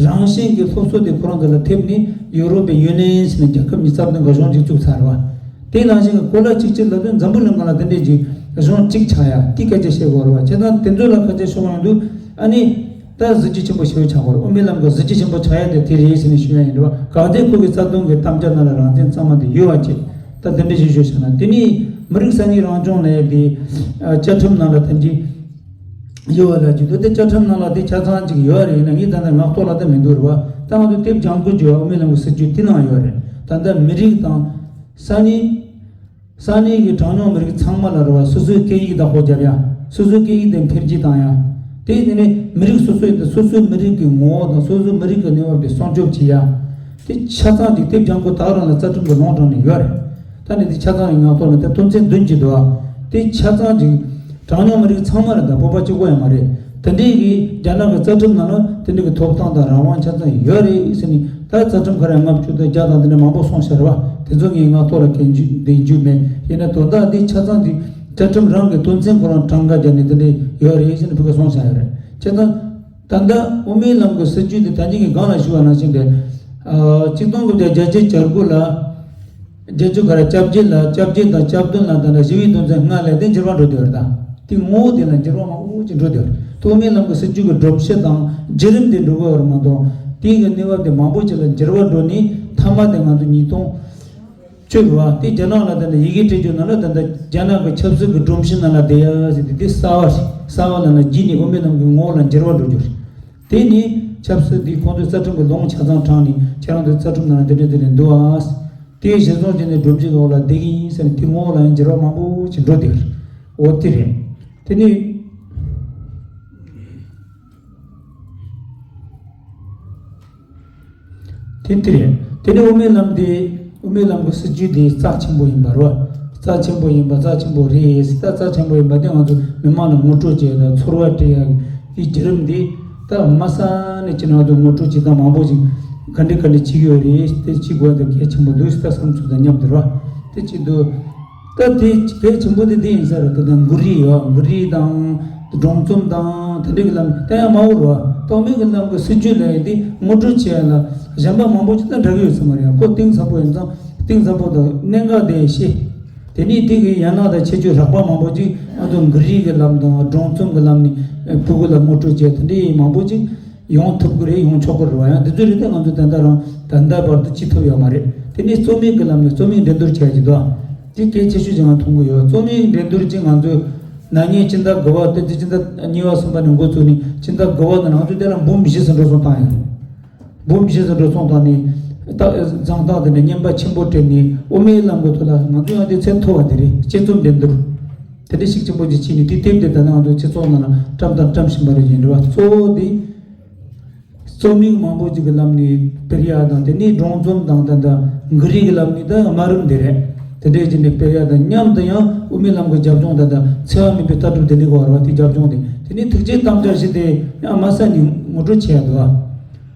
རང་བཞིན་གྱི་སློབ་གསོ་དེ་ཁོ་རང་ཚོ་ལ་ཐེབས་ནས་ཡུ་རོབ་པའི་ཡུ་ནི་ཡན་ཟེར་ནས་རྒྱལ་ཁབ་ཉི་ཤུ་རྩ་བདུན་ག་གཞུང་གཅིག་བཙུགས་ཚར་བ། དེ་ནང་བཞིན་གྱི་གོ་ལ་གཅིག་གྱུར་ལབ་དུས་འཛམ་བུ་གླིང་སྒང་ལ་དེ་འདྲས་ཀྱི་གཞུང་གཅིག་ཆགས་ཡ་དེ་སྐད་ཆ་བཤད་དགོས་རེད་བ། བྱས་ཙང་དེ་ཚོ་ལ་ཁ་ཆད་ཤོར་ཡོང་དུས་ཨ་ནི། ད་གཟི་བརྗིད་ཆེན་པོ་ཞེ་པོ་ཆགས་པ་རེད། དབུ་མའི་ལམ་གྱི་གཟི་བརྗིད་ཆེན་པོ་ཆགས་ཡ་དེ་དེ་རེད་ཟེར་ནས་ཞུ་ཡ་ཡིན་རེད་བ། གལ་ཏེ་ཁོ་གི་རྩ་དོན་གྱི་དམ་བཅའ་ནང་ལ་རང་བཙན་གཙང་མ་དེ་ཡོད་བ་ཅེས་ད་དེ་འདྲ་ཞིག་ཞུ་བྱས་ན། དེ་ནས་མི་རིགས་ས་གནས་རང་སྐྱོང་ལས་དེ་བཅའ་ཁྲིམས་ནང་ལ་དེ་འདྲ་ཡོད་བ་ལ་ཅིག་འདུག་དེ་བཅའ་ཁྲིམས་ནང་ལ་དེ་ཆ་ཚང་ཅིག་ཡོད་རེད། ཡིན་ན་ངས་ད་ལྟ་ངག་ཐོག་ལ་ད་མི་འདུག་རེད་བ། ད་ང་ཚོ་དེབ་ལྗང་ཁུ་བརྗོད་བ་དབུ་མའི་ལམ་གྱི་སྲིད་བྱུས་དེ་ནང་ཡོད་རེད། ད་ལྟ་མི་རིགས་དང་ས་གནས། ས་གནས་ཀྱི་གྲངས་ཉུང་མི་རིགས་ཚང་མ་ལ་རེད་བ། སོ་སོའི་སྐད་ཡིག་བདག་པོ་རྒྱབ་ཡ། སོ་སོའི་སྐད་ཡིག་དེ་འཕེལ་རྒྱས་བཏང་ཡ། དེ་ནི་མི་རིགས་སོ་སོའི་དེ་སོ་སོའི་མི་རིགས་ཀྱི་ངོ་བོ་དང་སོ་སོའི་མི་རིགས་ཀྱི་གནས་བབ་དེ་སྲུང་སྐྱོབ་བྱེད་ཡ། དེ་ཆ་ཚང་གཅིག་དེབ་ལྗང་ཁུ་དག་རང་ལ་རྩ་ཁྲིམས་ཀྱི་ལུང་དྲངས་ནས་ཡོད་རེད། ད་ནི་དེ་ཆ་ཚང་ཡི་ངག་ཐོག་ལ་དེ་དོན་ཚན་བདུན་གྱི་འདུག་ཨ། དེ་ཆ་ཚང་གཅིག་གྲངས་ཉུང་མི་རིགས་ཚང་མ་རེད། ད་བོད་པ་གཅིག་པོ་ཡང་མ་རེད། དེ་འདྲའི་གི་རྒྱ་ནག་གི་རྩ་ཁྲིམས་ནང་ལ་དེ་འདྲའི་གི་ཐོབ་ཐང་དང་རང་དབང་ཆ་ཚང་ཡོད་རེད་ཟེར་ནས། ད་རྩ་ཁྲིམས་ཁ་ར་ལྔ་བཅུ་དང་བརྒྱ་དང་དེ་འདྲ་མང་པོ་སོང་ཤར་བ་དེ་ཚོ་ངས་ངག་ཐོག་ལ་གན་རྒྱུ་འདེགས་རྒྱུ་མེད། ཡིན་ན་དོན་དག་འདི་ཆ་ཚང་གི་རྩ་ཁྲིམས་རང་གི་དོན་ཚན་ཁོ་རང་གྲངས་ཀ་བརྒྱབ་ནས་དེ་འདྲ་ཡོད་རེད་ཟེར་ནས་ཕུལ་ག་སོང་ཤར་ཡོད་རེད། བྱས་ཙང་ད་ལྟ་དབུ་མའི་ལམ་གྱི་སྲིད་བྱུས་དེ་ད་གིན་གྱི་སྒང་ལ་ཞུ་བ་ནང་བཞིན་རེད། ཨ། ཆིག་སྟོང་དགུ་བརྒྱ་བརྒྱད་ཅུ་གྱ་དགུ་ལ། བརྒྱད་ཅུ་ག་ར་བཅོ་བརྒྱད་ལ་བཅོ་བརྒྱད་དང་བཅུ་བདུན་ལ་ད་ལྟ་ཞི་བའི་དོན་ཚན་ལྔ་ལས་དེ་འགྱུར་བ་འགྲོ་བསྡད་ཡོད་རེད། ད་དེ་ངོ་བོ་དེ་ལ་འགྱུར་བ་མང་པོ་ཅིག་འགྲོ་བསྡད་ཡོད་རེད། དབུ་མའི་ལམ་གྱི་སྲིད་བྱུས་ཀྱི་སྒྲོམ་གཞི་དང་བརྒྱུད་རིམ་དེ་འགྲོ་གི་ཡོད་རེད་མ་གཏོགས། དེའི་གི་གནས་བབ་དེ་མང་པོ་ཅིག་ལ་འགྱུར་བ་འགྲོ་ནས་མཐའ་མ་དེ་ང་ཚོ་ཉིས་སྟོང་བཅུ་རེད་བ། དེ་རྒྱ་ནག་ལ་ད་ལྟ་ཡི་གེ་སྤྲད་རྒྱུ་ནང་ལ་ད་ལྟ་རྒྱ་ནག་གི་ཆབ་སྲིད་ཀྱི་སྒྲོམ་གཞི་ནང་ལ་བསྡད་ཡ་ཟེར་དེ་དེ་གསར་བ་རེད། གསར་བ་ལབ་ན་རྗེས་ནས་དབུ་མའི་ལམ་གྱི་ངོ་བོ་ལ་འགྱུར་བ་འགྲོ་རྒྱུ་རེད། དེ་ནི་ཆབ་སྲིད་འདི་ཁོང་ཚོས་རྩ་ཁྲིམས་ཀྱི་ལུང་ཆ་ཚང་དྲངས་ནས་ཁྱེད་རང་ཚོའི་རྩ་ཁྲིམས་ནང་ལ་འདི་འདྲ་འདི་འདྲ་འདུག་ཨ། དེ་གཞིར་བཟུང་བྱས་ནས་སྒྲོམ་གཞིའི་འོག་ལ་བསྡད་ཀྱི་ཡིན་ཟེར་ནས་དེ་ངོ་བོ་ལ་ཡང་འགྱུར་བ་མང་པོ་ཞིག་འགྲོ་བསྡད་ཀྱི་རེད། འོ་དེ་རེད། དེ་ནི། དེ་དེ་རེད། དེ་ནི་དབུ་མའི་ལམ་དེ་དབུ་མའི་ལམ་གྱི་སྲིད་བྱུས་དེ་རྩ་ཆེན་པོ་ཡིན་པ་རེད་བ། རྩ་ཆེན་པོ་ཡིན་པ་རྩ་ཆེན་པོ་རེད་ཟེར། ད་རྩ་ཆེན་པོ་ཡིན་པ་དེ་ང་ཚོ་མི་མང་ལ་ངོ་སྤྲོད་བྱེད་ཡ་དང་ཚོར་བ་སྤྲད་ཡ་གི་བརྒྱུད་རིམ་འདི་ད་མ་ས་ནས་ཅི་ང་ཚོ་ངོ་སྤྲོད་བྱེད་སྟངས་མང་པོ་ཞིག་ག་འདྲ་ག་འདྲ་བྱེད་ཀྱི་ཡོད་རེད། དེ་བྱེད་དགོས་ཡ་དེ་གལ་ཆེན་པོ་འདུག་ཟེར། ད་བསམ་ཚུལ་དང་མཉམ་དུ་རེད་བ། དེ་བྱེད་དུས། ད་དེ་གལ་ཆེན་པོ་དེ་དེ་ཡིན་ས་རེད། ད་ལྟ་མགོ་རིལ་ཡོད། མགོ་རིལ་དང་སྒྲུང་རྩོམ་དང་དེ་འདྲ་གི་ལམ་ནས་ད་ཡང་མ་འོར་བ། ད་དབུ་མའི་གི་ལམ་གི་སྲིད་བྱུས་ལ་ཡིན་དེ་ངོ་སྤྲོད་བྱེད་ཡ་ལ་གཞན་པ་མང་པོ་ཅིག་ད་འདྲ་གི་ཡོད་ས་མ་རེད། ཁོ་གཏིང་ཟབ་པོ་ཡིན་ཙང་གཏིང་ཟབ་པོ་དང་གནད་འགག་དེ་ཤེས། དེ་ནས་དེ་གི་ཡན་ལག་དང་ཁྱད་ཆོས་རགས་པ་མང་པོ་ཅིག་ང་ཚོ་མགོ་རིལ་གི་ལམ་དང་སྒྲུང་རྩོམ་གི་ལམ་ནས་ཕྲུ་གུ་ལ་ངོ་སྤྲོད་བྱེད་དེ་འདྲ་མང་པོ་ཅིག་ཡོང་ཐུབ་ཀྱི་རེད། ཡོང་ཆོག་གི་རེད་བ། ཡང་དེ་ཚོ་རེད། ད་ང་ཚོ་ད་ལྟ་རང་ད་ལྟ་བར་དུ་བྱེད་ཐུབ་ཡོད་མ་རེད། དེ་ནས་རྩོམ་ཡིག་གི་ལམ་ནས་རྩོམ་ཡིག་འགྲན་བསྡུར་བྱས་ཀྱི་འདུག་དེ་གལ་ཆེ་ཤོས་ཅིག་ང་མཐོང་གི་ཡོད། རྩོམ་ཡིག་འགྲན་བསྡུར་ཅིག་ང་ཚོས་ན་ནིང་སྤྱི་ཟླ་དགུ་པ་སྟེ། དེ་སྤྱི་ཟླ་གཉིས་པ་གསུམ་པ་ནས་འགོ་བཙུགས་ནས་སྤྱི་ཟླ་དགུ་པ་ནང་ང་ཚོས་དེ་ལ་འབུམ་བཞི་ཙམ་འགྲོ་སོང་བཏང་ཡོད་རེད། འབུམ་བཞི་ཙམ་འགྲོ་སོང་བཏང་ནས་ད་རྫོང་ཐང་དེ་ནས་རྔན་པ་ཆེན་པོ་སྤྲད་ནས་དབུ་མའི་ལམ་གྱི་ཐོག་ལ་ང་ཚོ་ཡང་དེ་ཚད་མཐོ་བ་དེ་རེད། དཔྱད་རྩོམ་འགྲན་བསྡུར་དེ་འདྲ་ཞིག་ཆེན་པོ་ཅིག་བྱས་ནས་དེ་དེབ་དེ་ད་ལྟ་ང་ཚོ་སྤྱི་ཚོགས་ནང་ལ་བཀྲམ་དང་བཀྲམ་བཞིན་པ་རེད། ཡིན་རེད་བ། གཙོ་བོ་དེ། རྩོམ་ཡིག་མང་པོ་ཅིག་གི་ལམ་ནས་སྤེལ་ཡག་དང་། དེ་ནས་སྒྲུང་རྩོམ་དང་། ད་ལྟ་མགོ་རིལ་གྱི་ལམ་ནས་ད་དམའ་རིམ་དེ་རེད། དེ་འདྲས་ཅིག་ནས་སྤེལ་ཡག་དང་མཉམ་དུ་ཡང་དབུ་མའི་ལམ་གྱི་རྒྱབ་ལྗོངས། ད་ལྟ་འཚེ་བ་མེད་པའི་ལྟ་གྲུབ་བདེ་ལེགས་སྐོར་བ་དེ་རྒྱབ་ལྗོངས་དེ། དེ་ནས་ཐུགས་བསྐྱེད་དམ་བཅའ་བཞི་དེ་ཡང་དམའ་ས་ནས་ངོ་སྤྲོད་བྱས་ཡག་འདུག་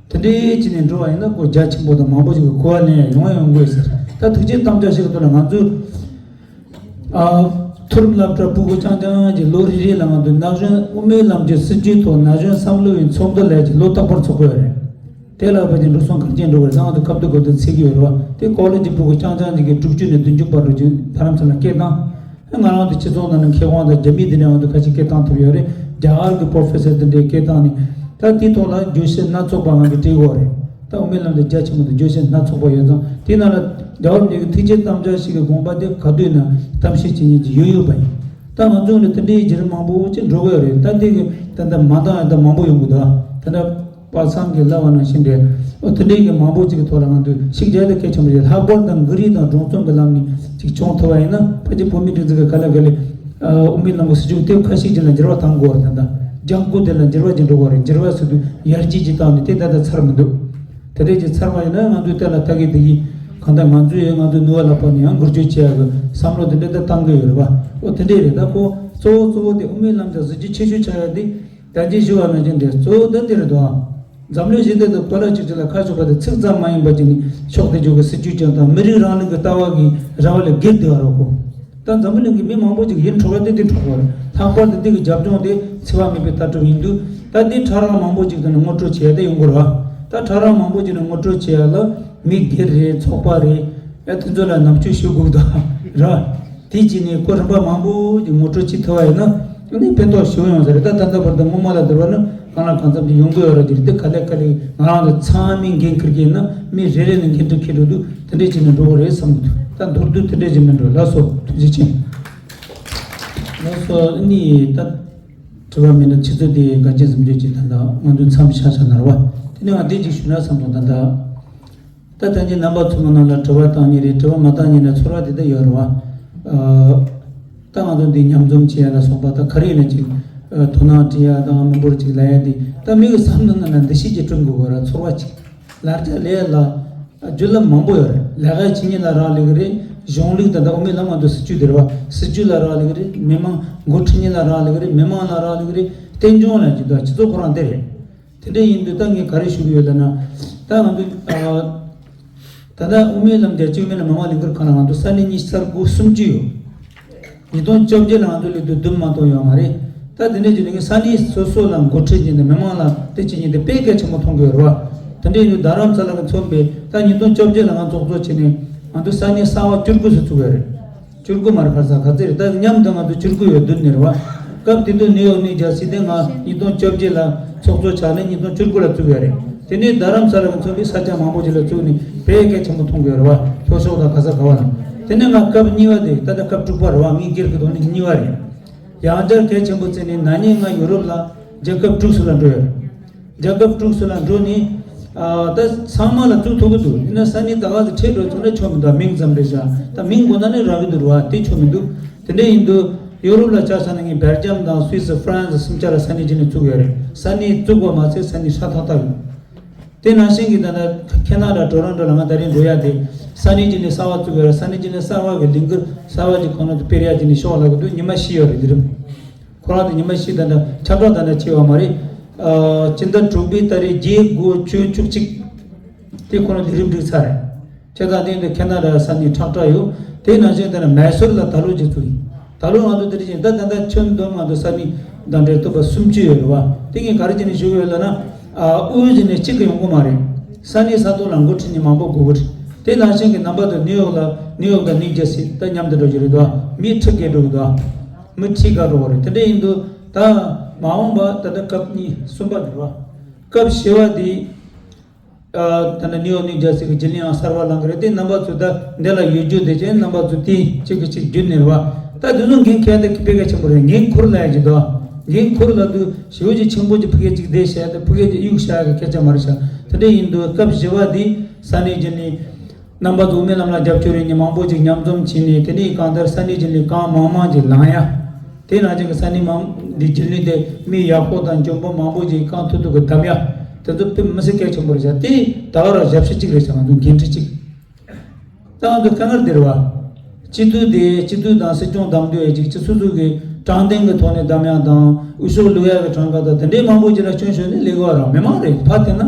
བ། དེ་འདྲས་ཅིག་ནས་འགྲོ་བ་ཡིན་ན་ཁོ་རྒྱ་ཆེན་པོ་དང་མང་པོ་ཅིག་གི་གོ་བ་ལེན་ཡག་ཡོང་ཡང་ཡོང་དགོས་ཟེར། ད་ཐུགས་བསྐྱེད་དམ་བཅའ་བཞི་གི་ཐོག་ལ་ང་ཚོས། ཨ། མཐོ་རིམ་སློབ་གྲྭ་ཕྲུ་གུ་རྐྱང་རྐྱང་གི་ལོ་རེ་རེ་ལ་ང་ཚོ་ན་གཞོན་དབུ་མའི་ལམ་གྱི་སྲིད་བྱུས་ཐོག་ན་གཞོན་བསམ་བློ་ཡི་ཚོགས་འདུ་ལས་ཀྱི་ལོ་རྟག་པར་ཚོགས་ཀྱི་ཡོད་རེད། དེ་ལ་ཕལ་ཆེར་འགྲོ་སོང་ག་རེ་ཅན་འགྲོ་གི་རེད། ད་ང་ཚོ་ཁ་བརྡ་གོ་བརྡ་འཚོལ་གྱི་ཡོད་རེད་བ། དེ་ཀོ་ལེ་ཇི་ཕྲུ་གུ་རྐྱང་རྐྱང་ཅིག་གིས་དྲུག་ཅུ་ནས་བདུན་ཅུ་བར་དུ་ཅིག་རྡ་རམ་ས་ལ་སྐད་བཏང་། ང་རང་ཚོ་སྤྱི་ཚོགས་ནང་ནས་མཁས་དབང་དང་རྒྱ་མི་དེ་འདྲ་ང་ཚོ་ཁ་ཤས་སྐད་བཏང་ཐུབ་ཡོད་རེད། རྒྱ་གར་གྱི་པོ་རོ་ཕེ་སར་དེ་འདྲས་སྐད་བཏང་ནས། ད་དེའི་ཐོག་ལ་བརྗོད་གཞི་སྣ་ཚོགས་པ་ང་ཚོས་བྲིས་ཡོད་རེད། ད་དབུ་མའི་ལམ་དེ་རྒྱ་ཆེན་པོ་དང་བརྗོད་གཞི་སྣ་ཚོགས་པ་ཡོད་ཙང་། དེའི་ནང་ལ་རྒྱལ་བ་རིན་པོ་ཆེའི་ཐུགས་བསྐྱེད་དམ་བཅའ་བཞི་གི་དགོངས་པ་དེ་ག་དུས་ན་གཏམ་བཤད་བྱེད་མཁན་ཅིག་ཡོད་ཡོད་པ་ཡིན། ད་ང་ཚོ་ནི་དེ་འདྲའི་བརྒྱུད་རིམ་མང་པོ་ཅིག་འགྲོ་གི་ཡོད་རེད། ད་འདི་གི་ད་ལྟ་མ་འདང་ཡང་ད་མང་པོ་ཡོང་གི་འདུག་ད་ལྟ་པ་སངས་ཀྱིས་ལབ་པ་ནང་བཞིན་རེད། ཨོ་དེ་འདྲའི་གི་མང་པོ་ཅིག་གི་ཐོག་ལ་ང་ཚོས་ཤུགས་རྒྱག་ཡ་དེ་གལ་ཆེན་པོ་རེད། ལྷག་པར་དུ་འགུལ་རིས་དང་སྒྲུང་རྩོམ་གྱི་ལམ་ནས་ཅིག་བྱུང་ཐུབ་པ་ཡིན་ན། ཕལ་ཆེར་བོད་མིའི་སྒྲིག་འཛུགས་ཀྱི་ག་ལེ་ག་ལེ་དབུ་མའི་ལམ་གྱི་སྲིད་བྱུས་དེབ་ཁ་ཤས་ཅིག་ལ་འགྱུར་བ་གཏང་དགོས་རེད། ད་ལྟ་ལྗང་ཁུ་དེ་ལ་འགྱུར་བ་ཅིག་འགྲོ་དགོས་རེད། འགྱུར་བ་ཟེར་དུས་ཡར་རྒྱས་ཅིག་བཏང་ནས་དེ་ད་ལྟ་ཚར་མི་འདུག་དེ་འདྲས་ཀྱི་ཚར་བ་ཡིན་ན་ང་ཚོས་དེ་ལ་ལྟ་གི་དེ་གི་གང་ལྟར་ང་ཚོས་ཡང་ང་ཚོའི་ནུས་པ་ལ་དཔགས་ནས་ཡང་འགུལ་སྐྱོད་བྱེད་ཡག་གི་བསམ་བློ་དེ་འདྲས་ད་བཏང་གི་ཡོད་རེད་བ། ཨོ་དེ་འདྲས་རེད། ད་ཁོ་གཙོ་བོ་གཙོ་བོ་དེ་དབུ་མའི་ལམ་དང་གཟི་བརྗིད་ཆེ་ཤོས་ཆགས་ཡག་དེ་ད་གིན་ཞུ་བ་ནང་བཞིན་དེ་གཙོ་བོ་ད་འདི་རེད་དོ། འཛམ་གླིང་ཞི་བདེ་དང་གོ་ལ་གཅིག་སྒྲིལ་ལ་ཁ་ཕྱོགས་པ་དེ་ཚིག་ཙམ་མ་ཡིན་པ་ཅིག་ནི་ཕྱོགས་དེ་འཇོག་གི་སྲིད་བྱུས་ཀྱང་དང་མི་རིགས་རང་ལུགས་ཀྱི་ལྟ་བ་གི་ར་བ་ལས་སྒེར་བདེ་བ་རོགས་གོ། ད་འཛམ་བུ་གླིང་གི་མི་མང་པོ་ཅིག་ཡིད་འཕྲོག་པ་དེ་དེ་འཕྲོག་པ་རེད། ལྷག་པར་དུ་འདི་གི་རྒྱབ་ལྗོངས་དེ་འཚེ་བ་མེད་པའི་ལྟ་གྲུབ་ཡིན་དུས། ད་འདི་ཕྲ་རགས་མང་པོ་ཅིག་ཏུ་ནི་ངོ་སྤྲོད་བྱེད་ཡ་དེ་ཡོང་གི་རེད་བ། ད་ཕྲ་རགས་མང་པོ་ཅིག་ནི་ངོ་སྤྲོད་བྱེད་ཡ་ལ་མི་སྒེར་རེད། ཚོགས་པ་རེད། ཡ་དེ་ཚོ་ལ་ནམ་རྒྱུན་ཞུ་དགོས་ད་ར། དེ་བྱས་ནས་ཁོ་རིམ་པ་མང་པོ་ཅིག་ངོ་སྤྲོད་བྱེད་ཐུབ་པ་ཡིན་ན་ཨ་ནི་ཕན་ཐོགས་ཞེ་པོ་ཡོང་ས་རེད། ད་ད་ལྟ་བར་དུ་སྔོན་མ་ལ་བསྡུར་བ་ན་གང་ལ་གང་འཚམ་ཅིག་ཡོང་གི་ཡོད་རེད། དེ་ག་ལེ་ག་ལེ་ང་རང་ཚོ་ཚང་མས་འགན་འཁུར་གྱི་ཡིན་ན་མི་རེ་རེ་ནས་འགན་འཁྲི་འཁྱེར་འགྲོ་དུས་དེ་འདྲས་བྱས་ནས་འགྲོ་གི་རེད་བསམ་གྱི་འདུག་ད་མདོར་བསྡུས་དེ་འདྲས་ཅིག་མིན་འགྲོ། ལགས་སོ། ཐུགས་རྗེ་ཆེ། ལགས་སོ། ཨ་ནི་ད་དྲི་བ་མེད་ན་ཆུ་ཚོད་དེ་འགལ་རྐྱེན་བཟོ་འདོད་ཀྱི་ད་ལྟ་ང་ཚོ་མཚམས་བཞག་བཞག་ན་རེད་བ། དེ་ནས་ང་དེ་ཅིག་ཞུ་ན་བསམ་སོང་། ད་ལྟ་ད་ལྟ་ངས་རྣམ་པ་ཚོ་གི་ནང་ལ་དྲི་བ་བཏང་མཁན་རེད། དྲི་བ་མ་བཏང་མཁན་ལ་ཚོར་བ་དེ་འདྲ་ཡོད་རེད་བ། ཨ། ད་ང་ཚོ་འདི་མཉམ་འཛོམས་བྱེད་ཡ་ལ་སོགས་པ་ད་ག་རེ་ཡིན་ན་ཅིག་ཨ། དོ་སྣང་སྤྲད་ཡ་དང་མི་འབོར་ཅིག་ལ་ཡ་དེ་ད་མི་གི་བསམ་བློ་ནང་ལ་འདུ་ཤེས་ཅིག་བསྐྲུན་དགོས་གོ་ར། ཚོར་བ་ཅིག་ལར་རྒྱ་ལས་ལ་བརྒྱུད་ལམ་མང་པོ་ཡོད་རེད། ལས་ཀ་བྱེད་མཁན་ལ་རག་ལས་ཀྱི་རེད། གཞུང་ལུགས་དང་ད་དབུ་མའི་ལམ་ང་ཚོ་སྲིད་བྱུས་དེ་རེད་བ། སྲིད་བྱུས་ལ་རག་ལས་ཀྱི་རེད། མི་མང་འགོ་ཁྲིད་མཁན་ལ་རག་ལས་ཀྱི་རེད། མི་མང་ལ་རག་ལས་ཀྱི་རེད། རྟེན་འབྱུང་ལ་ཅིག་ད་སྤྱི་ཚོགས་ཁོ་རང་དེ་རེད། དེ་འདྲ་ཡིན་དུས་ད་ངས་ག་རེ་ཞུ་གི་ཡོད་ལབ་ན། ད་ང་ཚོ་ཨ། ད་ལྟ་དབུ་མའི་ལམ་རྒྱལ་སྤྱིའི་དབུ་མའི་ལམ་མི་མང་ལས་འགུལ་ཁང་ལ་ང་ཚོ་ས་གནས་ཉི་ཤུ་རྩ་དགུ་སུམ་ཅུ་ཡོད། ཉིས་སྟོང་བཅོ་བརྒྱད་ལ་ང་ཚོ་སླེབས་དུས་བདུན་མ་གཏོགས་ཡོད་མ་རེད། ད་དེ་འདྲ་བྱས་ནས་ངས་ས་གནས་སོ་སོ་ལ་འགོ་ཁྲིད་བྱས་ནས་མི་མང་ལ་དེ་བྱེད་མཁན་དེ་དཔེ་གལ་ཆེན་པོ་མཐོང་གི་ཡོད་རེད་བ། དེ་འདྲ་ཡིན་དུས་རྡ་རམ་ས་ལ་གི་ཚོགས་པས་ད་ཉིས་སྟོང་བཅོ་བརྒྱད་ལ་ང་ཚོགས་གཙོ་བྱས་ནས་ང་ཚོ་ས་གནས་གསར་བ་བཅུ་དགུ་ཙམ་བཙུགས་ཡོད་རེད། བཅུ་དགུ་མ་རེད། ག་ས་ག་ཚོད་རེད། ད་མཉམ་དུ་ང་ཚོ་བཅུ་དགུ་ཡོད་བདུན་ནས་རེད་བ། སྐབས་དེ་དུས་ནིའུ་ཡོག་གནས་རྒྱ་སྲིད་དེ་ང་ཉིས་སྟོང་བཅོ་བརྒྱད་ལ་ཚོགས་གཙོ་ཆགས་ནས་ཉིས་སྟོང་བཅུ་དགུ་ལ་བཙུགས་ཡོད་རེད། དེ་ནས་རྡ་རམ་ས་ལ་གི་ཚོགས་པས་ས་ཆ་མང་པོ་ཅིག་ལ་བཙུགས་ནས་དཔེ་གལ་ཆེན་པོ་མཐོང་གི་ཡོད་རེད་བ། ལྷོ་ཕྱོགས་དང་ག་ས་ག་བ་ལ། དེ་ནས་ང་སྐབས་གཉིས་པ་དེ་ད་ལྟ་སྐབས་དྲུག་པ་རེད་བ། ངའི་སྒེར་གྱི་ཐོག་ནས་གཉིས་པ་རེད། ཡང་བསྐྱར་གལ་ཆེན་པོ་བརྩིས་ནས་ན་ནིང་ང་ཡུ་རོབ་ལ་རྒྱལ་ཁབ་དྲུག་ཙམ་ལ་འགྲོ་ཡོད་རེད། རྒྱལ་ཁབ་དྲུག་ཙམ་ལ་འགྲོ་ནས། ཨ། ད་ཚང་མ་ལ་བཙུགས་ཐུབ་ཀྱི་འདུག་ཡིན་ན་ས་གནས་ད་ག་ཚོད་ཁྲལ་འགྲོ་ཚོ་འདྲ་ཆོ་མི་འདུག་མིང་ཙམ་རེད་བཞག་ད་མིང་དགོས་ན་ནི་རག་གི་འདུག་རེད་བ། དེ་ཆོ་མི་འདུག་དེ་འདྲ་ཡིན་དུས་ཡོ་རོབ་ལ་ཆ་བཞག་ན་ངས་སྦེལ་ཇམ་དང་སུད་སི། ཧྥ་རན་སི་གསུམ་ཆ་ལ་ས་གནས་རྗེས་ནས་བཙུགས་ཡོད་རེད། ས་གནས་བཙུགས་པ་མ་ཟད་ས་གནས་ཧྲ་ཐག་ཐག་ཡོད། དེ་ནང་བཞིན་གྱི་ད་ལྟ་ཁེ་ན་ཌ་ཊོ་རོན་ཊོ་ལ་ང་ད་རེས་འགྲོ་ཡ་དེ་ས་གནས་རྗེས་ནས་གསར་བ་བཙུགས་ཡོད་རེད། ས་གནས་རྗེས་ནས་གསར་བ་གི་ལས་འགུལ་གསར་བ་གྱི་ཁོ་ན་དུ་སྤེལ་ཡ་རྗེས་ནས་ཤོག་ལབ་གི་འདུག་ཉི་མ་བཞི་ཡོད་རེད་ལས་རིམ། ཁོ་རང་དེ་ཉི་མ་བཞི་ད་ལྟ་ཁྱབ་བསྒྲགས་ད་ལྟ་བྱས་པ་མ་རེད། ཨ། སྤྱི་ཟླ་དྲུག་པའི་ཏ་རིག་བརྒྱད། དགུ། བཅུ། བཅུ་གཅིག་དེ་ཁོ་རང་ལས་རིམ་སྒྲིག་ཚར་རེད། བྱས་ཙང་དེ་འདི་ཁེ་ན་ཌ་ས་གནས་ཁྲག་ཁྲག་ཡོད། དེ་ནང་བཞིན་དེ་ནས་མེ་སོར་ལ་ད་ལོ་གཅིག་བཙུགས་ཡིན། ད་ལོ་ང་ཚོ་དེ་རིང་ད་ད་ལྟ་ཁྱོན་བསྡོམས་ང་ཚོ་ས་གནས་གདན་འདྲེན་ཐུབ་པ་སུམ་ཅུ་ཡོད་རེད་བ། དེ་ངས་ག་རེ་བྱས་ནས་ཞུ་གི་ཡོད་ལབ་ན། ཨ། དབུས་ཟེར་ནས་གཅིག་གི་ཡོང་གི་མ་རེད། ས་གནས་ས་ཐོག་ལ་འགོ་ཁྲིད་མཁན་མང་པོ་དགོས་ཀྱི་རེད། དེ་ནང་བཞིན་གྱི་རྣམ་པ་དུ་ནིའུ་ཡོག་ལ་ནིའུ་ཡོག་དང་ནིའུ་ཇར་སི་ད་མཉམ་དུ་འགྲོ་གི་རེད་དོ། མི་ཁྲི་བརྒལ་འགྲོ་གི་འདུག་མི་ཁྲི་བརྒལ་འགྲོ་གི་རེད། དེ་འདྲ་ཡིན་དུས་ད་མ་འོངས་པ་ད་ལྟ་སྐབས་གཉིས་གསུམ་པ་འདུག་བ། སྐབས་བཞི་པ་དེ། ཨ། ད་ནི་ནིའུ་ཡོག་ནིའུ་ཇར་སི་གི་བརྒྱུད་ལམ་ཡང་གསར་པ་ལངས་ཀྱི་རེད། དེ་རྣམ་པ་ཚོ་ད་འདི་ལ་ཡོད་རྒྱུ་དེ་ཅན་རྣམ་པ་ཚོ་དེ་གཅིག་གིས་གཅིག་བརྒྱུད་ནས་རེད་བ། ད་དེ་ཚོ་འགན་འཁྱེར་ཏེ་དཔེ་གལ་ཆེན་པོ་རེད། འགན་འཁུར་ལ་ཡ་གྱི་དོ། འགན་འཁུར་ལ་དུ་ཞེ་པོ་ཅིག་ཆེན་པོ་ཅིག་ཕ་གི་ཅིག་བསྡད་བྱས་ཏེ་ཕ་གི་ཅིག་གཡུག་བཞག་གི་སྐད་ཆ་མ་རེད་ཤག་དེ་འདྲ་ཡིན་དུས་སྐབས་བཞི་པ་འདི་ས་གནས་རྗེས་ནས་རྣམ་པ་ཚོ་དབུ་མའི་ལམ་ལ་རྒྱབ་སྐྱོར་ཡོད་མཁན་མང་པོ་ཅིག་མཉམ་འཛོམས་བྱས་ནས། དེ་ནས་གང་ལྟར་ས་གནས་རྗེས་ནས་གང་མང་མང་ཅིག་ལངས་ཡ། དེ་ནང་བཞིན་གྱི་ས་གནས་མང་འདི་རྒྱུན་ལས་དེ་མི་ཡག་པོ་དང་འཇོན་པོ་མང་པོ་ཞིག་རྐང་ཐུག་ཐུག་གི་བདམས་ཡ། དེ་ཚོ་དཔེ་མི་སྲིད་གལ་ཆེན་པོ་རེད་ཤག་དེ་ད་ག་རང་ཞབས་ཞུ་གཅིག་རེད་ཤག་ང་ཚོ་འགན་འཁྲི་གཅིག་ད་ང་ཚོ་དཀའ་ངལ་འདི་རེད་བ། སྤྱི་འཐུས་དེ་སྤྱི་འཐུས་དང་སྲིད་སྐྱོང་བདམས་དུས་ཡ་གཅིག་སྤྱི་སོ་སོ་གི་དྲང་བདེན་གྱི་ཐོག་ནས་བདམས་ཡ་དང་། འོས་ཤོག་བླུག་ཡ་གི་གྲངས་ཀ་དང་དེ་འདྲའི་མང་པོ་ཅིག་ལ་སྐྱོན་བྱུང་ནས་ལས་ཀ་རང་མི་མང་རེད། ཕར་དེ་ན།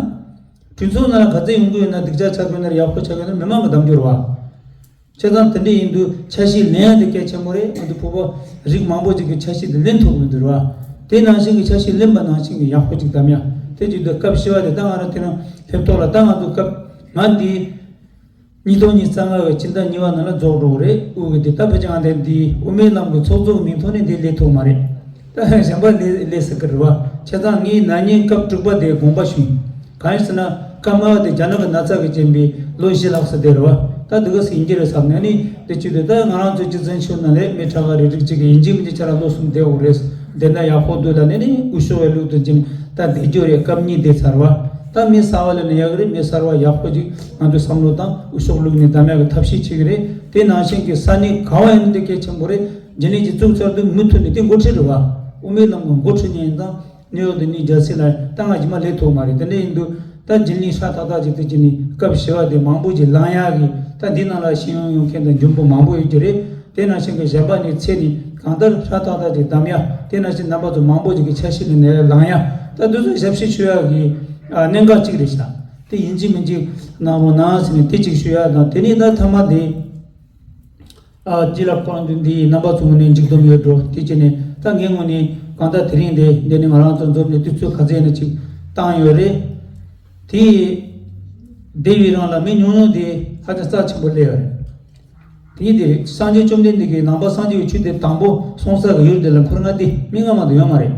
གྲོས་ཚོགས་ནང་ལ་ག་ཚད་ཡོང་གི་ཡོད་ན། སྡུག་ཅག་ཆགས་ཀྱི་ཡོད་ན། ཡག་པོ་ཆགས་ཀྱི་ཡོད་ན། མི་མང་གི་གདམ་རྒྱུ་རེད་བ། བྱས་ཙང་དེ་འདྲ་ཡིན་དུས་ཆ་ཤས་ལེན་ཡ་དེ་གལ་ཆེན་པོ་རེད། ང་ཚོ་བོད་པ་རིགས་མང་པོ་ཅིག་གི་ཆ་ཤས་དེ་ལེན་ཐུབ་མི་འདུག་རེད་བ། དེ་ནང་བཞིན་གྱི་ཆ་ཤས་ལེན་པ་ནང་བཞིན་གྱི་ཡག་པོ་ཅིག་གདམ་ཡ། དེ་བྱེད་དུས་སྐབས་བཞི་པ་དེ་ད་ང་རང་དེ་རིང་སླེབས་ཐོག་ལ་ད་ང་ཚོ་སྐབས་ང་འདི་ཉིས་སྟོང་ཉི་ཤུ་རྩ་ལྔ་བའི་ཕྱི་ཟླ་གཉིས་པ་ནང་ལ་རྫོགས་འགྲོ་གི་རེད། དབུས་ཀྱི་དེ་ད་ཕལ་ཆེར་ང་འདི་འདི་དབུ་མའི་ལམ་གྱི་ཚོགས་གཙོ་གི་མིང་ཐོག་ནས་འདི་སླེབས་ཐུབ་མ་རེད། ད་གཞན་པ་ལས་ལས་སྲིད་ཀྱི་རེད་བ། བྱས་ཙང་ངས་ན་ནིང་སྐབས་དྲུག་པ་དེ་དགོངས་པ་ཞུས། གང་ཡིན་ཟེར་ན་སྐབས་ལྔ་པ་དེ་རྒྱ་ནག་གི་ན་ཚ་གིས་རྐྱེན་པས་ལོ་བཞི་ལྷག་ཙམ་བསྡད་རེད་བ། ད་འདི་ག་ཟིན་གྱི་རེད་བསམ་ནས་ནི་དེ་བྱེད་དུས། ད་ང་རང་ཚོའི་སྤྱི་མཚན་ཆུ་ནང་ལས་མི་ཁྲ་ག་རེ་རིགས་གཅིག་གིས་ཡིན་གཅིག་མིན་གཅིག་ཁྱེད་རང་ལོ་གསུམ་བསྡད་འོ་རེད། བསྡད་ན་ཡག་པོ་འདུག་ལ་ནས་ནི་སྐུ་ཞབས་བའི་ལུགས་དུ་འཇིམ་ད་བསྡད་རྒྱུ་རེད། སྐབས་གཉིས་བསྡད་ཚར་བ། ད་མི་གསར་བ་ལ་ནི་ཡག་གི་རེད། མི་གསར་བ་ཡག་པོ་ཅིག་ང་ཚོས་བསམ་བློ་དང་སྐུ་ཞབས་ལུགས་ནས་གདམ་ཡག་གི་ཐབས་ཤེས་བྱེད་ཀྱི་རེད། དེ་ནང་བཞིན་གྱི་ས་གནས་ག་བ་ཡིན་ན་དེ་གལ་ཆེན་པོ་རེད། རྗེས་ནས་ཀྱི་བཙུགས་ཚར་དུས་མུ་མཐུད་ནས་དེ་འགོ་ཁྲིད་རེད་བ། དབུ་མའི་ལམ་གྱི་འགོ་ཁྲིད་མཁན་ཡིན་ཙང་། ནིའུ་ཡོག་དེ་ནི་རྒྱལ་སྲིད་ལ་ད་ང་རྗེས་མ་ལས་ཐུབ་མ་རེད། དེ་འདྲ་ཡིན་དུས་ད་རྒྱུན་ལས་ཧྲ་ཏག་ཏག་ཅིག་དེ་བྱས་ནས་སྐབས་བཞི་བ་དེ་མང་པོ་ཅིག་ལངས་ཡག་གི། ད་འདི་ནང་ལ་ཤེས་ཡོན་ཡོད་མཁན་དང་འཇོན་པོ་མང་པོ་ཡོད་ཀྱི་རེད། དེ་ནང་བཞིན་གྱི་གཞན་པ་ནས་ཚེ་ནི་གང་ལྟར་ཧྲ་ཏག་ཏག་ཅིག་གདམ་ཡག་དེ་ནང་བཞིན་རྣམ་པ་ཚོ་མང་པོ་ཅིག་གི་ཆ་ཤས་ནས་ནས་ལངས་ཡག་ད་དེ་ཚོ་ཞབས་ཕྱི་ཞུ་ཡག་གི་ཨ་གནད་འགག་ཅིག་རེད་ཤག་དེ་ཡིན་གཅིག་མིན་གཅིག་གནང་རོགས་གནང་ཟེར་ནས་དེ་ཅིག་ཞུ་ཡག་དང་། དེ་ནས་ད་མཐའ་མ་དེ། ཨ་སྤྱི་ལ་ཁོང་ཚོ་འདིའི་རྣམ་པ་ཚོ་ངོས་ནས་མཇུག་སྡོམ་ཡོད་འགྲོ། དེ་བྱས་ནས་ད་ངའི་ངོས་ནས་གང་ལྟར་དེ་རིང་འདི་འདི་ནས་ང་རང་ཚོ་འཛོམས་ནས་དུས་ཚོད་ག་ཚད་ཡིན་ན་ཅིག་བཏང་ཡོད་རེད། དེ་བསྡད་པའི་རིང་ལ་མི་ཉུང་ཉུང་དེ་ཧ་ཅང་རྩ་ཆེན་པོ་སླེབས་ཡོད་རེད། དེ་འདི་རེད། སངས་རྒྱས་བཅོམ་ལྡན་འདས་ཀྱིས་ནང་པ་སངས་རྒྱས་ཀྱི་ཆོས་དེ་དང་པོ་གསུངས་ས་གི་ཡུལ་དེ་ལ་འཁོར་ལྔ་སྟེ་མི་ལྔ་མ་གཏོགས་ཡོད་མ་རེད།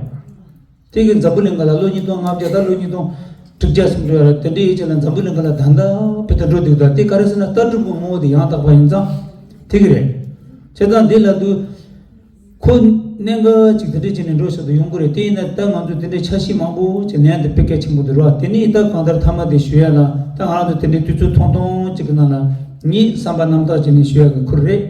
དེ་གི་འཛམ་བུ་གླིང་ག་ལ་ལོ་ཉིས་སྟོང་ལྔ་བརྒྱ་དང་ལོ་ཉིས་སྟོང་དྲུག་བརྒྱ་སུམ་ཅུ་ཡོད་རེད། དེ་འདྲའི་ཡིད་ཆེས་ལ་འཛམ་བུ་གླིང་ག་ལ་ད་ལྟ་བོད་དུ་འགྲོ་འདུག་ད་དེ་ག་རེ་ཟེར་ན་ལྟ་གྲུབ་ཀྱི་ངོ་བོ་དེ་ཡང་དག་པ་ཡིན་ཙང་དེ་གི་རེད། བྱས་ཙང་འདི་ལ་དུ་ཁོ་གནད་འགག་ཅིག་དེ་འདྲས་བྱས་ནས་འགྲོ་ས་དུ་ཡོང་གི་རེད། དེ་ཡིན་ན་ད་ང་ཚོ་དེ་འདྲའི་ཆ་ཤས་མང་པོ་ཅིག་ལན་དུ་དཔེ་གལ་ཆེན་པོ་འདུག་ར། དེ་ནས་ད་གང་ལྟར་མཐའ་མ་དེ་ཞུ་ཡ་ལ་ད་ང་རང་ཚོ་དེ་འདྲའི་དུས་ཚོད་ཐུང་ཐུང་ཅིག་གི་ནང་ལ་ངའི་བསམ་པ་རྣམ་དག་བྱས་ནས་ཞུ་ཡ་གི་ཁུར་རེད།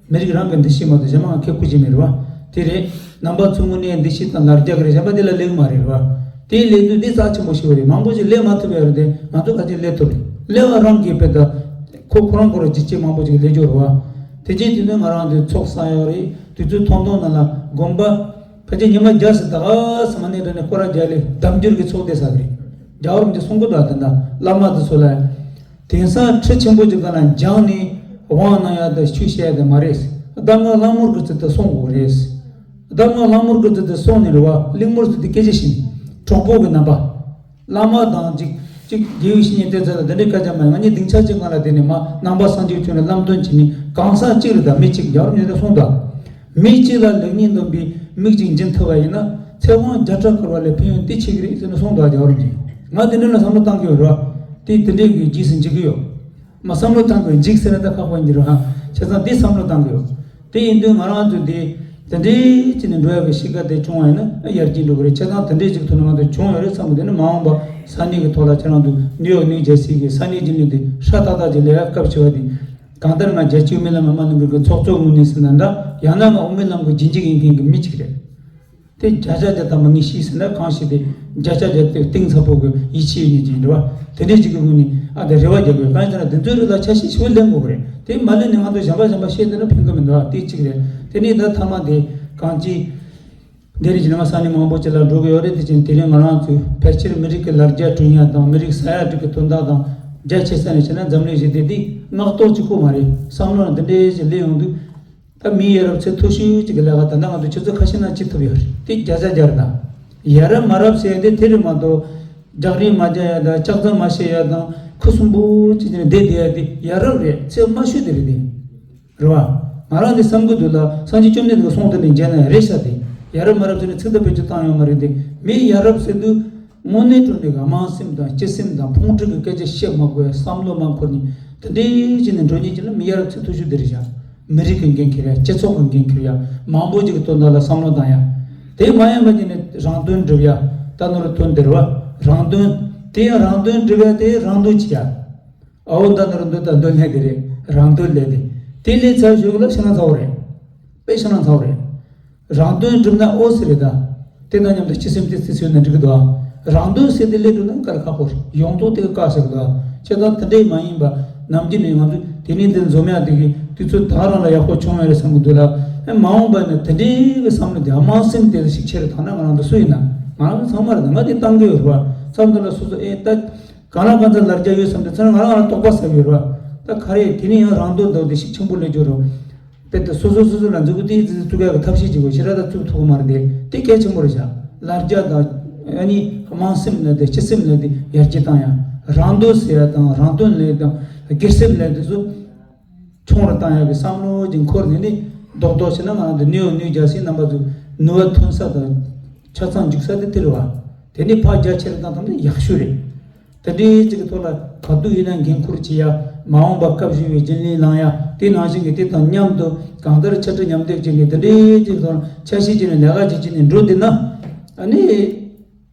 མི་རིགས་རང་གི་འདུ་ཤེས་མ་གཏོགས་གཞན་མ་ཁེ་ཁུ་ཅི་མེད་རེད་བ། དེ་རེད། རྣམ་པ་ཚོ་དངོས་གནས་འདུ་ཤེས་དང་ལར་རྒྱ་གི་རེད། གཞན་པ་དེ་ལ་ལེགས་མ་རེད་བ། དེ་ལས་དུས་འདི་རྩ་ཆེན་པོ་ཞིག་རེད། མང་པོ་ཞིག་ལས་མ་ཐུབ་ཡ་རེད་དེ་ང་ཚོ་ག་ཅིག་ལས་ཐུབ་རེད། ལས་བ་རང་གིས་དཔེ་ད་ཁོ་ཁོ་རང་ཁོ་རང་ཇི་ཅི་མང་པོ་ཞིག་ལས་རྒྱུ་རེད་བ། དེ་རྗེས་དུས་ནས་ང་རང་ཚོའི་ཚོགས་བསགས་ཡོད་རེད། དུས་ཚོད་ཐུང་ཐུང་ནང་ལ་དགོན་པ་ཕལ་ཆེར་ཉི་མ་བརྒྱ་ཟིན་ད་ག་ས་མ་ནས་དྲན་ནས་སྐོར་ར་རྒྱག་ལས་གདམ་འགྱུར་གྱི་ཚོགས་སྡེ་བསགས་རེད། རྒྱལ་བ་རིན་པོ་ཆེ་གསུང་གི་འདུག་ད་ལྟ་བླ་མ་དེ་ཚོ་ལ། དེང་སང་ཁྲི་ཆེན་པོ་ཅིག་ག་ལ་སྦྱངས་ནས་དབང་གནང་ཡ་དང་ཆོས་བཤད་ཡ་དེ་མ་རེད། གདམས་ངག་བླང་མོར་གི་ཚུལ་དུ་སོང་དགོས་རེད། གདམས་ངག་བླང་མོར་གི་ཚུལ་དུ་སོང་ནས་རེད་བ། གླེང་མོར་ཚུལ་དུ་སྐད་ཆ་བཤད་ནས་གྲོགས་པོ་གི་རྣམ་པ། བླ་མ་དང་ཅིག་ཅིག་དགེ་བའི་བཤེས་གཉེན་བསྟེན་ཚུལ་ལ་འདི་འདྲའི་སྐད་ཆ་མ་ཡིན། ང་གཉིས་སྡིངས་ཆ་གཅིག་སྒང་ལ་བསྡད་ནས་མ་ནང་པ་སངས་རྒྱས་ཆོས་ལ་བླང་དོན་བྱས་ནས་གང་ཟག་གཅིག་རེད། ད་མི་གཅིག་རྒྱལ་བ་རིན་པོ་ཆེས་གསུངས་དང་། མི་གཅིག་ལ་ལེགས་ཉེས་འདོམས་པའི་མིག་ཅིག་འབྱིན་ཐུབ་པ་ཡིན་ན་ཚེ་དབང་བརྒྱ་ཕྲག་འཁོར་བ་ལ་ཕན་ཡོན་དེ་ཆེ་གི་རེད་ཟེར་ནས་གསུངས་འདུག་རྒྱལ་བ་རིན་པོ་ཆེས། ང་དེ་འདྲ་ལ་བསམ་བློ་བཏང་གི་ཡོད་རེད་བ། དེ་དེ་འདྲའི་གི་རྗེས་སུ་འཇུག་གི་ཡོད། མ་བསམ་བློ་བཏང་དགོས་འཇིག་ཟེར་ན་ད་ཁག་པོ་ཡིན་གྱི་རེད་ཧ། བྱས་ཙང་འདི་བསམ་བློ་བཏང་གི་ཡོད། དེ་ཡིན་དུས་ང་རང་ཚོ་འདི་དེ་འདྲའི་ཅིག་ནས་འགྲོ་ཡག་གི་གཤིས་ཀ་དེ་བྱུང་བ་ཡིན་ན་ཡར་རྒྱས་འགྲོ་གི་རེད། བྱས་ཙང་དེ་འདྲའི་ཅིག་ཐོག་ནས་ང་ཚོ་བྱུང་ཡོད་རེད་བསམ་གི། དེ་ནི་མ་འོངས་པ་ས་གནས་ཀྱི་ཐོག་ལ་ཁྱེད་རང་ཚོ་ནིའུ་ཡོག་ནིའུ་ཇར་སི་གི་ས་གནས་རྒྱུན་ལས་དེ་ཧྲ་ཏག་ཏག་ཅིག་ལས་ཡག་སྐབས་བྱེད་པ་དེ། གང་ལྟར་ང་རྒྱལ་སྤྱིའི་དབུ་མའི་ལམ་མི་མང་ལྷན་ཁང་གི་ཚོགས་གཙོ་ངོས་ནས་ཟེར་ན་འདྲ། ཡང་ན་ང་དབུ་མའི་ལམ་གྱི་རྗེས་འཇུག་ཡིན་མཁན་གྱི་མི་གཅིག་རེད། དེ་བརྒྱ་ཆ་བརྒྱ་ཐམ་པ་ངས་ཤེས་ཟེར་ན་གང་ཤེས་ཏེ་བརྒྱ་ཆ་བརྒྱ་དེ་གཏིང་ཟབ་པོ་གི་ཡིད་ཆེས་ཡོད་མཁན་ཅིག་རེད་བ། དེ་འདྲའི་ཅིག་གི་ངོས་ནས་ཨ་དེ་རེ་བ་རྒྱག་དགོས། གང་ཡིན་ཟེར་ན་དེ་ཚོའི་རིགས་ལ་ཆ་ཤས་ཞིག་ལེན་དགོས་གི་རེད། དེ་མ་ལེན་ནས་ང་ཚོ་གཞན་པ་གཞན་པ་བཤད་བསྡད་ན་ཕན་གི་མི་འདུག་ཨ། དེ་གཅིག་རེད། དེ་ནས་ད་མཐའ་མ་དེ་གང་ཅི། དེ་རིང་ཕྱི་ནང་ས་གནས་མང་པོ་ཅིག་ལ་འགྲོ་གི་ཡོད་རེད། དེ་བཞིན་དེ་རིང་ང་རང་ཚོས་ཕལ་ཆེར་མི་རིགས་ཀྱི་ལར་རྒྱ་བསྐྲུན་ཡ་དང་མི་རིགས་ས་ཡ་དྲུག་གི་དོན་དག་དང་རྒྱ་ཆེ་ས་ནས་བྱས་ན་འཛམ་གླིང་ཞི་བདེ་འདི་སྔགས་ཐོག་གཅིག་པོ་མ་རེད། བསམ་བློ་འདི་འདྲའི་ཞིག་སླེབས་ཡོང་དུས། ད་མི་ཡ་རབས་ཚད་མཐོ་ཤོས་ཅིག་གི་ལས་ཀ་ད་ལྟ་ང་ཚོ་ཆུ་ཚོད་ཁ་ཤས་ནང་བྱེད་ཐུབ་ཡོད་རེད། དེ་བརྒྱ་ཆ་བརྒྱ་རེད། ད་ཡ་རབས་མ་རབས་ཟེར་ཡ་དེ་དེ་རེད་མ་གཏོགས་རྒྱག་རེས་མ་རྒྱག་ཡ་དང་ལྕགས་རྩ་མ་བཤད་ཡ་དང་ཁུ་སིམ་པོ་ཅིག་བྱས་ནས་བསྡད་བསྡད་ཡ་དེ་ཡ་རབས་རེད། ཚད་དམའ་ཤོས་དེ་རེད་དེ། རེད་བ། ང་རང་འདི་བསམ་གི་འདུག་ལ། སངས་རྒྱས་བཅོམ་ལྡན་འདས་ཀྱི་གསུང་དེ་ནས་མཇལ་ན་ཡང་རེད་ཤག་དེ། ཡ་རབས་མ་རབས་ཟེར་ནས་ཚིག་དང་བེད་སྤྱོད་བཏང་ཡོད་མ་རེད་དེ། མི་ཡ་རབས་ཟེར་དུས་དངོས་གནས་དྲང་གནས་ཀྱི་དམངས་སེམས་དང་སྤྱི་སེམས་དང་ཕུང་ཁྲིག་གི་སྐད་ཆ་བཤད་མ་དགོས་ཡ། བསམ་བློ་མ་འཁོར་ནས་དེ་འདྲའི་ཅིག་ནས་འགྲོ་མཁན་ཅིག་ལ་མི་ཡ་རབས་ཚད་མཐོ་ཤོས་དེ་རེད་ཤག་མི་རིགས་ཀྱི་འགན་འཁྱེར་ཡ། སྤྱི་ཚོགས་ཀྱི་འགན་འཁྱེར་ཡ། མང་པོ་ཅིག་གི་དོན་དག་ལ་བསམ་བློ་བཏང་ཡ། དེ་མ་ཡིན་པ་ཅིག་ནས་རང་དོན་སྒྲུབ་ཡ། ད་ནོར་དོན་དེ་རེད་བ། རང་དོན། དེ་ཡང་རང་དོན་སྒྲུབ་ཡ་དེ་རང་དོན་བྱེད་ཡ། ཨའོ་ད་ནོར་འདོད་དང་འདོད་ལྷད་དེ་རེད། རང་འདོད་ལས་དེ། དེ་ལས་ཚར་ཞོག་ལ་ཕྱི་ནང་ཚ་བོ་རེད། དཔེ་ཕྱི་ནང་ཚ་བོ་རེད། རང་དོན་སྒྲུབ་ན་ཨོ་ཟེར་རེད་ད། དེ་དང་མཉམ་དུ་སྤྱི་སེམས་དེ་རྩི་ཚུལ་ན་འགྲིག་གི་འདུག་ཨ། རང་དོན་ཟེར་དེ་ལས་འགྲོ་ན་དཀའ་ལས་ཁག་པོ་རེད། ཡོངས་རྫོགས་དེ་གི་དཀའ་ཟེར་གི་འདུག་ཨ། བྱས་ཙང་དེ་འདྲས་མ་ཡིན་པ་ནམ་རྒྱུན་ནས་ང་ཚོས་དེ་ནས་འདི་འཛོམས་ཡག་དེ་གི་དུས་ཚོད་ད་རང་ལ་ཡག་པོ་བྱུང་བ་རེད་བསམ་གི་འདུག་ལ། ཨེ་མ་འོངས་པ་ནས་དེ་འདྲས་གི་བསམ་བློ་དེ་དམངས་སེམས་དེ་ཞིག་ཆེ་རུ་བཏང་ན་ང་རང་ཚོ་སུ་ཡིན་ན་ང་རང་ཚོ་ཚང་མ་རེད། ང་དེ་བཏང་གི་ཡོད་རེད་བ། བསམ་ཚུལ་ལ་སོ་སོ་ཨེ་ད། གང་ལ་གང་འཚམ་ལར་རྒྱ་ཡོད་བསམ་དུས་ཚོད་ང་རང་ང་རང་དོགས་པ་ཟ་གི་ཡོད་རེད་བ། ད་ག་རེ་དེ་ནས་ཡང་རང་དོན་དང་དེ་ཤུགས་ཆེན་པོ་སླེབས་ཀྱི་ཡོད་རེད། དཔེ་དེ་སོ་སོ་སོ་སོ་ལ་མཛུབ་གུ་དེ་ཙི་ཙི་བཙུགས་ཡག་གི་ཐབས་ཤེས་བྱེད་དགོས། ཞེ་དྲག་ད་བཙུགས་ཐུབ་ཀྱི་མ་རེད་དེ། དེ་གལ་ཆེན་པོ་རེད་བཞག་ལར་རྒྱ་དང་ཨ་ནི་དམངས་སེམས་ལ་དེ་སྤྱི་སེམས་ལ་དེ་ཡར་རྒྱས་བཏང་ཡག་རང་དོན་ཟེར་ཡག་དང་རང་དོན་ལས་དང་སྒེར་སེམས་ལས་དེ་ཚོ་ཆུང་རུ་བཏང་ཡག་གི་བསམ་བློ་ཅིག་འཁོར་ནས་ནི་རྡོག་རྡོག་བྱས་ན་ང་རང་ཚོ་ནིའུ་ཡོག་ནིའུ་ཇར་སི་རྣམ་པ་ཚོ་ནུས་པ་ཐོན་ས་དང་ཆ་ཚང་འཇུག་ས་དེ་དེ་རེད་བ། དེ་ནི་ཕར་རྒྱ་ཆེ་རུ་བཏང་ཐུབ་ན་ཡག་ཤོས་རེད། དེ་འདྲའི་ཅིག་གི་ཐོག་ལ་ག་དུས་ཡིན་ན་འགན་འཁུར་བྱེད་ཡ། མ་འོངས་པ་སྐབས་བཞི་པའི་རྒྱུན་ལས་བླང་ཡ་དེ་ནང་བཞིན་གྱི་དེ་དང་མཉམ་དུ་གང་ལྟར་ཕྱི་དྲིལ་མཉམ་འདེགས་བྱས་ནས་དེ་འདྲའི་ཅིག་དང་འཆར་གཞི་བྱས་ནས་ལས་ཀ་ཅིག་བྱས་ནས་འགྲོ་བསྡད་ན། ཨ་ནི་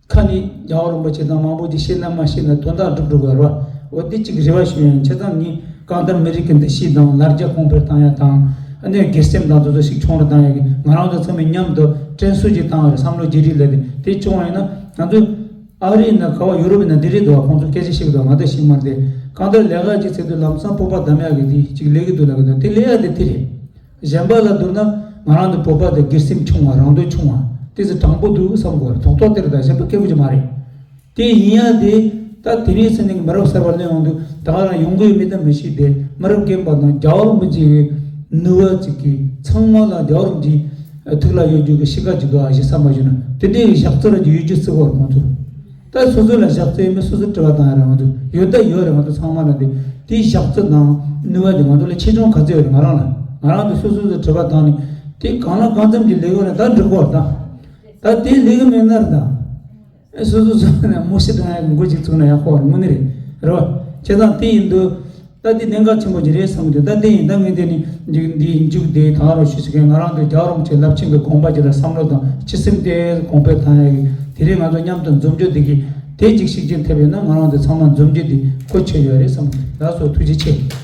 ཁ་ནས་རྒྱལ་བ་རིན་པོ་ཆེ་དང་མང་པོ་ཅིག་བཤད་ན་མ་བཤད་ན་དོན་དག་འགྲུབ་འགྲོ་དགོས་རེད་བ། འོ་དེ་གཅིག་རེ་བ་ཞུ་ཡ་ཡིན། བྱས་ཙང་ངས་གང་ལྟར་མི་རིགས་ཀྱི་འདུ་ཤེས་དང་ལ་རྒྱ་གོང་འཕེལ་བཏང་ཡ་དང་། ཨ་ནི་སྒེར་སེམས་དང་དེ་ཚོ་ཞིག་ཆུང་རུ་བཏང་ཡ་གི་ང་རང་ཚོ་ཚང་མས་མཉམ་དུ་དྲན་གསོ་ཅིག་བཏང་བ་རེད། བསམ་བློ་བརྗེ་རེས་ལས་དེ་དེ་བྱུང་བ་ཡིན་ན་ང་ཚོ་ཨ་རི་ཡིན་ན་ག་བ་ཡུ་རོབ་ཡིན་ན་འདི་རེད་འདུག་བ། ཁོང་ཚོ་སྐད་ཆ་བཤད་གི་འདུག་ང་ད་ཤེས་མ་རེད་དེ། གང་ལྟར་ལས་ཀ་ཅིག་བྱེད་དུས་ལམ་སང་སྤོབས་པ་བསྡམ་ཡ་གི་དེ་ཅིག་ལས་གི་འདུག་ལབ་གི་འདུག་དེ་ལས་ཡ་དེ་དེ་རེད། གཞན་པ་ལ་བསྡུར་ན་ང་རང་ཚོ་བོད་པ་དེ་སྒེར་སེམས་ཆུང་བ་རང་འདོད་ཆུང་བ་དེ་ཚོ་དྲང་པོ་འདུག་བསམ་དགོས་རེད། རྡོག་རྡོག་དེ་རེད། ད་གཞན་པ་སྐད་པོ་ཅིག་མ་རེད། དེ་ཡིན་ཡ་དེ་ད་དེ་རིང་སང་ཉིན་མི་རབས་གསར་པ་སླེབས་ཡོང་དུས་ད་ག་རང་ཡོང་གི་ཡོད་མེད་ད་མི་ཤེས་ཏེ། མི་རབས་རྒན་པ་དང་རྒྱལ་བ་རིན་པོ་ཆེའི་ནུས་པ་ཅིག་གིས་ཚང་མ་ལ་རྒྱལ་བ་རིན་པོ་ཆེའི་ཐུགས་ལ་ཡོད་རྒྱུ་གི་གཤིས་ཀ་ཅིག་འདུག་ཨ་ཞེས་བསམ་པ་བྱུང་ན། དེ་འདྲའི་བཞག་རྩིས་ར་ཅིག་ཡོད་རྒྱུ་བརྩི་དགོས་རེད་ཁོང་ཚོ། ད་སོ་སོ་ལ་བཞག་རྩིས་ཡོད་མེད་སོ་སོ་དྲི་བ་བཏང་ཡ་རེད། ང་ཚོ་ཡོད་ད་ཡོད་རེད། ང་ཚོ་ཚང་མ་ལ་དེ་དེའི་བཞག་རྩིས་དང་ནུས་པ་དེ་ང་ཚོ་ལ་ཆེ་ཆུང་ག་ཚོད་ཡོད་རེད། ང་རང་ལ་ང་རང་དེ་སོ་སོ་ཚོ་དྲི་བ་བཏང་ནས་དེ་གང་ལ་གང་འཚམ་གྱི་ལས་ཡོད་རེད། ད་འགྲིག་གོ་རེད། ད་ད་དེ་ལས་ཀ་མེད་ན་རེད། ད་ཨེ་སོ་སོ་ཚོ་ནས་མོ་ཤི་དང་ཡ་གི་མགོ་གཅིག་བཙུགས་ན་ཡག་པོ་རེད། དངོས་གནས་རེད། རེད་བ། བྱས་ཙང་དེ་ཡིན་དུས་ད་དེ་གནད་འགག་ཆེན་པོ་ཅིག་རེད་བསམ་གི་འདུག་ད་དེ་ཡིན་ད་ངས་དེ་ནི་འཇིག་འདིའི་མཇུག་དེ་དང་རོ་ཞུ་ཞུ་མཁན། ང་རང་ཚོའི་རྒྱལ་བ་རིན་པོ་ཆེ་རླབས་ཆེན་གྱི་དགོངས་པ་ཅིག་ལ་བསམ་བློ་དང་སྤྱི་སེམས་དེ་གོང་འཕེལ་བཏང་ཡ་གི་དེ་རིང་ང་ཚོ་མཉམ་དུ་འཛོམས་རྒྱུ་དེ་གི་དེ་གཅིག་ཤུགས་རྐྱེན་ཐེབས་ཡོད་ན་ང་རང་ཚོ་ཚང་མ་འཛོམས་རྒྱུ་དེ་གལ་ཆེ་ཡོད་རེད་བསམ་གི་འདུག་ལགས་སོ། ཐུགས་རྗེ་ཆེ།